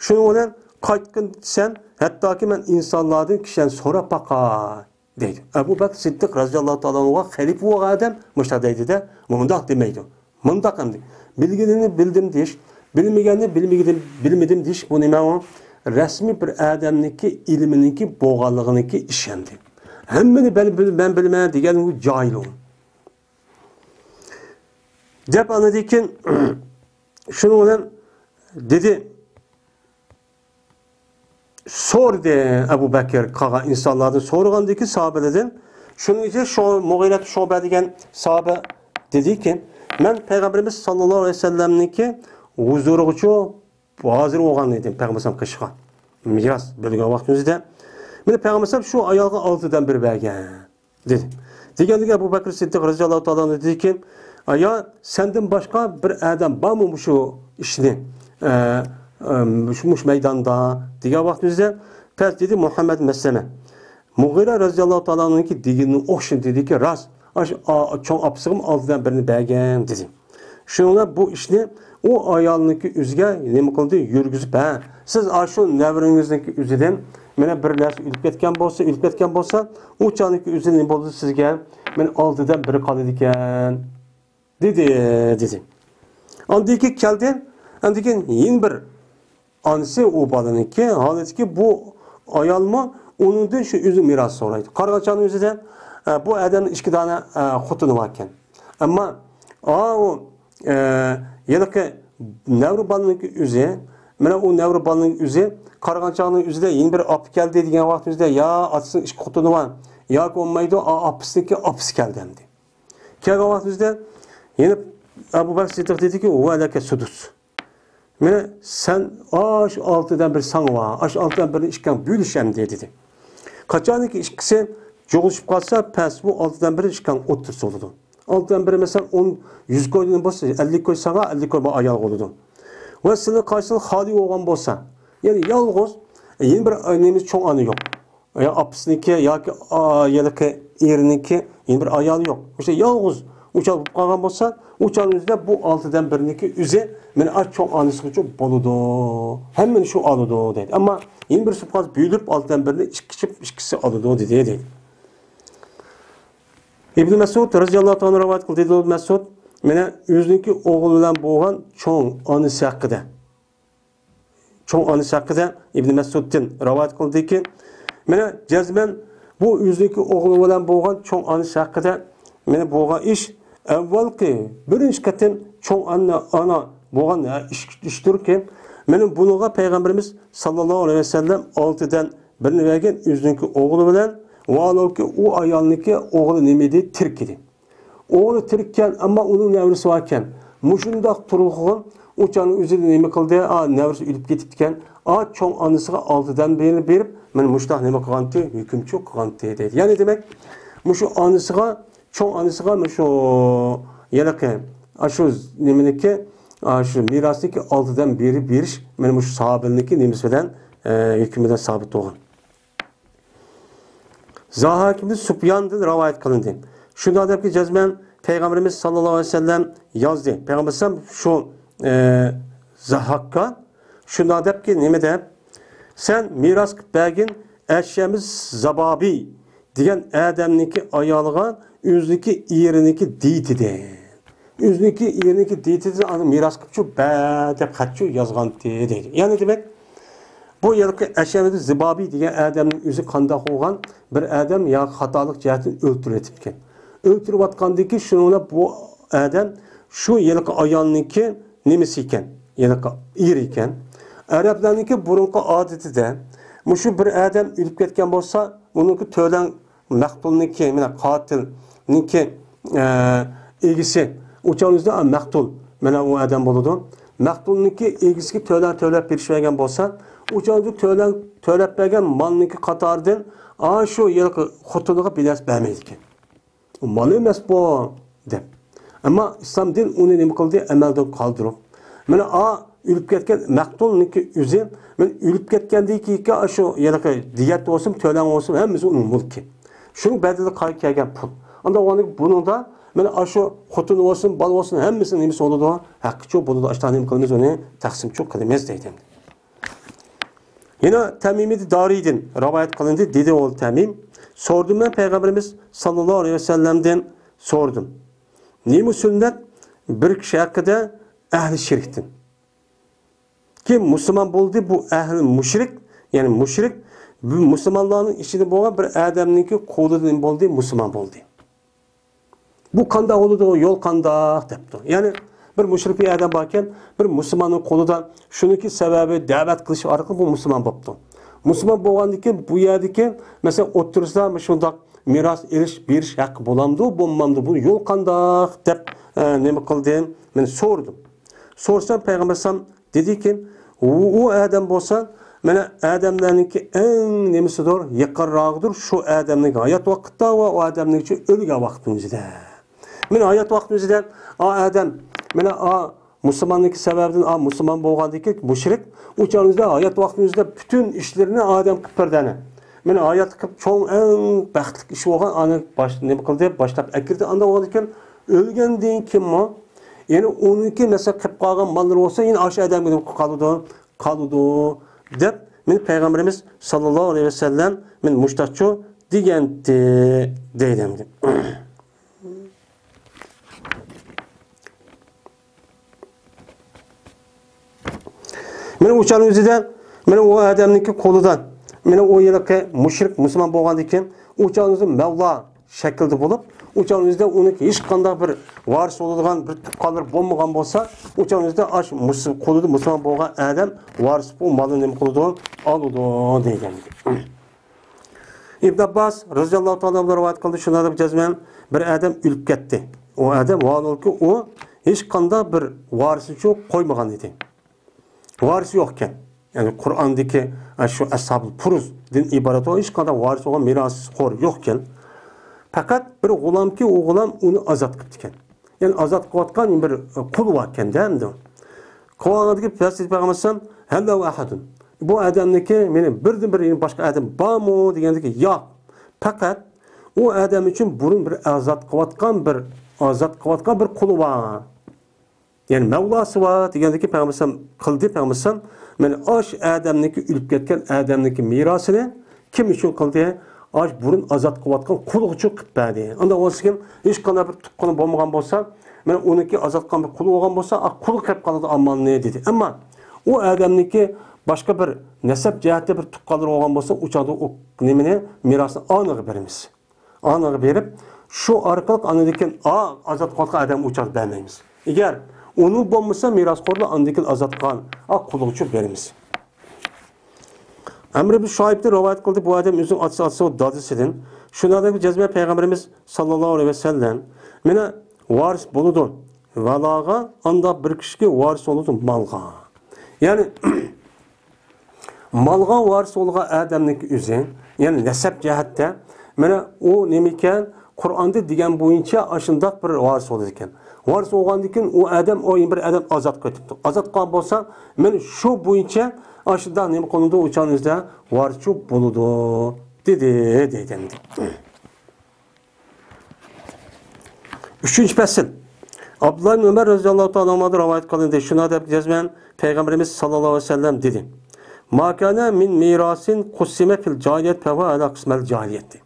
شۇنىڭ بىلەن قايتقىن دېسەم، ھەتتاكى مەن ئىنسانلاردىن كىشىلەرنى سوراپ باقاي دەيدۇ. ئەبۇ بەكرى سىددىق رەزىياللاھۇ تائالا ئەنھۇغا خەلىپە بولغان ئادەم مۇشۇنداق دەيدۇ-دە، مۇنداق دېمەيدۇ. مۇنداق ئەمدى، بىلگىنىنى بىلدىم دېيىش، بىلمىگەننى بىلمىگىدىم، بىلمىدىم دېيىش، بۇ نېمە ئۇ؟ رەسمىي بىر ئادەمنىڭكى ئىلمىنىڭكى بولغانلىقىنىڭكى ئىشەندى. ھەممىنى بەل-، بىل-، مەن بىلىمەن دېگەن ئۇ جاھىل ئۇ. دەپ ئاندىن كېيىن شۇنىڭ بىلەن دېدى، سورىدى ئەبۇ بەكىر قالغان ئىنسانلاردىن، سورىغاندىكى ساھابىلەردىن. شۇنىڭ ئۈچۈن شۇ مۇغىرەت شۇبە دېگەن ساھابە دېدىكى، مەن پەيغەمبىرىمىز ساللاللاھۇ ئەلەيھى ۋەسەللەمنىڭكى ھۇزۇرىغىچۇ ھازىر بولغان ئىدىم پەيغەمبەر قېشىغا. مىراس بۆلگەن ۋاقتىمىزدا مانا پەيغەمبەر شۇ ئايالغا ئالتىدىن بىر بەرگەن. دېدى. دېگەندىكىن ئەبۇ بەكرى سىددىق رەزىياللاھۇ تائالا ئەنھۇ دېدىكى، ئايا، سەندىن باشقا بىر ئادەم بارمۇ مۇشۇ ئىشنى، ئە، ئە، مۇشۇ، مۇشۇ مەيداندا؟ دېگەن ۋاقتىمىزدا پەس دېدى مۇھەممەد مەسلەمە. مۇغىرە رەزىياللاھۇ تائالا ئەنھۇنىڭكى دېگىنىنى ئوخشىدى، دېدىكى، راست، ئاشۇ ئا-، چوڭ ئاپىسىغىمۇ ئالتىدىن بىرنى بەرگەن، دېدى. شۇنىڭ بىلەن بۇ ئىشنى ئۇ ئايالنىڭكى ئۆزىگە نېمە قىلدى؟ يۈرگۈزۈپ، ھە، سىز ئاشۇ نەۋرىڭىزنىڭكى ئۆزىدىن، مانا بىر نەرسە ئۆلۈپ كەتكەن بولسا، ئۆلۈپ كەتكەن بولسا، ئۇ چاغنىڭكى ئۆزىدە نېمە بولدى سىزگە؟ مانا ئالتىدىن بىرى قالىدىكەن، دېدى، دېدى. ئاندىن كېيىن كەلدى، ئاندىن كېيىن يەنە بىر ئانىسى ئۇ بالىنىڭكى، ھالىتىكى بۇ ئايالمۇ ئۇنىڭدىن شۇ ئۆزى مىراس سورايدۇ. قارىغان چاغنىڭ ئۆزىدە، ئە، بۇ ئادەمنىڭ ئىككى دانە، ئە، خوتۇنى باركەن. ئەمما، ئا، ئۇ، ئە، ھېلىقى نەۋرە بالىنىڭكى ئۆزى، مانا ئۇ نەۋرە بالىنىڭ ئۆزى، قارىغان چاغنىڭ ئۆزىدە يەنە بىر ئاپا كەلدى دېگەن ۋاقتىمىزدا، يا ئاتىسىنىڭ ئىككى خوتۇنى بار، ياكى بولمايدۇ، ئا، ئاپىسىنىڭكى ئاپىسى كەلدى ئەمدى. كەلگەن ۋاقتىمىزدا يەنە ئەبۇ بەكرى سىددىق دېدىكى، ھۇۋە لەكە سۇدۇس. مانا سەن ئاشۇ ئالتىدىن بىر ساڭا بار، ئاشۇ ئالتىدىن بىرنى ئىككىڭ بۆلۈش ئەمدى، دېدى. قاچانكى ئىككىسى جۇغلىشىپ قالسا، پەس بۇ ئالتىدىن بىرى ئىككىڭ ئوتتۇرىسى بولىدۇ. ئالتىدىن بىرى، مەسىلەن، ئون، يۈز كويدىن بولسا، ئەللىك كوي ساڭا، ئەللىك كوي بۇ ئايالغا بولىدۇ. ۋە سېنىڭ قارشىڭدا خالىي بولغان بولسا، يەنى يالغۇز، يەنە بىر، ئە، نېمە، چوڭ ئانا يوق. يا ئاپىسىنىڭكى ياكى، ئا، ھېلىقى ئېرىنىڭكى يەنە بىر ئايالى يوق. ئوشۇ يالغۇز ئوچاق بولۇپ قالغان بولسا، ئۇ چاغنىڭ ئۆزىدە بۇ ئالتىدىن بىرنىڭكى ئۆزى مانا ئاشۇ چوڭ ئانىسىغىچۇ بولىدۇ. ھەممىنى شۇ ئالىدۇ دەيدۇ. ئەمما يەنە بىرسى بولۇپ قالسا، بۆلۈپ ئالتىدىن بىرنى ئىككى چىپ، ئىككىسى ئالىدۇ دېدى، دەيدۇ. ئىبن مەسئۇد رەزىياللاھۇ تائالا رىۋايەت قىلدى، دېدى مەسئۇد، مانا ئۆزىنىڭكى ئوغلى بىلەن بولغان چوڭ ئانىسى ھەققىدە. چوڭ ئانىسى ھەققىدە ئىبن مەسئۇدتىن رىۋايەت قىلدىكى، مانا جەزمەن بۇ ئۆزىنىڭكى ئوغلى بىلەن بولغان چوڭ ئانىسى ھەققىدە مانا بولغان ئىش، ئەۋۋەلقى بىرىنچى قېتىم چوڭ ئانا، ئانا بولغان ئىش، ئىشتۇركى، مانا بۇنىڭغا پەيغەمبىرىمىز ساللاللاھۇ ئەلەيھى ۋەسەللەم ئالتىدىن بىرنى بەرگەن ئۆزىنىڭكى ئوغلى بىلەن، ۋاھالەنكى ئۇ ئايالنىڭكى ئوغلى نېمە ئىدى؟ تىرىك ئىدى. ئوغلى تىرىككەن، ئەمما ئۇنىڭ نەۋرىسى باركەن. مۇشۇنداق تۇرغۇغا ئۇ چاغنىڭ ئۆزىدە نېمە قىلدى؟ ئا، نەۋرىسى ئۆلۈپ كېتىپتىكەن. ئا، چوڭ ئانىسىغا ئالتىدىن بىرنى بېرىپ، مانا مۇشۇنداق نېمە قىلغانتى؟ ھۆكۈمچى قىلغانتى دەيدۇ. يەنى دېمەك، مۇشۇ ئانىسىغا، چوڭ ئانىسىغا مۇشۇ ھېلىقى، ئاشۇ نېمىنىڭكى، ئاشۇ مىراسنىڭكى ئالتىدىن بىرنى بېرىش، مانا مۇشۇ ساھابىنىڭكى نېمىسى بىلەن، ئە، ھۆكمى بىلەن سابىت بولغان. زاھاك ئىبن سۇپياندىن رىۋايەت قىلىندى. شۇنداق دەپكى، جەزمەن پەيغەمبىرىمىز ساللاللاھۇ ئەلەيھى ۋەسەللەم يازدى. پەيغەمبەر ئەلەيھىسسالام شۇ، ئە، زاھاكقا شۇنداق دەپكى، نېمە دەپ؟ سەن مىراس قىلىپ بەرگىن ئەشەمىس زابابى دېگەن ئادەمنىڭكى ئايالىغا ئۆزىنىڭكى ئېرىنىڭكى دېيىتىدە. ئۆزىنىڭكى ئېرىنىڭكى دېتىدىن ئاندىن مىراس قىلىپچۇ، بە دەپ خەتچۇ يازغانتى دەيدۇ. يەنى دېمەك، بۇ يەرلىكى ئەشەمىدى زىبابىي دېگەن ئادەمنىڭ ئۆزى قانداق بولغان؟ بىر ئادەم يا خاتالىق جەھەتتىن ئۆلتۈرۈۋېتىپتىكەن. ئۆلتۈرۈۋاتقاندىكى شۇنىڭ بىلەن بۇ ئادەم شۇ يەرلىكى ئايالنىڭكى نېمىسى ئىكەن، يەنى ئېرى ئىكەن. ئەرەبلەرنىڭكى بۇرۇنقى ئادىتىدە مۇشۇ بىر ئادەم ئۆلۈپ كەتكەن بولسا، ئۇنىڭكى تۆلەڭ مەقتۇلنىڭكى، مانا قاتىلنىڭكى، ئە، ئىگىسى، ئۇ چاغنىڭ ئۆزىدە مەقتۇل، مانا ئۇ ئادەم بولىدۇ. مەقتۇلنىڭكى ئىگىسىگە تۆلەڭ تۆلەپ بېرىشىۋەرگەن بولسا، ئۇ چاغنىڭ ئۆزىدە تۆلەڭ تۆلەپ بەرگەن مالنىڭكى قاتارىدىن، ئا، شۇ ھېلىقى خوتۇنىغا بىر نەرسە بەرمەيدىكەن. مال ئەمەس بۇ، دەپ. ئەمما ئىسلام دىن ئۇنى نېمە قىلدى؟ ئەمەلدىن قالدۇرۇپ. مانا، ئا، ئۆلۈپ كەتكەن مەقتۇلنىڭكى ئۆزى، مانا، ئۆلۈپ كەتكەندىن كېيىنكى ئاشۇ ھېلىقى دىيەت بولسۇن، تۆلەڭ بولسۇن، ھەممىسى ئۇنىڭ مۈلكى. شۇنىڭ بەدىلىگە قايتا كەلگەن پۇل. ئانداق بولغاندىكىن بۇنىڭدا، مانا، ئاشۇ خوتۇن بولسۇن، بالا بولسۇن، ھەممىسىنىڭ نېمىسى بولىدۇ؟ ھەققىچۇ بولىدۇ. ئاشۇنداق نېمە قىلىمىز؟ ئۇنى تەقسىمچۇ قىلىمىز دەيدۇ. يەنە تەمىم ئىبنى دارىدىن رىۋايەت قىلىندى، دېدى ئۇ تەمىم، سورىدىم مەن پەيغەمبىرىمىز ساللاللاھۇ ئەلەيھى ۋەسەللەمدىن سورىدىم. نېمە سۈننەت بىر كىشى ھەققىدە ئەھلى شىركتىن؟ كىم مۇسۇلمان بولدى، بۇ ئەھلى مۇشرىك، يەنى مۇشرىك، بۇ مۇسۇلمانلارنىڭ ئىچىدە بولغان بىر ئادەمنىڭكى قولىدىن بولدى، مۇسۇلمان بولدى. بۇ قانداق بولىدۇ؟ يول قانداق دەپتۇ. يەنى بىر مۇشرىك بىر ئادەم باركەن، بىر مۇسۇلماننىڭ قولىدا شۇنىڭكى سەۋەبى دەۋەت قىلىش ئارقىلىق بۇ مۇسۇلمان بوپتۇ. مۇسۇلمان بولغاندىن كېيىن بۇ يەردىكى، مەسىلەن، ئوتتۇرىسىدا مۇشۇنداق مىراس ئېلىش، بېرىش ھەققى بولامدۇ، بولمامدۇ، بۇ يول قانداق دەپ، ئە، نېمە قىلدىم؟ مەن سورىدىم. سورىسام پەيغەمبەر ئەلەيھىسسالام دېدىكى، ئۇ، ئۇ ئادەم بولسا، مانا ئادەملەرنىڭكى ئەڭ نېمىسىدۇر، يېقىنراقىدۇر، شۇ ئادەمنىڭ ھايات ۋاقىتتا ۋە ئۇ ئادەمنىڭكى ئۆلگەن ۋاقىتنىڭ ئۆزىدە. مانا ھايات ۋاقىتنىڭ ئۆزىدە، ئا ئادەم، مانا ئا مۇسۇلماننىڭكى سەۋەبىدىن، ئا مۇسۇلمان بولغاندىكى مۇشرىك، ئۇ چاغنىڭ ئۆزىدە، ھايات ۋاقتىنىڭ ئۆزىدە پۈتۈن ئىشلىرىنى ئادەم قىلىپ بەردى ئەنە. مانا ھاياتلىق قىلىپ چوڭ ئەڭ بەختلىك ئىش بولغان، ئانى باش، نېمە قىلدى، باشلاپ ئەكىردى. ئانداق بولغاندىكىن ئۆلگەندىن كېيىنمۇ، يەنى ئۇنىڭكى، مەسىلەن، قىلىپ قالغان ماللىرى بولسا، يەنە ئاشۇ ئادەمگە نېمە قالىدۇ؟ قالىدۇ، دەپ، مېنى پەيغەمبىرىمىز ساللاللاھۇ ئەلەيھى ۋەسەللەم، مېنى مۇشتاقچۇ دېگەنتى، دەيدۇ. مانا ئۇ چاغنىڭ ئۆزىدە، مانا ئۇ ئادەمنىڭكى قولىدا، مانا ئۇ ھېلىقى مۇشرىك مۇسۇلمان بولغاندىن كېيىن، ئۇ چاغنىڭ ئۆزىدە مەۋلا شەكىلدە بولۇپ، ئۇ چاغنىڭ ئۆزىدە ئۇنىڭ ھېچقانداق بىر ۋارىس بولىدىغان بىر تۇغقانلىرى بولمىغان بولسا، ئۇ چاغنىڭ ئۆزىدە ئاش مۇسۇ-، قولىدا مۇسۇلمان بولغان ئادەم ۋارىس بۇ مالنى نېمە قىلىدۇ؟ ئالىدۇ دېگەن. ئىبن ئابباس رەزىياللاھۇ تائالا ئەنھۇ رىۋايەت قىلدى، شۇنداق دەپ جەزمەن بىر ئادەم ئۆلۈپ كەتتى. ئۇ ئادەم، ۋاھالەنكى، ئۇ ھېچقانداق بىر ۋارىسىچۇ قويمىغان ئىدى. ۋارىسى يوق ئىكەن. يەنى قۇرئاندىكى، ئە، شۇ ئەسھابۇل پۇرۇزدىن ئىبارەت بولغان ھېچقانداق ۋارىسى بولغان مىراسخور يوق ئىكەن. پەقەت بىر غۇلامكى، ئۇ غۇلام ئۇنى ئازاد قىپتىكەن. يەنى ئازاد قىلىۋاتقان بىر، ئە، قۇل بار ئىكەن-دە ئەمدى. قىلىۋالغاندىكى پەس ئېيتىپ بەرگەن بولسام، ھەل لەھۇ ئەھەدۇن. بۇ ئادەمنىڭكى مېنى بىردىن بىر، يەنى باشقا ئادەم بارمۇ دېگەندىكى ياق. پەقەت ئۇ ئادەم ئۈچۈن بۇرۇن بىر ئازاد قىلىۋاتقان بىر، ئازاد قىلىۋاتقان بىر قۇلى بار. يەنى مەۋلاسى بار دېگەندىكى پەيغەمبەر ئەلەيھىسسالام قىلدى، پەيغەمبەر ئەلەيھىسسالام، مانا ئاش ئادەمنىڭكى، ئۆلۈپ كەتكەن ئادەمنىڭكى مىراسىنى كىم ئۈچۈن قىلدى؟ ئاش بۇرۇن ئازاد قىلىۋاتقان قۇلغىچۇ قىلىپ بەردى. ئانداق بولسا كىم، ھېچقانداق بىر تۇغقىنى بولمىغان بولسا، مانا ئۇنىڭكى ئازاد قىلغان بىر قۇلى بولغان بولسا، ئا، قۇلى قىلىپ قالىدۇ ئامالنى دېدى. ئەمما ئۇ ئادەمنىڭكى باشقا بىر نەسەب جەھەتتە بىر تۇغقانلىرى بولغان بولسا، ئۇ چاغدا ئۇ نېمىنى، مىراسنى ئانىغا بېرىمىز. ئانىغا بېرىپ، شۇ ئارقىلىق ئاندىن كېيىن، ئا، ئازاد قىلىۋاتقان ئادەم ئۇ چاغدا بەرمەيمىز. ئەگەر ئۇنىڭ بولمىسا، مىراسخورلار ئاندىن كېيىن ئازاد قىلغان، ئا، قۇلغىچۇ بېرىمىز. ئەمر ئىبن شۇئەيبتىن رىۋايەت قىلدى، بۇ ئادەم ئۆزىنىڭ ئاتىسى، ئاتىسى ۋە دادىسىدىن. شۇنداق دەپ جەزمەن پەيغەمبىرىمىز ساللاللاھۇ ئەلەيھى ۋەسەللەم، مانا ۋارىس بولىدۇ ۋالاغا، ئانداق بىر كىشىگە ۋارىس بولىدۇ مالغا. يەنى، مالغا ۋارىس بولغان ئادەمنىڭكى ئۆزى، يەنى نەسەب جەھەتتە، مانا ئۇ نېمىكەن، قۇرئاندا دېگەن بويىچە ئاشۇنداق بىر ۋارىس بولىدىكەن. ۋارىس بولغاندىن كېيىن ئۇ ئادەم، ئۇ بىر ئادەم ئازاد قىلىۋېتىپتۇ. ئازاد قىلغان بولسا، مانا شۇ بويىچە ئاشۇنداق نېمە قىلىنىدۇ، ئۇ چاغنىڭ ئۆزىدە ۋارىسچۇ بولىدۇ، دېدى، دەيدۇ ئەمدى. ئۈچىنچى پەسىل. ئابدۇللا ئىبن ئۆمەر رەزىياللاھۇ تائالا ئەنھۇدىن رىۋايەت قىلىندى. شۇنداق دەپ جەزمەن پەيغەمبىرىمىز ساللاللاھۇ ئەلەيھى ۋەسەللەم دېدى: «ما كان من ميراث قسم في الجاهلية فهو على قسمة الجاهلية.»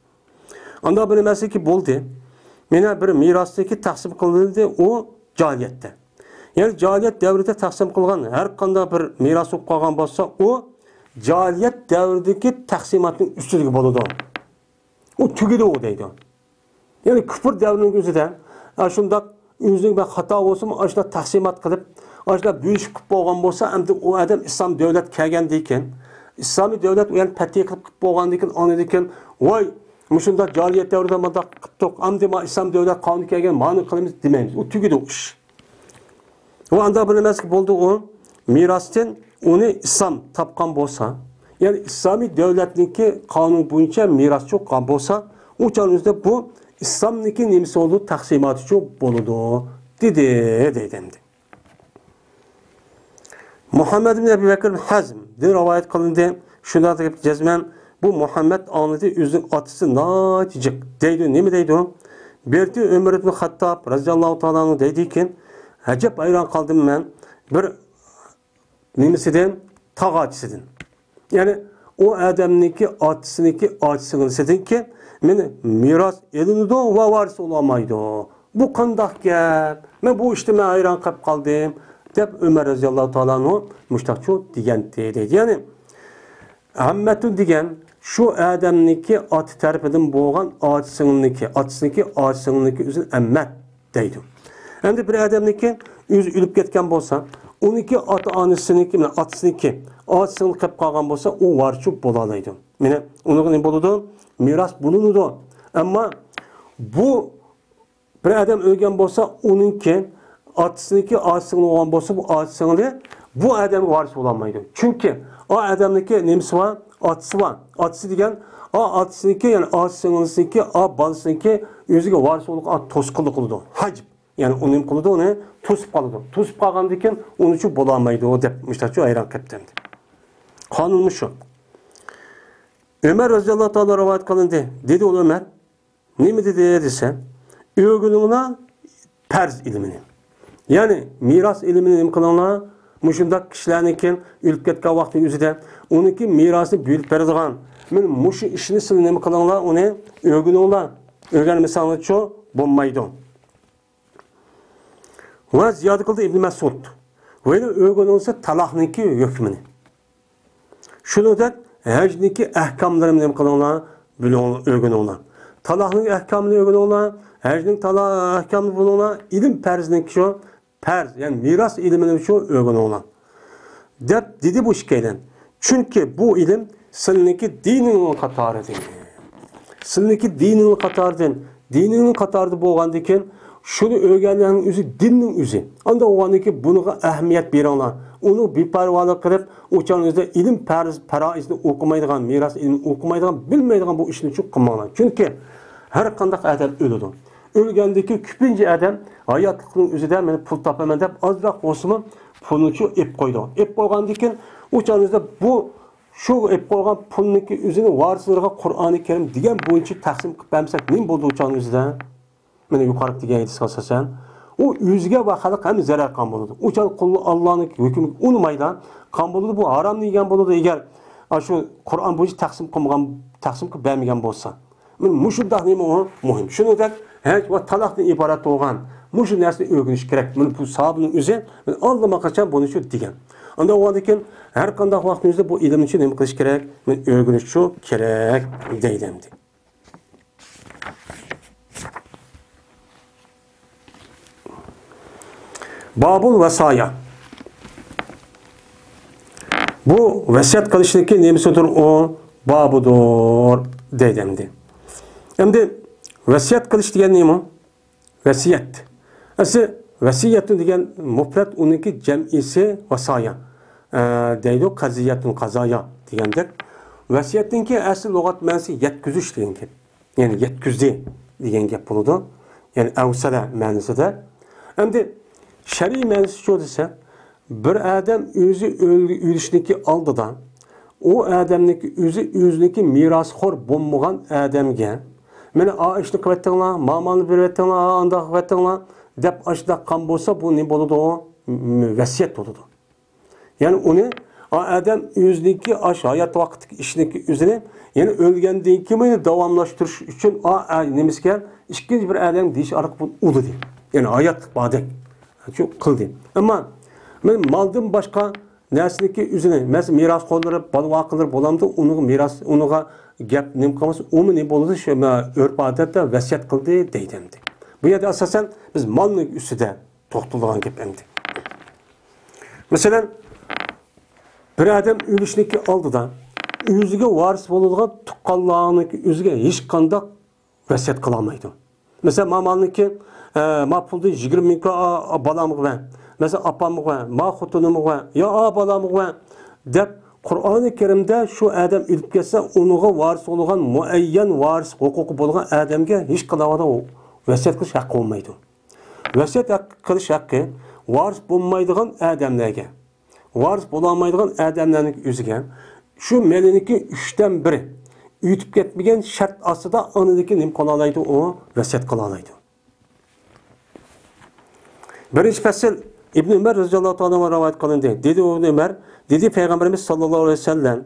ئانداق بىر نېمىسىكى بولدى. مانا بىر مىراسنىڭكى تەقسىم قىلىندى، ئۇ جاھىلىيەتتە. يەنى جاھىلىيەت دەۋرىدە تەقسىم قىلغان ھەر قانداق بىر مىراس بولۇپ قالغان بولسا، ئۇ جاھىلىيەت دەۋرىدىكى تەقسىماتنىڭ ئۈستىدىكى بولىدۇ. ئۇ تۈگىدى ئۇ دەيدۇ. يەنى كۇپۇر دەۋرىنىڭ ئۆزىدە، ئە، شۇنداق ئۆزىنىڭ بىر خاتا بولسىمۇ، ئاشۇنداق تەقسىمات قىلىپ، ئاشۇنداق بۆلۈشۈپ قىلىپ بولغان بولسا، ئەمدى ئۇ ئادەم ئىسلام دۆلەت كەلگەندىن كېيىن، ئىسلامىي دۆلەت ئۇ يەرنى پەتھىي قىلىپ، قىلىپ بولغاندىن كېيىن، ئاندىن كېيىن، ۋاي، مۇشۇنداق جاھىلىيەت دەۋرىدە مۇنداق قىپتۇق، ئەمدى ما ئىسلام دۆلەت قانۇنى كەلگەن، مانى قىلىمىز دېمەيمىز. ئۇ تۈگىدى ئۇ ئىش. ۋە ئانداق بىر نېمە بولدى ئۇ؟ مىراستىن ئۇنى ئىسلام تاپقان بولسا، يەنى ئىسلامىي دۆلەتنىڭكى قانۇن بويىچە مىراسچى بولغان بولسا، ئۇ چاغنىڭ ئۆزىدە بۇ ئىسلامنىڭكى نېمىسى بولىدۇ؟ تەقسىماتىچۇ بولىدۇ، دېدى، دەيدۇ ئەمدى. مۇھەممەد ئىبن ئەبى بەكر ھەزمدىن رىۋايەت قىلىندى. شۇنداق دەپ جەزمەن بۇ مۇھەممەد ئاڭلىدى، ئۆزىنىڭ ئاتىسى ناھايىتى جىق دەيدۇ. نېمە دەيدۇ؟ بىر ئۆمەر ئىبن خەتتاب رەزىياللاھۇ تائالا ئەنھۇ دەيدىكى، ئەجەب ھەيران قالدىم مەن بىر نېمىسىدىن، تاغاچىسىدىن. يەنى ئۇ ئادەمنىڭكى ئاتىسىنىڭكى ئاچا سىڭلىسىدىنكى مېنى مىراس ئېلىنىدۇ ۋە ۋارىس بولالمايدۇ. بۇ قانداق گەپ؟ مەن بۇ ئىشتا مەن ھەيران قېلىپ قالدىم، دەپ ئۆمەر رەزىياللاھۇ تائالا ئەنھۇ مۇشتاقچۇ دېگەنتى دەيدۇ. يەنى ئەممەتۇ دېگەن شۇ ئادەمنىڭكى ئاتا تەرىپىدىن بولغان ئاچا سىڭلىنىڭكى، ئاتىسىنىڭكى ئاچا سىڭلىنىڭكى ئۆزىنى ئەممەت دەيدۇ. ئەمدى بىر ئادەمنىڭكى ئۆزى ئۆلۈپ كەتكەن بولسا، ئۇنىڭكى ئاتا-ئانىسىنىڭكى، مانا، ئاتىسىنىڭكى ئاچا سىڭلى قېلىپ قالغان بولسا، ئۇ ۋارىسچۇ بولالايدۇ. مانا، ئۇنىڭغا نېمە بولىدۇ؟ مىراس بولۇنىدۇ. ئەمما بۇ بىر ئادەم ئۆلگەن بولسا، ئۇنىڭكى ئاتىسىنىڭكى ئاچا سىڭلى بولغان بولسا، بۇ ئاچا سىڭلى بۇ ئادەمگە ۋارىس بولالمايدۇ. چۈنكى ئا ئادەمنىڭكى نېمىسى بار؟ ئاتىسى بار. ئاتىسى دېگەن، ئا ئاتىسىنىڭكى، يەنى ئاچا سىڭلىسىنىڭكى، ئا بالىسىنىڭكى ئۆزىگە ۋارىس بولۇشقا توسقۇنلۇق قىلىدۇ. ھەجىپ. يەنى ئۇ نېمە قىلىدۇ؟ ئۇنى توسۇپ قالىدۇ. توسۇپ قالغاندىن كېيىن ئۇنىچۇ بولالمايدۇ دەپ مۇشتاچۇ ھەيران قېلىپتۇ ئەمدى. قانۇن مۇشۇ. ئۆمەر رەزىياللاھۇ تائالا رىۋايەت قىلىندى. دېدى ئۇ ئۆمەر، نېمە دېدى دېسە، ئۆگىنىڭلار پەرز ئىلمىنى. يەنى مىراس ئىلمىنى نېمە قىلىڭلار؟ مۇشۇنداق كىشىلەرنىڭكى ئۆلۈپ كەتكەن ۋاقتىنىڭ ئۆزىدە ئۇنىڭكى مىراسىنى بۆلۈپ بېرىدىغان، مانا مۇشۇ ئىشنى سىلەر نېمە قىلىڭلار؟ ئۇنى ئۆگىنىڭلار. ئۆگەنمىسەڭلارچۇ بولمايدۇ. ۋە زىيادە قىلدى ئىبن مەسئۇد. ۋە يەنە ئۆگىنىڭلار تالاقنىڭكى ھۆكمىنى. شۇنىڭدەك ھەجنىڭكى ئەھكاملىرىنى نېمە قىلىڭلار؟ بىلىڭ، ئۆگىنىڭلار. تالاقنىڭ ئەھكامىنى ئۆگىنىڭلار، ھەجنىڭ تالا-، ئەھكامىنى بىلىڭلار، ئىلىم پەرزنىڭكى شۇ پەرز، يەنى مىراس ئىلمىنى شۇ ئۆگىنىڭلار. دەپ دېدى بۇ ئىككىيلەن. چۈنكى بۇ ئىلىم سىلىنىڭكى دىنىڭنىڭ قاتارىدىن. سىلىنىڭكى دىنىڭنىڭ قاتارىدىن. دىنىڭنىڭ قاتارىدا بولغاندىن كېيىن، شۇنى ئۆگەنگەننىڭ ئۆزى دىننىڭ ئۆزى. ئانداق بولغاندىن كېيىن بۇنىڭغا ئەھمىيەت بېرىڭلار. ئۇنى بىپەرۋالىق قىلىپ، ئۇ چاغنىڭىزدا ئىلىم پەرز، پەرائىزنى ئوقۇمايدىغان، مىراس ئىلمىنى ئوقۇمايدىغان، بىلمەيدىغان بۇ ئىشنى چۈ قىلماڭلار. چۈنكى ھەر قانداق ئادەم ئۆلىدۇ. ئۆلگەندىن كېيىن كۆپىنچە ئادەم ھاياتلىقنىڭ ئۆزىدە مەن پۇل تاپىمەن دەپ ئازراق بولسىمۇ پۇلنىچۇ ئېپ قويىدۇ. ئېپ قويغاندىن كېيىن ئۇ چاغنىڭىزدا بۇ شۇ ئېپ قويغان پۇلنىڭكى ئۆزىنى ۋارىسلىرىغا قۇرئانى كەرىم دېگەن بويىچە تەقسىم قىلىپ بەرمىسەك نېمە بولىدۇ ئۇ چاغنىڭ ئۆزىدە؟ مانا يۇقىرىقى دېگەن ھەدىسكە ئاساسەن، ئۇ ئۆزىگە ۋە خەلق ھەممە زەرەر قىلغان بولىدۇ. ئۇ چاغ قۇل ئاللانىڭ ھۆكمىگە ئۇنىمايلا قىلغان بولىدۇ. بۇ ھارامنى يېگەن بولىدۇ، ئەگەر ئاشۇ قۇرئان بويىچە تەقسىم قىلمىغان، تەقسىم قىلىپ بەرمىگەن بولسا. مانا مۇشۇنداق نېمە ئۇ مۇھىم. شۇنىڭدەك ھەج ۋە تالاقتىن ئىبارەت بولغان مۇشۇ نەرسىنى ئۆگىنىش كېرەك. مانا بۇ ساھابىنىڭ ئۆزى مانا ئاللىماقاچان بۇنى شۇ دېگەن. ئانداق بولغاندىن كېيىن ھەر قانداق ۋاقىتنىڭ ئۆزىدە بۇ ئىلىمنى شۇ نېمە قىلىش كېرەك؟ مانا ئۆگىنىش شۇ كېرەك دەيدۇ ئەمدى. بابۇل ۋەسايا. بۇ ۋەسىيەت قىلىشنىڭكى نېمىسىدۇر ئۇ؟ بابىدۇر دەيدۇ ئەمدى. ئەمدى ۋەسىيەت قىلىش دېگەن نېمە؟ ۋەسىيەت. ئەسلى ۋەسىيەتۇن دېگەن مۇپرەت، ئۇنىڭكى جەمئىسى ۋەسايا. ئە، دەيدۇ، قەزىيەتۇن، قازايا دېگەندەك. ۋەسىيەتنىڭكى ئەسلى لۇغەت مەنىسى يەتكۈزۈش دېگەن گەپ. يەنى يەتكۈزدى دېگەن گەپ بولىدۇ. يەنى ئەۋسەلە مەنىسىدە. ئەمدى شەرئىي مەنىسىچۇ دېسە، بىر ئادەم ئۆزى ئۆل-، ئۆلۈشنىڭكى ئالدىدا، ئۇ ئادەمنىڭكى ئۆزى ئۆزىنىڭكى مىراسخور بولمىغان ئادەمگە، مانا ئا ئىشنى قىلىۋەتتىڭلار، ما مالنى بېرىۋەتتىڭلار، ئا ئانداق قىلىۋەتتىڭلار، دەپ ئاشۇنداق قىلغان بولسا، بۇ نېمە بولىدۇ؟ م-، ۋەسىيەت بولىدۇ. يەنى ئۇنى ئا ئادەم ئۆزىنىڭكى ئاشۇ ھايات ۋاقىتتىكى ئىشنىڭكى ئۆزىنى، يەنى ئۆلگەندىن كېيىن داۋاملاشتۇرۇش ئۈچۈن ئا، ئا، نېمىسىكەن، ئىككىنچى بىر ئادەم دېيىش ئارقىلىق بۇنى ئۇلىدى. يەنى ھاياتلىق باردەك. شۇ قىلدى. ئەمما مەن مالدىن باشقا نەرسىنىڭكى ئۆزىنى، مەسىلەن، مىراسخورلىرى، بالا-ۋاقىلىرى بولامدۇ، ئۇنىڭغا مىراس، ئۇنىڭغا گەپ نېمە قىلماس، ئۇمۇ نېمە بولىدۇ، شۇ، مە-، ئۆرپ-ئادەتتە ۋەسىيەت قىلدى دەيدۇ ئەمدى. بۇ يەردە ئاساسەن بىز مالنىڭ ئۈستىدە توختىلىدىغان گەپ ئەمدى. مەسىلەن، بىر ئادەم ئۆلۈشنىڭكى ئالدىدا ئۆزىگە ۋارىس بولىدىغان تۇغقانلارنىڭكى ئۆزىگە ھېچقانداق ۋەسىيەت قىلالمايدۇ. مەسىلەن، ما مالنىڭكى، ئە، ما پۇلدىن يىگىرمە مىڭ كوي ئا-، ئا-، بالامغا بەر، مەسىلەن، ئاپامغا بەر، ما خوتۇنۇمغا بەر، يا ئا بالامغا بەر دەپ، قۇرئانى كەرىمدە شۇ ئادەم ئۆلۈپ كەتسە، ئۇنىڭغا ۋارىس بولغان، مۇئەييەن ۋارىس ھوقۇقى بولغان ئادەمگە ھېچقانداق ۋەسىيەت قىلىش ھەققى بولمايدۇ. ۋەسىيەت ھەق-، قىلىش ھەققى ۋارىس بولمايدىغان ئادەملەرگە، ۋارىس بولالمايدىغان ئادەملەرنىڭ ئۆزىگە شۇ مېلىنىڭكى ئۈچتىن بىرى ئۆتۈپ كەتمىگەن شەرت ئاستىدا ئاندىن كېيىن نېمە قىلالايدۇ؟ ئۇ ۋەسىيەت قىلالايدۇ. بىرىنچى پەسىل، ئىبن ئۆمەر رەزىياللاھۇ تائالا ئەنھۇ رىۋايەت قىلىندى. دېدى ئىبن ئۆمەر، دېدى پەيغەمبىرىمىز ساللاللاھۇ ئەلەيھى ۋەسەللەم،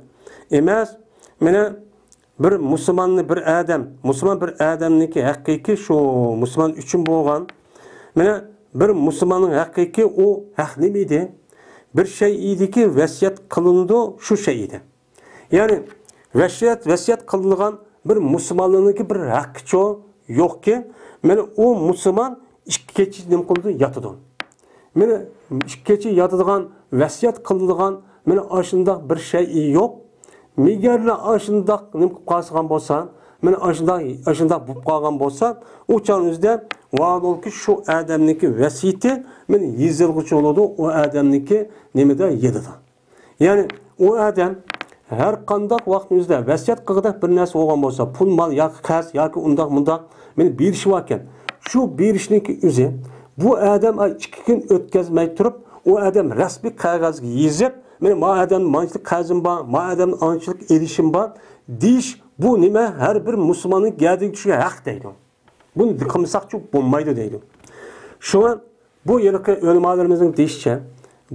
ئەمەس، مانا بىر مۇسۇلماننى بىر ئادەم، مۇسۇلمان بىر ئادەمنىڭكى ھەققىكى شۇ مۇسۇلمان ئۈچۈن بولغان، مانا بىر مۇسۇلماننىڭ ھەققىكى ئۇ ھەق نېمە ئىدى؟ بىر شەي ئىدىكى ۋەسىيەت قىلىنىدۇ شۇ شەي ئىدى. يەنى ۋەسىيەت، ۋەسىيەت قىلىنغان بىر مۇسۇلمانلارنىڭكى بىر ھەققىچۇ يوقكى، مانا ئۇ مۇسۇلمان ئىككى كېچە نېمە قىلىدۇ؟ ياتىدۇ. مانا ئىككى كېچە ياتىدىغان، ۋەسىيەت قىلىدىغان، مانا ئاشۇنداق بىر شەيئى يوق. مەگەرلا ئاشۇنداق نېمە قىلىپ قالسىغان بولسا، مانا ئاشۇنداق، ئاشۇنداق بولۇپ قالغان بولسا، ئۇ چاغنىڭ ئۆزىدە ۋالولكى شۇ ئادەمنىڭكى ۋەسىيىتى مانا يېزىلغۇچى بولىدۇ، ئۇ ئادەمنىڭكى نېمىدە، يېلىدا. يەنى ئۇ ئادەم ھەر قانداق ۋاقىتنىڭ ئۆزىدە ۋەسىيەت قىلغۇدەك بىر نەرسە بولغان بولسا، پۇل مال ياكى قەرز ياكى ئۇنداق مۇنداق مېنى بېرىشى باركەن، شۇ بېرىشنىڭكى ئۆزى بۇ ئادەم ئىككى كۈن ئۆتكۈزمەي تۇرۇپ، ئۇ ئادەم رەسمىي قەغەزگە يېزىپ، مېنىڭ ما ئادەمدىن مانچىلىك قەرزىم بار، ما ئادەمدىن ئانچىلىك ئېلىشىم بار دېيىش، بۇ نېمە، ھەر بىر مۇسۇلماننىڭ گەدىنىگە چۈشكەن ھەق دەيدۇ. بۇنى قىلمىساقچۇ بولمايدۇ دەيدۇ. شۇڭا بۇ ھېلىقى ئۆلىمالىرىمىزنىڭ دېيىشىچە،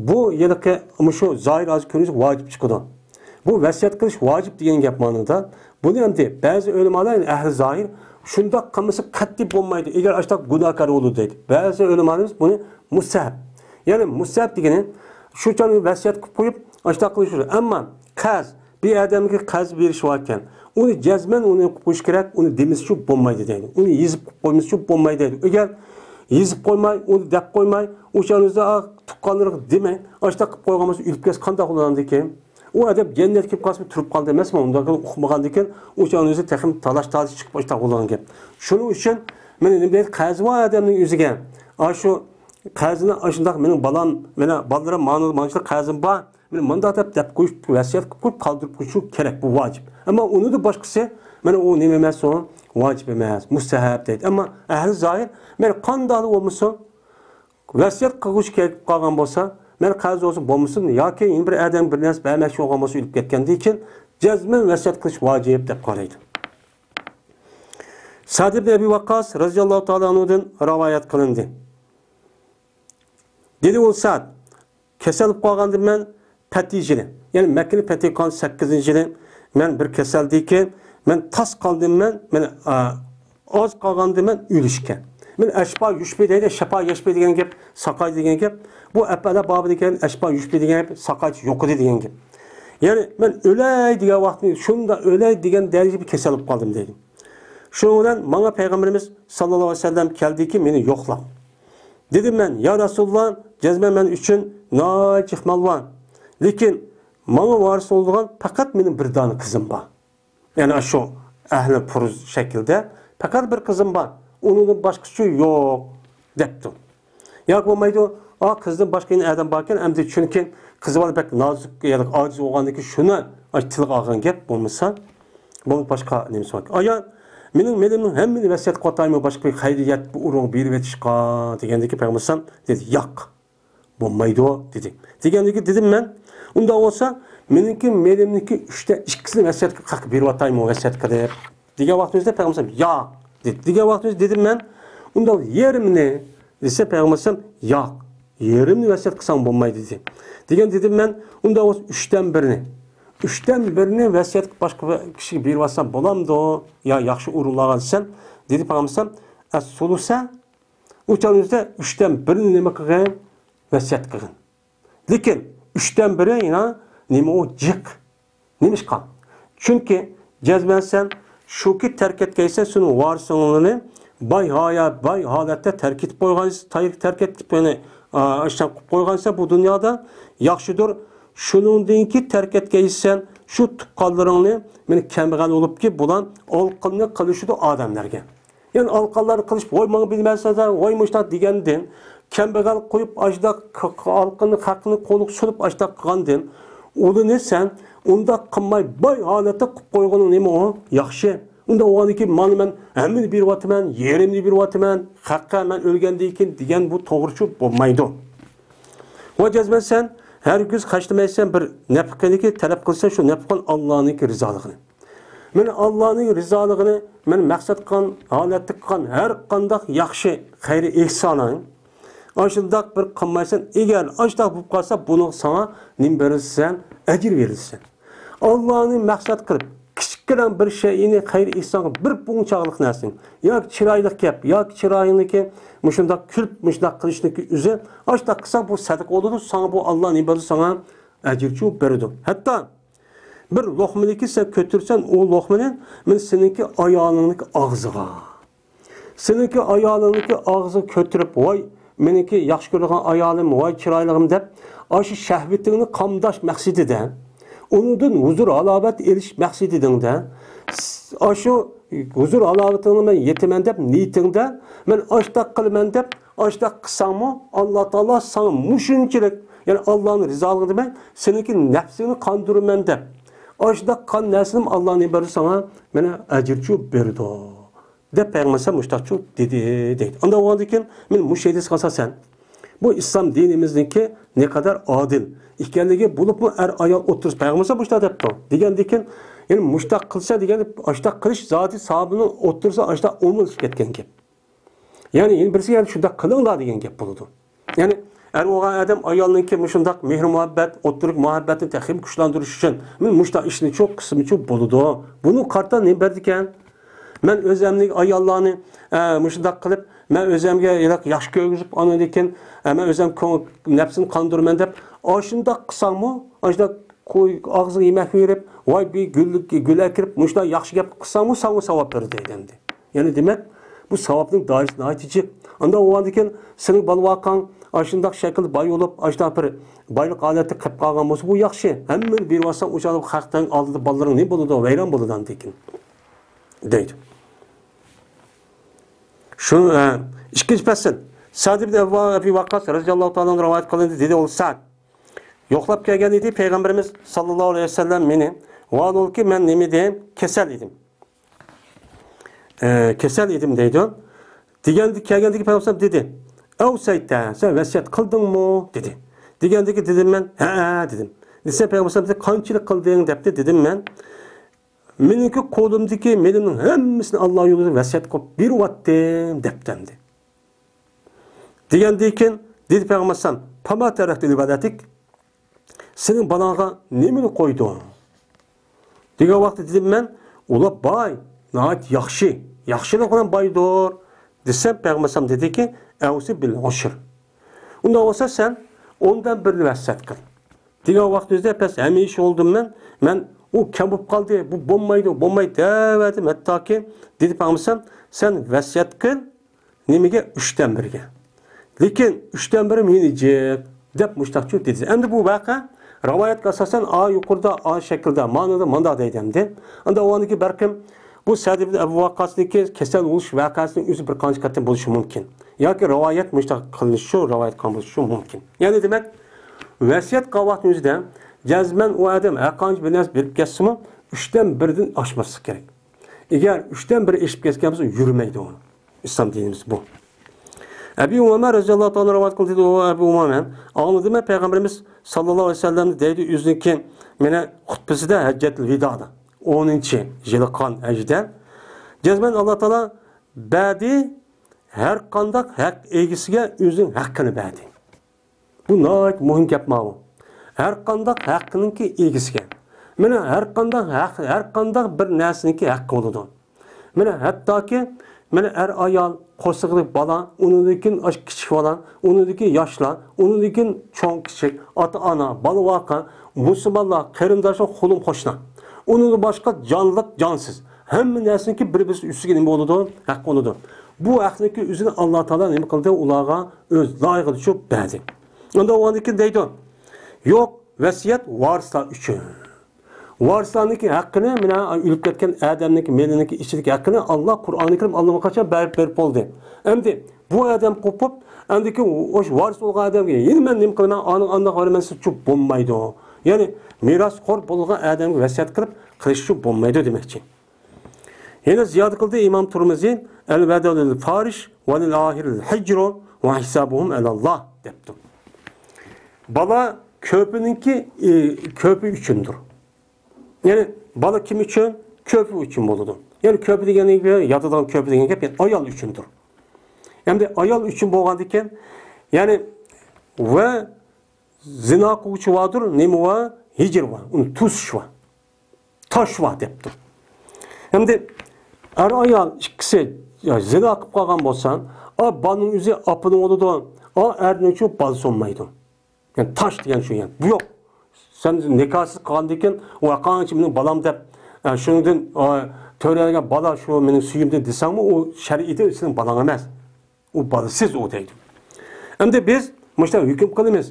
بۇ ھېلىقى مۇشۇ زاھىر ھازىر كۆرۈنۈش ۋاجىپ چىقىدۇ. بۇ ۋەسىيەت قىلىش ۋاجىپ دېگەن گەپ مانىدا. بۇنى ئەمدى بەزى ئۆلىمالار، يەنى ئەھلى زاھىر، شۇنداق قىلمىسا قەتئىي بولمايدۇ، ئەگەر ئاشۇنداق گۇناھكار بولىدۇ دەيدۇ. بەزى ئۆلىمالىرىمىز بۇنى مۇستەھەب. يەنى مۇستەھەب دېگىنى شۇ چاغدا ۋەسىيەت قىلىپ قويۇپ، ئاشۇنداق قىلىش. ئەمما قەرز، بىر ئادەمگە قەرز بېرىش باركەن، ئۇنى جەزمەن ئۇنى قويۇش كېرەك، ئۇنى دېمىسىچۇ بولمايدۇ دەيدۇ. ئۇنى يېزىپ قويمىسىچۇ بولمايدۇ دەيدۇ. ئەگەر يېزىپ قويماي، ئۇنى دەپ قويماي، ئوشۇ ئارىدا تۇغقانلىرىغا دېمەي، ئاشۇنداق قىلىپ قويغان بولسا، ئۆلۈپ كەتسە قانداق بولىدىكىن؟ ئۇ ئادەم جەننەتكە كىرىپ قالسىمۇ تۇرۇپ قالدى ئەمەسمۇ؟ ئۇنداق ئۇقمىغاندىكىن، ئوشۇ ئارىدا تېخىمۇ تالاش-تارتىش چىقىپ ئاشۇنداق بولغان گەپ. شۇنىڭ ئۈچۈن مانا نېمە دەيدۇ، قەرزى بار ئادەمنىڭ ئۆزىگە ئاشۇ قەرزىنى، ئاشۇنداق مېنىڭ بالام، مانا بالىلىرىم، مانا مانچىلىك قەرزىم بار، مانا مۇنداق دەپ، دەپ قويۇش، ۋەسىيەت قىلىپ قويۇپ، قالدۇرۇپ قويۇشۇ كېرەك، بۇ ۋاجىپ. ئەمما ئۇنىڭدىن باشقىسى، مانا ئۇ نېمە ئەمەس، ئۇ ۋاجىپ ئەمەس، مۇستەھەب دەيدۇ. ئەمما ئەھلى زاھىر، مانا قانداقلا بولمىسۇن، ۋەسىيەت قىلغۇچى كېلىپ قالغان بولسا، مانا قەرز بولسۇن، بولمىسۇن، ياكى يەنە بىر ئادەم بىر نەرسە بەرمەكچى بولغان بولسا، ئۆلۈپ كەتكەندىن كېيىن جەزمەن ۋەسىيەت قىلىش ۋاجىپ دەپ قارايدۇ. سەئد ئىبن ئەبى ۋەققاس رەزىياللاھۇ تائالا ئەنھۇدىن رىۋايەت قىلىندى. دېدى ئۇ سەئد، كېسەل بولۇپ قالغاندا مەن پەتىھ يىلى، يەنى مەككىنى پەتىھ قىلغان سەككىزىنچى يىلى مەن بىر كېسەلدىن كېيىن مەن تاس قالدىم، مەن، مەن، ئا، ئاز قالغاندا مەن ئۆلۈشكە. مەن ئەشپا يۇشپى دەيدۇ، شەپا يەشپى دېگەن گەپ، ساقاي دېگەن گەپ. بۇ ئەپئەلە بابىدىكەن، ئەشپا يۇشپى دېگەن گەپ، ساقايتىش يوقىدى دېگەن گەپ. يەنى مەن ئۆلەي دېگەن ۋاقىتنى، شۇنداق ئۆلەي دېگەن دەرىجىدە بىر كېسەل بولۇپ قالدىم دەيدۇ. شۇنىڭ بىلەن ماڭا پەيغەمبىرىمىز ساللاللاھۇ ئەلەيھى ۋەسەللەم كەلدىكى مېنى يوقلاپ. دېدىم مەن، يا رەسۇلاللا، جەزمەن مەن ئۈچۈن ناھايىتى جىق مال بار. لېكىن ماڭا ۋارىس بولىدىغان پەقەت مېنىڭ بىر دانە قىزىم بار. يەنى شۇ ئەھلى پۇرۇز شەكلىدە پەقەت بىر قىزىم بار. ئۇنىڭدىن باشقىسى يوق، دەپتۇ. ياكى بولمايدۇ، ئا، قىزدىن باشقا يەنە ئادەم باركەن، ئەمدى چۈنكى قىزى بار بەك نازۇك، يەنى ئاجىز بولغاندىكىن شۇنى ئاشۇ تىلغا ئالغان گەپ بولمىسا، بولمىسا باشقا نېمىسى بار. ئايال، مېنىڭ مېلىمنىڭ ھەممىنى ۋەسىيەت قىلىۋاتايمۇ، باشقا بىر خەيرىيەت بىر ئورۇنغا بېرىۋېتىشقا دېگەندىكى پەيغەمبەر ئەلەيھىسسالام دېدى، ياق، بولمايدۇ دېدى. دېگەندىكى دېدىم مەن، ئۇنداق بولسا مېنىڭكى مېلىمنىڭكى ئۈچتە ئىككىسىنى ۋەسىيەت قىلىپ بېرىۋاتايمۇ، ۋەسىيەت قىلىپ دېگەن ۋاقتىمىزدا پەيغەمبەر ئەلەيھىسسالام ياق دېدى. دېگەن ۋاقتىمىزدا دېدىم مەن، ئۇنداق يېرىمىنى دېسە پەيغەمبەر ئەلەيھىسسالام ياق، يېرىمنى ۋەسىيەت قىلساڭ بولمايدۇ دېدى. دېگەن دېدىم مەن، ئۇنداق بولسا ئۈچتىن بىرىنى، ئۈچتىن بىرىنى ۋەسىيەت قىلىپ باشقا بىر كىشىگە بېرىۋاتسام بولامدۇ؟ يا ياخشى ئورۇنلارغا دېسەم، دېدى پەيغەمبەر ئەلەيھىسسالام، ئەس-سۇلۇسە ئۇ چاغدا ئۈچتىن بىرىنى نېمە قىلغان؟ ۋەسىيەت قىلغان. لېكىن ئۈچتىن بىرى يەنە نېمە ئۇ؟ جىق. نېمىشقا؟ چۈنكى جەزمەن سەن شۇكى تەرك ئەتكەيسەن، سېنىڭ ۋارىسىڭلارنى باي ھايا-، باي ھالەتتە تەرك ئېتىپ قويغان، تەرك ئېتىپ، يەنى، ئا، ئىشلەپ قويغانسەن بۇ دۇنيادا. ياخشىدۇر، شۇنىڭدىن كېيىن تەرك ئەتكەيسەن شۇ تۇغقانلىرىڭنى، مېنى كەمبەغەل بولۇپكى بۇلار ئالقىننى قىلىشىدۇ ئادەملەرگە. يەنى ئالقانلارنى قىلىشىپ، ۋاي، ماڭا بىلمەنسەن سەن، ۋاي، مۇشتاق دېگەندىن، كەمبەغەل قويۇپ، ئاشۇنداق ق-، ق-، ئالقىننى، خەقنى قولىغا سۇنۇپ، ئاشۇنداق قىلغاندىن، ئۇلىنى سەن ئۇنداق قىلماي، باي ھالەتتە قىلىپ قويغىنىڭ نېمە ئۇ؟ ياخشى. ئۇنداق بولغاندىن كېيىن، مانا مەن ھەممىنى بېرىۋاتىمەن، يېرىمنى بېرىۋاتىمەن، خەققە مەن ئۆلگەندىن كېيىن دېگەن بۇ توغرىچۇ بولمايدۇ. ۋە جەزمەن سەن ھەرگىز خەجلىمەيسەن، بىر نەپقىنى تەلەپ قىلسا، شۇ نەپقىن ئاللانىڭكى رىزالىقىنى. مەن ئاللانىڭ رىزالىقىنى، مەن مەقسەت قىلغان ھالەتتە قىلغان ھەر قانداق ياخشى، خەير ئېھسانىڭ ئاشۇنداق بىر قىلمايسەن. ئەگەر ئاشۇنداق بولۇپ قالسا، بۇنىڭغا ساڭا نېمە بېرىلسەن؟ ئەجىر بېرىلسەن. ئاللانى مەقسەت قىلىپ، كىچىككىنە بىر شەيئىنى، خەير ئېھسانغا، بىر پۇڭچاقلىق نەرسىنى، ياكى چىرايلىق گەپ، ياكى چىرايىڭنىكى مۇشۇنداق كۈلۈپ، مۇشۇنداق قىلىشنىڭكى ئۆزى، ئاشۇنداق قىلساڭ، بۇ سەدىقە بولىدۇ، ساڭا بۇ ئاللا نېمە بېرىدۇ؟ ساڭا ئەجىرچۇ بېرىدۇ. ھەتتا بىر لوقمىنىكى سەن كۆتۈرسەن، ئۇ لوقمىنى مەن سېنىڭكى ئايالىڭنىڭكى ئاغزىغا، سېنىڭكى ئايالىڭنىڭكى ئاغزىغا كۆتۈرۈپ، ۋاي، مېنىڭكى ياخشى كۆرىدىغان ئايالىم، ۋاي، چىرايلىقىم دەپ، ئاشۇ شەھۋىتىڭنى قامداش مەقسىتىدە، ئۇنىڭدىن ھۇزۇر-ھالاۋەت ئېلىش مەقسىتىدىڭدە، ئاشۇ ھۇزۇر-ھالاۋىتىڭنى مەن يېتىمەن دەپ نىيىتىڭدە، مەن ئاشتاق قىلىمەن دەپ، ئاشتاق قىلساڭمۇ، ئاللا تائالا ساڭا مۇشۇنچىلىك، يەنى ئاللانىڭ رىزالىقى دېمەي، سېنىڭكى نەپسىڭنى قاندۇرىمەن دەپ، ئاشتاق قىلغان نەرسىنىمۇ ئاللا نېمە بېرىدۇ ساڭا؟ مانا ئەجىرچۇ بېرىدۇ. دەپ پەيغەمبەر ئەلەيھىسسالام مۇشۇنداقچۇ دېدى، دەيدۇ. ئانداق بولغاندىن كېيىن، مەن مۇشۇ ھەدىسكە ئاساسەن، بۇ ئىسلام دىنىمىزنىڭكى نەقەدەر ئادىل ئىكەنلىكى، بولۇپمۇ ئەر ئايال ئوتتۇرىسى، پەيغەمبەر ئەلەيھىسسالام مۇشۇنداق دەپتۇ. دېگەندىن كېيىن، يەنى مۇشۇنداق قىلسا دېگەن، ئاشۇنداق قىلىش زادى ساھابىنىڭ ئوتتۇرىسى ئاشۇنداق ئومۇملىشىپ كەتكەن گەپ. يەنى، يەنە بىرسى، يەنى شۇنداق قىلىڭلار دېگەن گەپ بولىدۇ. يەنى ئەر بولغان ئادەم ئايالنىڭكى مۇشۇنداق مېھىر-مۇھەببەت، ئوتتۇرىدىكى مۇھەببەتنى تېخىمۇ كۈچلەندۈرۈش ئۈچۈن مۇشۇنداق ئىشنىچۇ قىلسىمۇچۇ بولىدۇ. بۇنىڭغا قارىتا نېمە بەردىكەن؟ مەن ئۆزەمنىڭ ئاياللارنى، ئە، مۇشۇنداق قىلىپ، مەن ئۆزەمگە ياخشى كۆرگۈزۈپ، ئاندىن كېيىن، ئە، مەن ئۆزەم كۆڭۈل، نەپسىنى قاندۇرىمەن دەپ، ئاشۇنداق قىلساڭمۇ، ئاشۇنداق قوي ئاغزىغا يېمەك بېرىپ، ۋاي، بىر گۈل، گۈل ئەكىرىپ، مۇشۇنداق ياخشى گەپ قىلساڭمۇ، ساڭا ساۋاب بېرىدۇ دەيدۇ ئەمدى. يەنى دېمەك، بۇ ساۋابنىڭ دائىرىسى ناھايىتى جىق. ئانداق بولغاندىن كېيىن، سېنىڭ بالا-ۋاقاڭ ئاشۇنداق شەكىلدە باي بولۇپ، ئاشۇنداق بىر بايلىق ھالەتتە قېلىپ قالغان بولسا، بۇ ياخشى. ھەممىنى بېرىۋالساڭ، ئۇ چاغدا خەقنىڭ ئالدىدا بالىلىرىڭ نېمە بولىدۇ؟ ۋەيران بولىدۇ ئاندىن كېيىن، دەيدۇ. شۇ، ئە، ئىككىنچى پەسىل. سەئد ئىبن ئەبۇ، ئەبى ۋەققاس رەزىياللاھۇ تائالا ئەنھۇ رىۋايەت قىلىندى، دېدى ئۇ سەئد. يوقلاپ كەلگەن ئىدى پەيغەمبىرىمىز ساللاللاھۇ ئەلەيھى ۋەسەللەم مېنى. ۋاھالبۇلكى، مەن نېمە ئىدىم؟ كېسەل ئىدىم. ئە، كېسەل ئىدىم دەيدۇ. دېگەندە، كەلگەندىكى پەيغەمبەر دېدى، «ئەۋسەيتە، سەن ۋەسىيەت قىلدىڭمۇ؟» دېدى. دېگەندىكى دېدىم مەن، «ھەئە» دېدىم. دېسە پەيغەمبەر دېدى، «قانچىلىك قىلدىڭ؟» دەپتۇ. دېدىم مەن، «مېنىڭكى قولۇمدىكى مېلىمنىڭ ھەممىسىنى ئاللا يولىدا ۋەسىيەت قىلىپ بېرىۋەتتىم» دەپتۇ ئەمدى. دېگەندىن كېيىن دېدى پەيغەمبەر ئەلەيھىسسالام، «پەما تەرەكتە لىۋەلەدىك؟ سېنىڭ بالاڭغا نېمىنى قويدۇڭ؟» دېگەن ۋاقىتتا دېدىم مەن، «ئۇلار باي، ناھايىتى ياخشى، ياخشىلىق بىلەن بايدۇر» دېسەم، پەيغەمبەر ئەلەيھىسسالام دېدىكى، «ئەۋسى بىل ئۇشر. ئۇنداق بولسا سەن ئوندىن بىرنى ۋەسىيەت قىل» دېگەن ۋاقىتتا ئۆزىدە بەس ھەمىشە بولدۇم مەن، مەن ئۇ كەم بولۇپ قالدى، بۇ بولمايدۇ، بولمايدۇ دەۋەردىم. ھەتتاكى دېدى پەيغەمبەر ئەلەيھىسسالام، «سەن ۋەسىيەت قىل، نېمىگە؟ ئۈچتىن بىرگە. لېكىن ئۈچتىن بىرى مېنى جىق» دەپ مۇشتاقچۇ دېدى. ئەمدى بۇ ۋەقە رىۋايەتكە ئاساسەن، ئا يۇقىرىدا، ئا شەكىلدە، مانىدا مانداق دەيدۇ ئەمدى. ئاندىن ئۇنىڭكى بەلكىم بۇ سەئد ئىبن ئەبۇ ۋەققاسنىڭكى كېسەل بولۇش ۋەقەسىنىڭ ئۆزى بىر قانچە قېتىم بولۇشى مۇمكىن. ياكى رىۋايەت مۇشتاق قىلىنىشى، رىۋايەت قىلغان بولۇشى مۇمكىن. يەنى دېمەك، ۋەسىيەت قىلغان ۋاقتىنىڭ ئۆزىدە جەزمەن ئۇ ئادەم ھەرقانچە بىر نەرسە بېرىپ كەتسىمۇ، ئۈچتىن بىردىن ئاشماسلىق كېرەك. ئەگەر ئۈچتىن بىرى ئېشىپ كەتكەن بولسا، يۈرمەيدۇ ئۇ. ئىسلام دىنىمىز بۇ. ئەبى ئۇمامە رەزىياللاھۇ تائالا رىۋايەت قىلدى، دېدى، ئۇ ئەبى ئۇمامە، ئاڭلىدىم مەن پەيغەمبىرىمىز ساللاللاھۇ ئەلەيھى ۋەسەللەمنى دەيدۇ، ئۆزىنىڭكى مانا خۇتبىسىدە، ھەججەتۇل ۋىدادا، ئونىنچى يىلى قىلغان ھەجدە، جەزمەن ئاللا تائالا بەردى، ھەر قانداق ھەق ئىگىسىگە ئۆزىنىڭ ھەققىنى بەردى. بۇ ناھايىتى مۇھىم گەپ ماۋۇ. ھەر قانداق ھەققىنىڭكى ئىگىسىگە. مانا ھەر قانداق ھەق، ھەر قانداق بىر نەرسىنىڭكى ھەققى بولىدۇ. مانا ھەتتاكى مانا ئەر-ئايال، قورسىقىدىكى بالا، ئۇنىڭدىن كېيىن ئاشۇ كىچىك بالا، ئۇنىڭدىن كېيىن ياشلار، ئۇنىڭدىن كېيىن چوڭ-كىچىك، ئاتا-ئانا، بالا-ۋاقا، مۇسۇلمانلار، قېرىنداشلار، قولۇم-قوشنا. ئۇنىڭدىن باشقا جانلىق، جانسىز. ھەممە نەرسىنىڭكى بىر-بىرسى ئۈستىگە نېمە بولىدۇ؟ ھەق بولىدۇ. بۇ ھەقنىڭكى ئۆزىنى ئاللا تائالا نېمە قىلدى؟ ئۇلارغا ئۆز لايىقىدا چۈشۈپ بەردى. ئۇنداق بولغاندىن كېيىن دەيدۇ، يوق، ۋەسىيەت ۋارىسلار ئۈچۈن. ۋارىسلارنىڭكى ھەققىنى، مانا ئۆلۈپ كەتكەن ئادەمنىڭكى مېلىنىڭكى ئىچىدىكى ھەققىنى ئاللا قۇرئانى كەرىم ئاللىقاچان بەرىپ بېرىپ بولدى. ئەمدى بۇ ئادەم قوپۇپ، ئەمدىكى ئوش ۋارىس بولغان ئادەمگە يەنە مەن نېمە قىلىمەن، ئانىڭ ئانداق بەرىمەن دېسە چۈشۈپ بولمايدۇ. يەنى مىراسخور بولغان ئادەمگە ۋەسىيەت قىلىپ قىلىش چۈشۈپ بولمايدۇ دېمەكچى. يەنە زىيادە قىلدى ئىمام تۇرمۇزى، ئەل ۋەدۇ لىل فارىش ۋە لىل ئاھىر ھىجرۇ ۋە ھىسابۇھۇم ئەلاللا دەپتۇ. بالا كۆپىنىڭكى، ئى، كۆپى ئۈچۈندۇر. يەنى بالا كىم ئۈچۈن؟ كۆپى ئۈچۈن بولىدۇ. يەنى كۆپى دېگەن گەپ، ياتىدىغان كۆپى دېگەن گەپ، يەنى ئايال ئۈچۈندۇر. ئەمدى ئايال ئۈچۈن بولغاندىكىن، يەنى ۋە زىنا قىلغۇچى باردۇر، نېمە بار؟ ھىجر بار، ئۇنى توسۇش بار. تاش بار دەپتۇ. ئەمدى ئەر-ئايال ئىككىسى، يا، زىنا قىلىپ قالغان بولسا، ئا، بالىنىڭ ئۆزى ئاپىنىڭ بولىدۇ، ئا، ئەرنىڭ شۇ بالىسى بولمايدۇ. يەنى تاش دېگەن شۇ، يەنى بۇ يوق. سەن نىكاھسىز قالغاندىن كېيىن، ئۇ قانچە مېنىڭ بالام دەپ، ئە، شۇنىڭدىن، ئا، تۆرەلگەن بالا شۇ مېنىڭ سۈيۈمدىن دېسەڭمۇ، ئۇ شەرئىيدە سېنىڭ بالاڭ ئەمەس. ئۇ بالىسىز ئۇ دەيدۇ. ئەمدى بىز مۇشۇنداق ھۆكۈم قىلىمىز.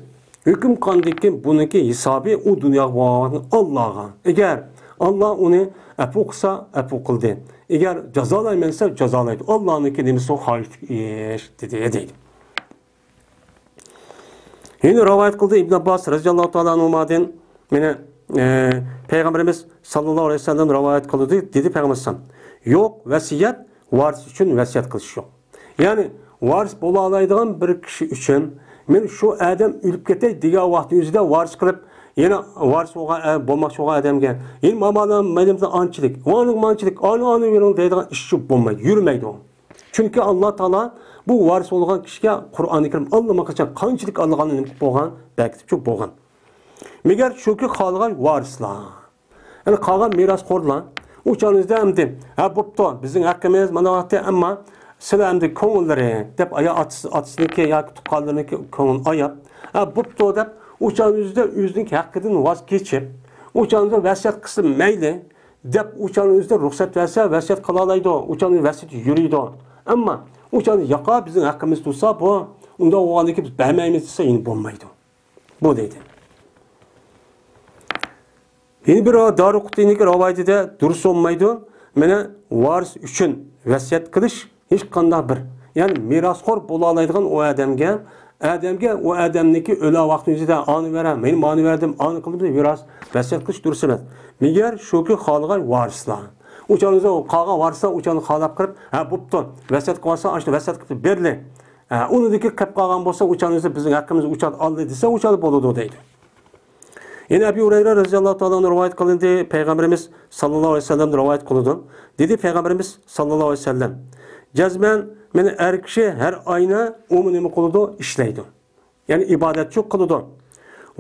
ھۆكۈم قىلغاندىن كېيىن بۇنىڭكى ھېسابى ئۇ دۇنياغا بولغان ئاللاغا. ئەگەر ئاللا ئۇنى ئەپۇ قىلسا، ئەپۇ قىلدى. ئەگەر جازالايمەن دېسە، جازالايدۇ. ئاللانىڭكى نېمىسى خاھىشلىق ئىش، دېدى، دەيدۇ. يەنە رىۋايەت قىلدى ئىبن ئابباس رەزىياللاھۇ تائالا ئەنھۇمادىن، مانا، ئە، پەيغەمبىرىمىز ساللاللاھۇ ئەلەيھى ۋەسەللەم رىۋايەت قىلدى، دېدى پەيغەمبىرىمىز، يوق ۋەسىيەت ۋارىس ئۈچۈن ۋەسىيەت قىلىش يوق. يەنى ۋارىس بولالايدىغان بىر كىشى ئۈچۈن، مەن شۇ ئادەم ئۆلۈپ كېتەي دېگەن ۋاقىتنىڭ ئۆزىدە ۋارىس قىلىپ، يەنە ۋارىس بولغان، ئە، بولماقچى بولغان ئادەمگە، يەنە ماما مەيلىمىزدە ئانچىلىك، ئانىڭ مانچىلىك، ئانى، ئانى بېرىڭ دەيدىغان ئىش بولمايدۇ، يۈرمەيدۇ. چۈنكى ئاللا تائالا بۇ ۋارىس بولغان كىشىگە قۇرئانى كەرىم ئاللىماقاچان قانچىلىك ئاللىغاننى نېمە قىلىپ بولغان، بەركىتىپ چۈشۈپ بولغان. مەگەر شۇكى خالىغان ۋارىسلار. يەنى قالغان مىراسخورلار ئۇ چاغنىڭ ئۆزىدە ئەمدى، ھە، بوپتۇ، بىزنىڭ ھەققىمىز مانا ۋاقتى، ئەمما سىلەر ئەمدى كۆڭۈللىرى دەپ، ئايا ئاتىسى، ئاتىسىنىڭكى ياكى تۇغقانلىرىنىڭكى كۆڭلىنى ئاياپ، ھە، بوپتۇ دەپ، ئۇ چاغنىڭ ئۆزىدە ئۆزىنىڭكى ھەققىدىن ۋاز كېچىپ، ئۇ چاغنىڭ ئۆزىدە ۋەسىيەت قىلسا مەيلى دەپ، ئۇ چاغنىڭ ئۆزىدە رۇخسەت بەرسە، ۋەسىيەت قىلالايدۇ، ئۇ چاغنىڭ ۋەسىيىتى يۈرىدۇ. ئەمما ئۇ چاغدا ياقا بىزنىڭ ھەققىمىز تۇرسا، بۇ ئۇنداق بولغاندىن كېيىن بىز بەرمەيمىز دېسە، يەنە بولمايدۇ. بۇ دەيدۇ. يەنە بىر دارىقۇتنىينىڭكى رىۋايىتىدە دۇرۇس بولمايدۇ. مانا ۋارىس ئۈچۈن ۋەسىيەت قىلىش ھېچقانداق بىر، يەنى مىراسخور بولالايدىغان ئۇ ئادەمگە، ئادەمگە ئۇ ئادەمنىڭكى ئۆلە ۋاقتى ئۆزىدە ئانى بەرە، مەن مانى بەردىم، ئانى قىلدىم دەپ مىراس ۋەسىيەت قىلىش دۇرۇس ئەمەس. مەگەر شۇكى خالىغان ۋارىسلار. ئۇ چاغدا قالغان ۋارىسلار ئۇ چاغدا خالاپ قىلىپ، ھە، بوپتۇ، ۋەسىيەت قىلىۋاتسا، ئاشۇ ۋەسىيەت قىلىپ بېرىلى. ھە، ئۇنىڭدىكى قېلىپ قالغان بولسا، ئۇ چاغدا بىزنىڭ ھەققىمىز ئۇ چاغدا ئالدى دېسە، ئۇ چاغدا بولىدۇ دەيدۇ. يەنە ئەبۇ ھۇرەيرە رەزىياللاھۇ تائالا ئانھۇ رىۋايەت قىلىندى، پەيغەمبىرىمىز ساللاللاھۇ ئەلەيھى ۋەسەللەم رىۋايەت قىلىدۇ. دېدى پەيغەمبىرىمىز ساللاللاھۇ ئەلەيھى ۋەسەللەم، جەزمەن، مانا ئەر كىشى ھەر ئاينى ئۇمۇ نېمە قىلىدۇ؟ ئىشلەيدۇ. يەنى ئىبادەتچۇ قىلىدۇ.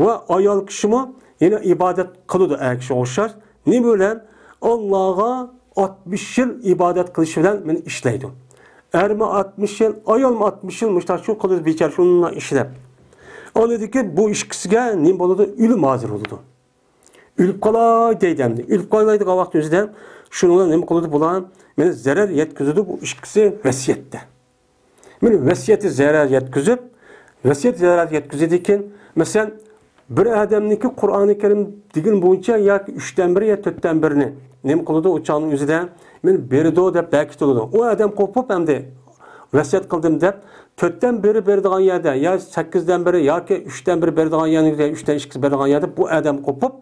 ۋە ئايال كىشىمۇ يەنە ئىبادەت قىلىدۇ ئەر كىشىگە ئوخشاش. نېمە بىلەن؟ ئاللاغا ئاتمىش يىل ئىبادەت قىلىش بىلەن مانا ئىشلەيدۇ. ئەرمۇ ئاتمىش يىل، ئايالمۇ ئاتمىش يىل مۇشتاق شۇ قىلىدۇ، بىچارە شۇنداق ئىشلەپ. ئاندىن كېيىن بۇ ئىككىسىگە نېمە بولىدۇ؟ ئۆلۈم ھازىر بولىدۇ. ئۆلۈپ قالاي دەيدۇ ئەمدى. ئۆلۈپ قالاي دېگەن ۋاقىت ئۆزىدە شۇنىڭ بىلەن نېمە قىلىدۇ بۇلار؟ مانا زەرەر يەتكۈزىدۇ بۇ ئىككىسى ۋەسىيەتتە. مانا ۋەسىيەتتە زەرەر يەتكۈزۈپ، ۋەسىيەت زەرەر يەتكۈزىدىكەن، مەسىلەن، بىر ئادەمنىڭكى قۇرئانى كەرىم دېگىنى بويىچە ياكى ئۈچتىن بىرى يا تۆتتىن بىرىنى نېمە قىلىدۇ، ئۇ چاغنىڭ ئۆزىدە مانا بېرىدۇ دەپ بەكىتىلىدۇ. ئۇ ئادەم قوپۇپ ئەمدى ۋەسىيەت قىلدىم دەپ، تۆتتىن بىرى بېرىدىغان يەردە يا سەككىزدىن بىرى ياكى ئۈچتىن بىرى بېرىدىغان يەردە، ئۈچتىن ئىككىسى بېرىدىغان يەردە بۇ ئادەم قوپۇپ،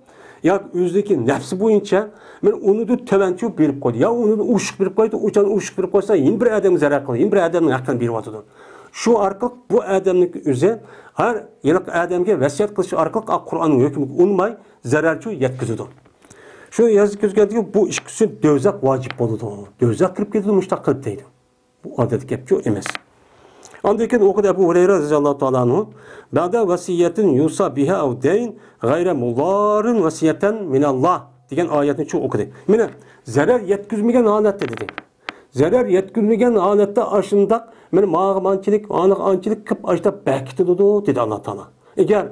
ياكى ئۆزىدىكى نەپسى بويىچە مانا ئۇنىڭدىن تۆۋەنچە بېرىپ قويدى. يا ئۇنىڭدىن ئوشۇق بېرىپ قويدى، ئۇ چاغدا ئوشۇق بېرىپ قويسا، يەنە بىر ئادەمگە زەرەر قىلىدۇ، يەنە بىر ئادەمنىڭ ھەققىنى بېرىۋاتىدۇ. شۇ ئارقىلىق بۇ ئادەمنىڭ ئۆزى ھەر ھېلىقى ئادەمگە ۋەسىيەت قىلىش ئارقىلىق قۇرئاننىڭ ھۆكمىگە ئۇنىماي زەرەرچۇ يەتكۈزىدۇ. شۇ يەتكۈزگەندىكىن بۇ ئىككىسى دوزاخ ۋاجىپ بولىدۇ. دوزاخ كىرىپ كېتىدۇ مۇشتاق قىلىپ دەيدۇ. بۇ ئادەتتىكى گەپچۇ ئەمەس. ئاندىن كېيىن ئوقۇدى ئەبۇ ھۇرەيرە رەزىياللاھۇ تائالا ئەنھۇ، بەدە ۋەسىيەتىن يۇسا بىھا ئەۋ دەين غەيرە مۇلارىن ۋەسىيەتەن مىنەللاھ دېگەن ئايەتنى چۇ ئوقۇدى. مانا، زەرەر يەتكۈزمىگەن ھالەتتە دېدى. زەرەر يەتكۈزمىگەن ھالەتتە ئاشۇنداق، مانا ماڭا مانچىلىك، ئانىغا ئانچىلىك قىلىپ ئاشۇنداق بەكىتىلىدۇ، دېدى ئاللا تائالا. ئەگەر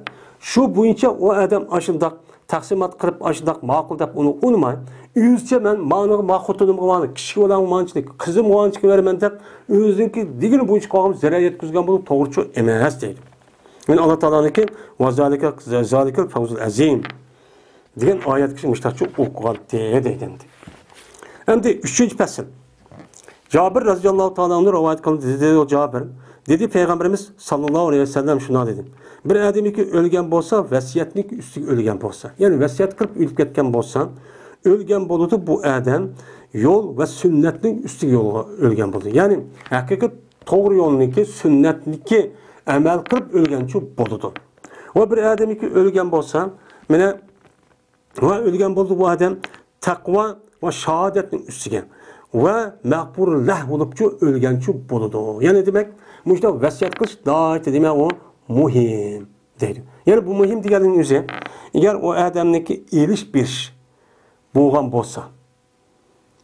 شۇ بويىچە ئۇ ئادەم ئاشۇنداق تەقسىمات قىلىپ، ئاشۇنداق ماقۇل دەپ ئۇنى ئۇنىماي، ئۆزىچە مەن مانىغا، ما خوتۇنۇمغا مانىلىك، كىشىگە بولغان مانچىلىك، قىزىمغا مانچىلىك بېرىمەن دەپ، ئۆزىنىڭكى دېگىنى بويىچە قىلغان بولسا زەرەر يەتكۈزگەن بولۇپ توغرىچۇ ئەمەس دەيدۇ. يەنى ئاللا تائالانىڭكى «ۋە زالىكە، زالىكەل فەۋزۇل ئەزىم» دېگەن ئايەتكىچە مۇشتاقچە ئوقۇغانتى دەيدۇ ئەمدى. ئەمدى ئۈچىنچى پەسىل. جابىر رەزىياللاھۇ تائالا ئەنھۇ رىۋايەت قىلدى، دېدى ئۇ جابىر. دېدى پەيغەمبىرىمىز ساللاللاھۇ ئەلەيھى ۋەسەللەم شۇنداق دېدى. بىر ئادەمكى ئۆلگەن بولسا، ۋەسىيەتنىڭ ئۈستىگە ئۆلگەن بولسا. يەنى ۋەسىيەت قىلىپ ئۆلۈپ كەتكەن بولسا، ئۆلگەن بولىدۇ بۇ ئادەم يول ۋە سۈننەتنىڭ ئۈستىگە يولغا ئۆلگەن بولىدۇ. يەنى ھەقىقىي توغرا يولنىڭكى، سۈننەتنىڭكى ئەمەل قىلىپ ئۆلگەنچۇ بولىدۇ. ۋە بىر ئادەمكى ئۆلگەن بولسا، مانا ۋە ئۆلگەن بولدى بۇ ئادەم تەقۋا ۋە شاھادەتنىڭ ئۈستىگە ۋە مەغپۇرۇللاھ بولۇپچۇ ئۆلگەنچۇ بولىدۇ. يەنى دېمەك، مۇشۇنداق ۋەسىيەت قىلىش ناھايىتى دېمەك ئۇ مۇھىم دەيدۇ. يەنى بۇ مۇھىم دېگەننىڭ ئۆزى، ئەگەر ئۇ ئادەمنىڭكى ئېلىش بېرىش بولغان بولسا،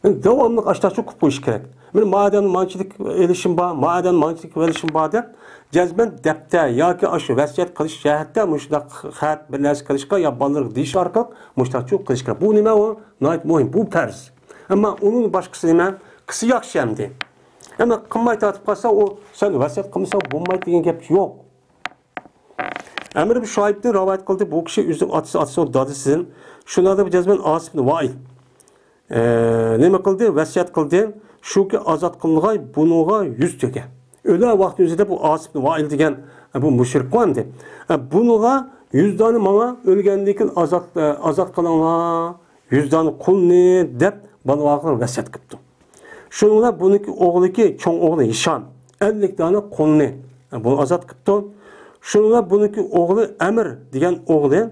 داۋاملىق ئاشتاقچۇ قىلىپ قويۇش كېرەك. مانا ما ئادەمنى مانچىلىك ئېلىشىم بار، ما ئادەمنى مانچىلىك ئېلىشىم بار دەپ، جەزمەن دەپتەر ياكى ئاشۇ ۋەسىيەت قىلىش جەھەتتە مۇشۇنداق خەت، بىر نەرسە قىلىشقا يا بالىلارغا دېيىش ئارقىلىق مۇشۇنداقچۇ قىلىش كېرەك. بۇ نېمە ئۇ؟ ناھايىتى مۇھىم، بۇ پەرز. ئەمما ئۇنىڭ باشقىسى نېمە؟ قىلسا ياخشى ئەمدى. ئەمما قىلماي تارتىپ قالسا، ئۇ سەن ۋەسىيەت قىلمىساڭ بولمايدۇ دېگەن گەپ يوق. ئەمر بىن شۇئەيبتىن رىۋايەت قىلدى، بۇ كىشى ئۆزىنىڭ ئاتىسى، ئاتىسى دادىسىدىن شۇنداق دەپ جەزمەن ئاسىم ئىبن ۋائىل، ئە، نېمە قىلدى؟ ۋەسىيەت قىلدى. شۇكى ئازاد قىلغاي بۇنىڭغا يۈز تۆگە. ئۆلەر ۋاقتى ئۆزىدە بۇ ئاسىم ئىبن ۋائىل دېگەن، ئە، بۇ مۇشرىك قىلىۋەتتى. ئە، بۇنىڭغا يۈز دانە ماڭا ئۆلگەندىن كېيىن ئازاد، ئە، ئازاد قىلىڭلار، يۈز دانە قۇلنى دەپ بالىۋاقلار ۋەسىيەت قىپتۇ. شۇنىڭ بىلەن بۇنىڭكى ئوغلىكى، چوڭ ئوغلى ھىشام ئەللىك دانە قۇلنى بۇ ئازاد قىپتۇ. شۇنىڭ بىلەن بۇنىڭكى ئوغلى ئەمىر دېگەن ئوغلى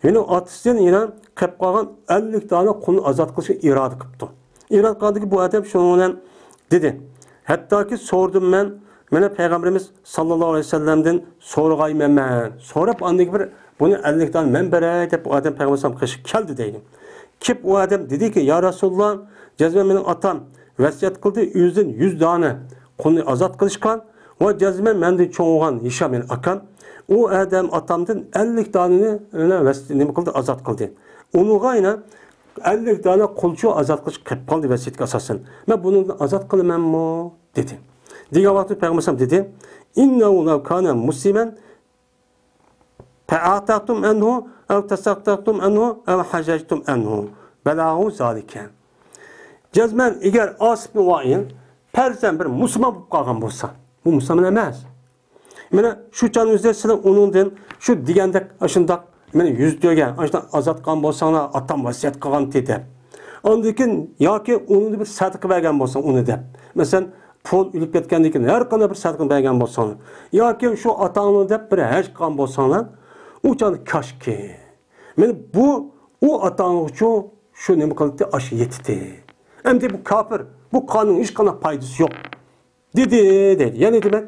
يەنە ئاتىسىدىن يەنە قېلىپ قالغان ئەللىك دانە قۇلنى ئازاد قىلىشقا ئىرادە قىپتۇ. ئىرادە قىلغاندىكىن بۇ ئادەم شۇنىڭ بىلەن دېدى، ھەتتاكى سورىدىم مەن، مانا پەيغەمبىرىمىز ساللاللاھۇ ئەلەيھى ۋەسەللەمدىن سورىغايمەن مەن. سوراپ ئاندىن بىر بۇنى ئەللىك دانە مەن بېرەي دەپ ئۇ ئادەم پەيغەمبەر ئەلەيھىسسالام قېشىغا كەلدى دەيدۇ. كېلىپ ئۇ ئادەم دېدىكى، يا رەسۇلاللا، جەزمەن مېنىڭ ئاتام ۋەسىيەت قىلدى، ئۆزىدىن يۈز دانە قۇلنى ئازاد قىلىشقا ۋە جەزمەن مەندىن چوڭ بولغان ھىشام، يەنى ئاكام، ئۇ ئادەم ئاتامدىن ئەللىك دانىنى يەنە ۋەس-، نېمە قىلدى، ئازاد قىلدى. ئۇنىڭغا يەنە ئەللىك دانە قۇلچۇ ئازاد قىلىش قېلىپ قالدى ۋەسىيەتكە ئاساسەن. مەن بۇنىڭدىن ئازاد قىلىمەنمۇ؟ دېدى. دېگەن ۋاقىتتا پەيغەمبەر ئەلەيھىسسالام دېدى، ئىننەھۇ لەۋ كانە مۇسلىمەن فَأَعْتَقْتُمْ عَنْهُ أَوْ تَصَدَّقْتُمْ عَنْهُ أَوْ حَجَّجْتُمْ عَنْهُ بَلَغَهُ ذَلِكَ. جەزمەن، ئەگەر ئاسىم ئىبن ۋائىل پەرزەن بىر مۇسۇلمان بولۇپ قالغان بولسا، بۇ مۇسۇلمان ئەمەس. مانا شۇ چاغنىڭ ئۆزىدە سىلەر ئۇنىڭدىن شۇ دېگەندەك ئاشۇنداق، مانا يۈز تۆگە، ئاشۇنداق ئازاد قىلغان بولساڭلار، ئاتام ۋەسىيەت قىلغانتى دەپ. ئاندىن كېيىن ياكى ئۇنىڭدىن بىر سەدىقە بەرگەن بولساڭ ئۇنى دەپ. مەسىلەن، پۇل ئۆلۈپ كەتكەندىن كېيىن ھەر قانداق بىر سەدىقىنى بەرگەن بولساڭلار. ياكى شۇ ئاتاڭلار دەپ بىر ھەج قىلغان بولساڭلار، ئۇ چاغدا كاشكى. مانا بۇ، ئۇ ئاتاڭلارغىچۇ شۇ نېمە قىلدى، ئاشۇ يېتىتتى. ئەمدى بۇ كاپىر، بۇ قانۇننىڭ ھېچقانداق پايدىسى يوق. دېدى، دەيدۇ. يەنى دېمەك،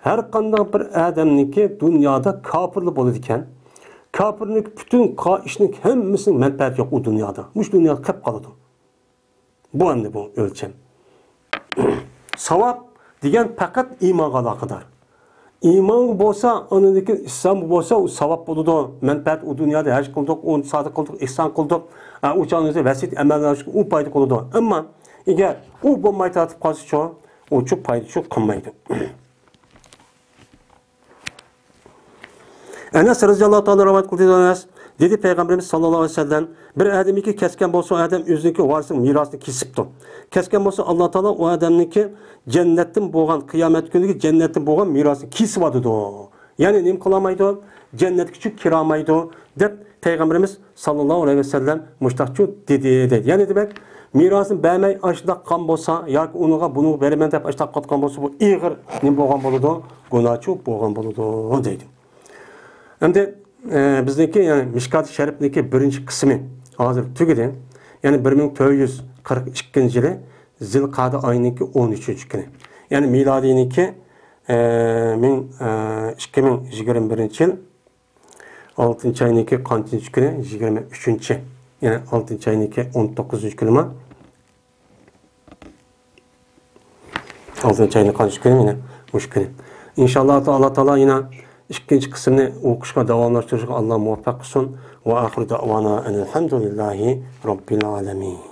ھەر قانداق بىر ئادەمنىڭكى دۇنيادا كاپىرلا بولىدىكەن. كاپىرنىڭ پۈتۈن قا-، ئىشنىڭ ھەممىسىنىڭ مەنپەئەتى يوق ئۇ دۇنيادا. مۇشۇ دۇنيادا قېلىپ قالىدۇ. بۇ ئەمدى بۇ ئۆلچەم. ساۋاب دېگەن پەقەت ئىمانغا ئالاقىدار. ئىمانغا بولسا، ئاندىن كېيىن ئىسلام بولسا، ئۇ ساۋاب بولىدۇ. مەنپەئەت ئۇ دۇنيادا ھەج قىلدۇق، ئۇ سادىقە قىلدۇق، ئېھسان قىلدۇق. ئە، ئۇ چاغنىڭ ئۆزىدە ۋەسىيەت ئەمەلدە ئۇ پايدا قىلىدۇ. ئەمما ئەگەر ئۇ بولماي تارتىپ قالسىچۇ، ئۇچۇ پايدا شۇ قىلمايدۇ. ئەنەس رەزىياللاھۇ تائالا رىۋايەت قىلدى، ئەنەس دېدى، پەيغەمبىرىمىز ساللاللاھۇ ئەلەيھى ۋەسەللەم، بىر ئادەمنىڭكى كەسكەن بولسا، ئۇ ئادەم ئۆزىنىڭكى ۋارىسىنىڭ مىراسىنى كېسىپتۇ. كەسكەن بولسا، ئاللا تائالا ئۇ ئادەمنىڭكى جەننەتتىن بولغان، قىيامەت كۈنىدىكى جەننەتتىن بولغان مىراسىنى كېسىۋاتىدۇ. يەنى نېمە قىلالمايدۇ؟ جەننەتكىچۇ كىرالمايدۇ، دەپ پەيغەمبىرىمىز ساللاللاھۇ ئەلەيھى ۋەسەللەم مۇشتاقچۇ دېدى، دەيدۇ. يەنى دېمەك، مىراسىنى بەرمەي ئاشۇنداق قالغان بولسا ياكى ئۇنىڭغا بۇنىڭغا بېرىمەن دەپ ئاشۇنداق قىلىۋاتقان بولسا، بۇ ئېغىر نېمە بولغان بولىدۇ؟ گۇناھچۇ بولغان بولىدۇ، دەيدۇ. ئەمدى، ئە، بىزنىڭكى، يەنى مىشكات شەرىپنىڭكى بىرىنچى قىسمى ھازىر تۈگىدى. يەنى بىر مىڭ تۆت يۈز قىرىق ئىككىنچى يىلى زىلقەدە ئايىنىڭكى ئون ئۈچىنچى كۈنى. يەنى مىلادىينىڭكى، ئە، مىڭ، ئە، ئىككى مىڭ يىگىرمە بىرىنچى يىل ئالتىنچى ئاينىڭكى قانچىنچى كۈنى؟ يىگىرمە ئۈچىنچى. يەنى ئالتىنچى ئاينىڭكى ئون توققۇزىنچى كۈنىما؟ ئاغزىنى چاينىغان شۇ كۈنى، يەنە مۇشۇ كۈنى. ئىنشاللا، ئاللا تائالا يەنە ئىككىنچى قىسىمنى ئوقۇشقا داۋاملاشتۇرۇشقا ئاللا مۇۋەپپەق قىلسۇن. ۋە ئاخىرۇ دەئۋانا ئەنىل ھەمدۇلىللاھى رەببىل ئالەمىن.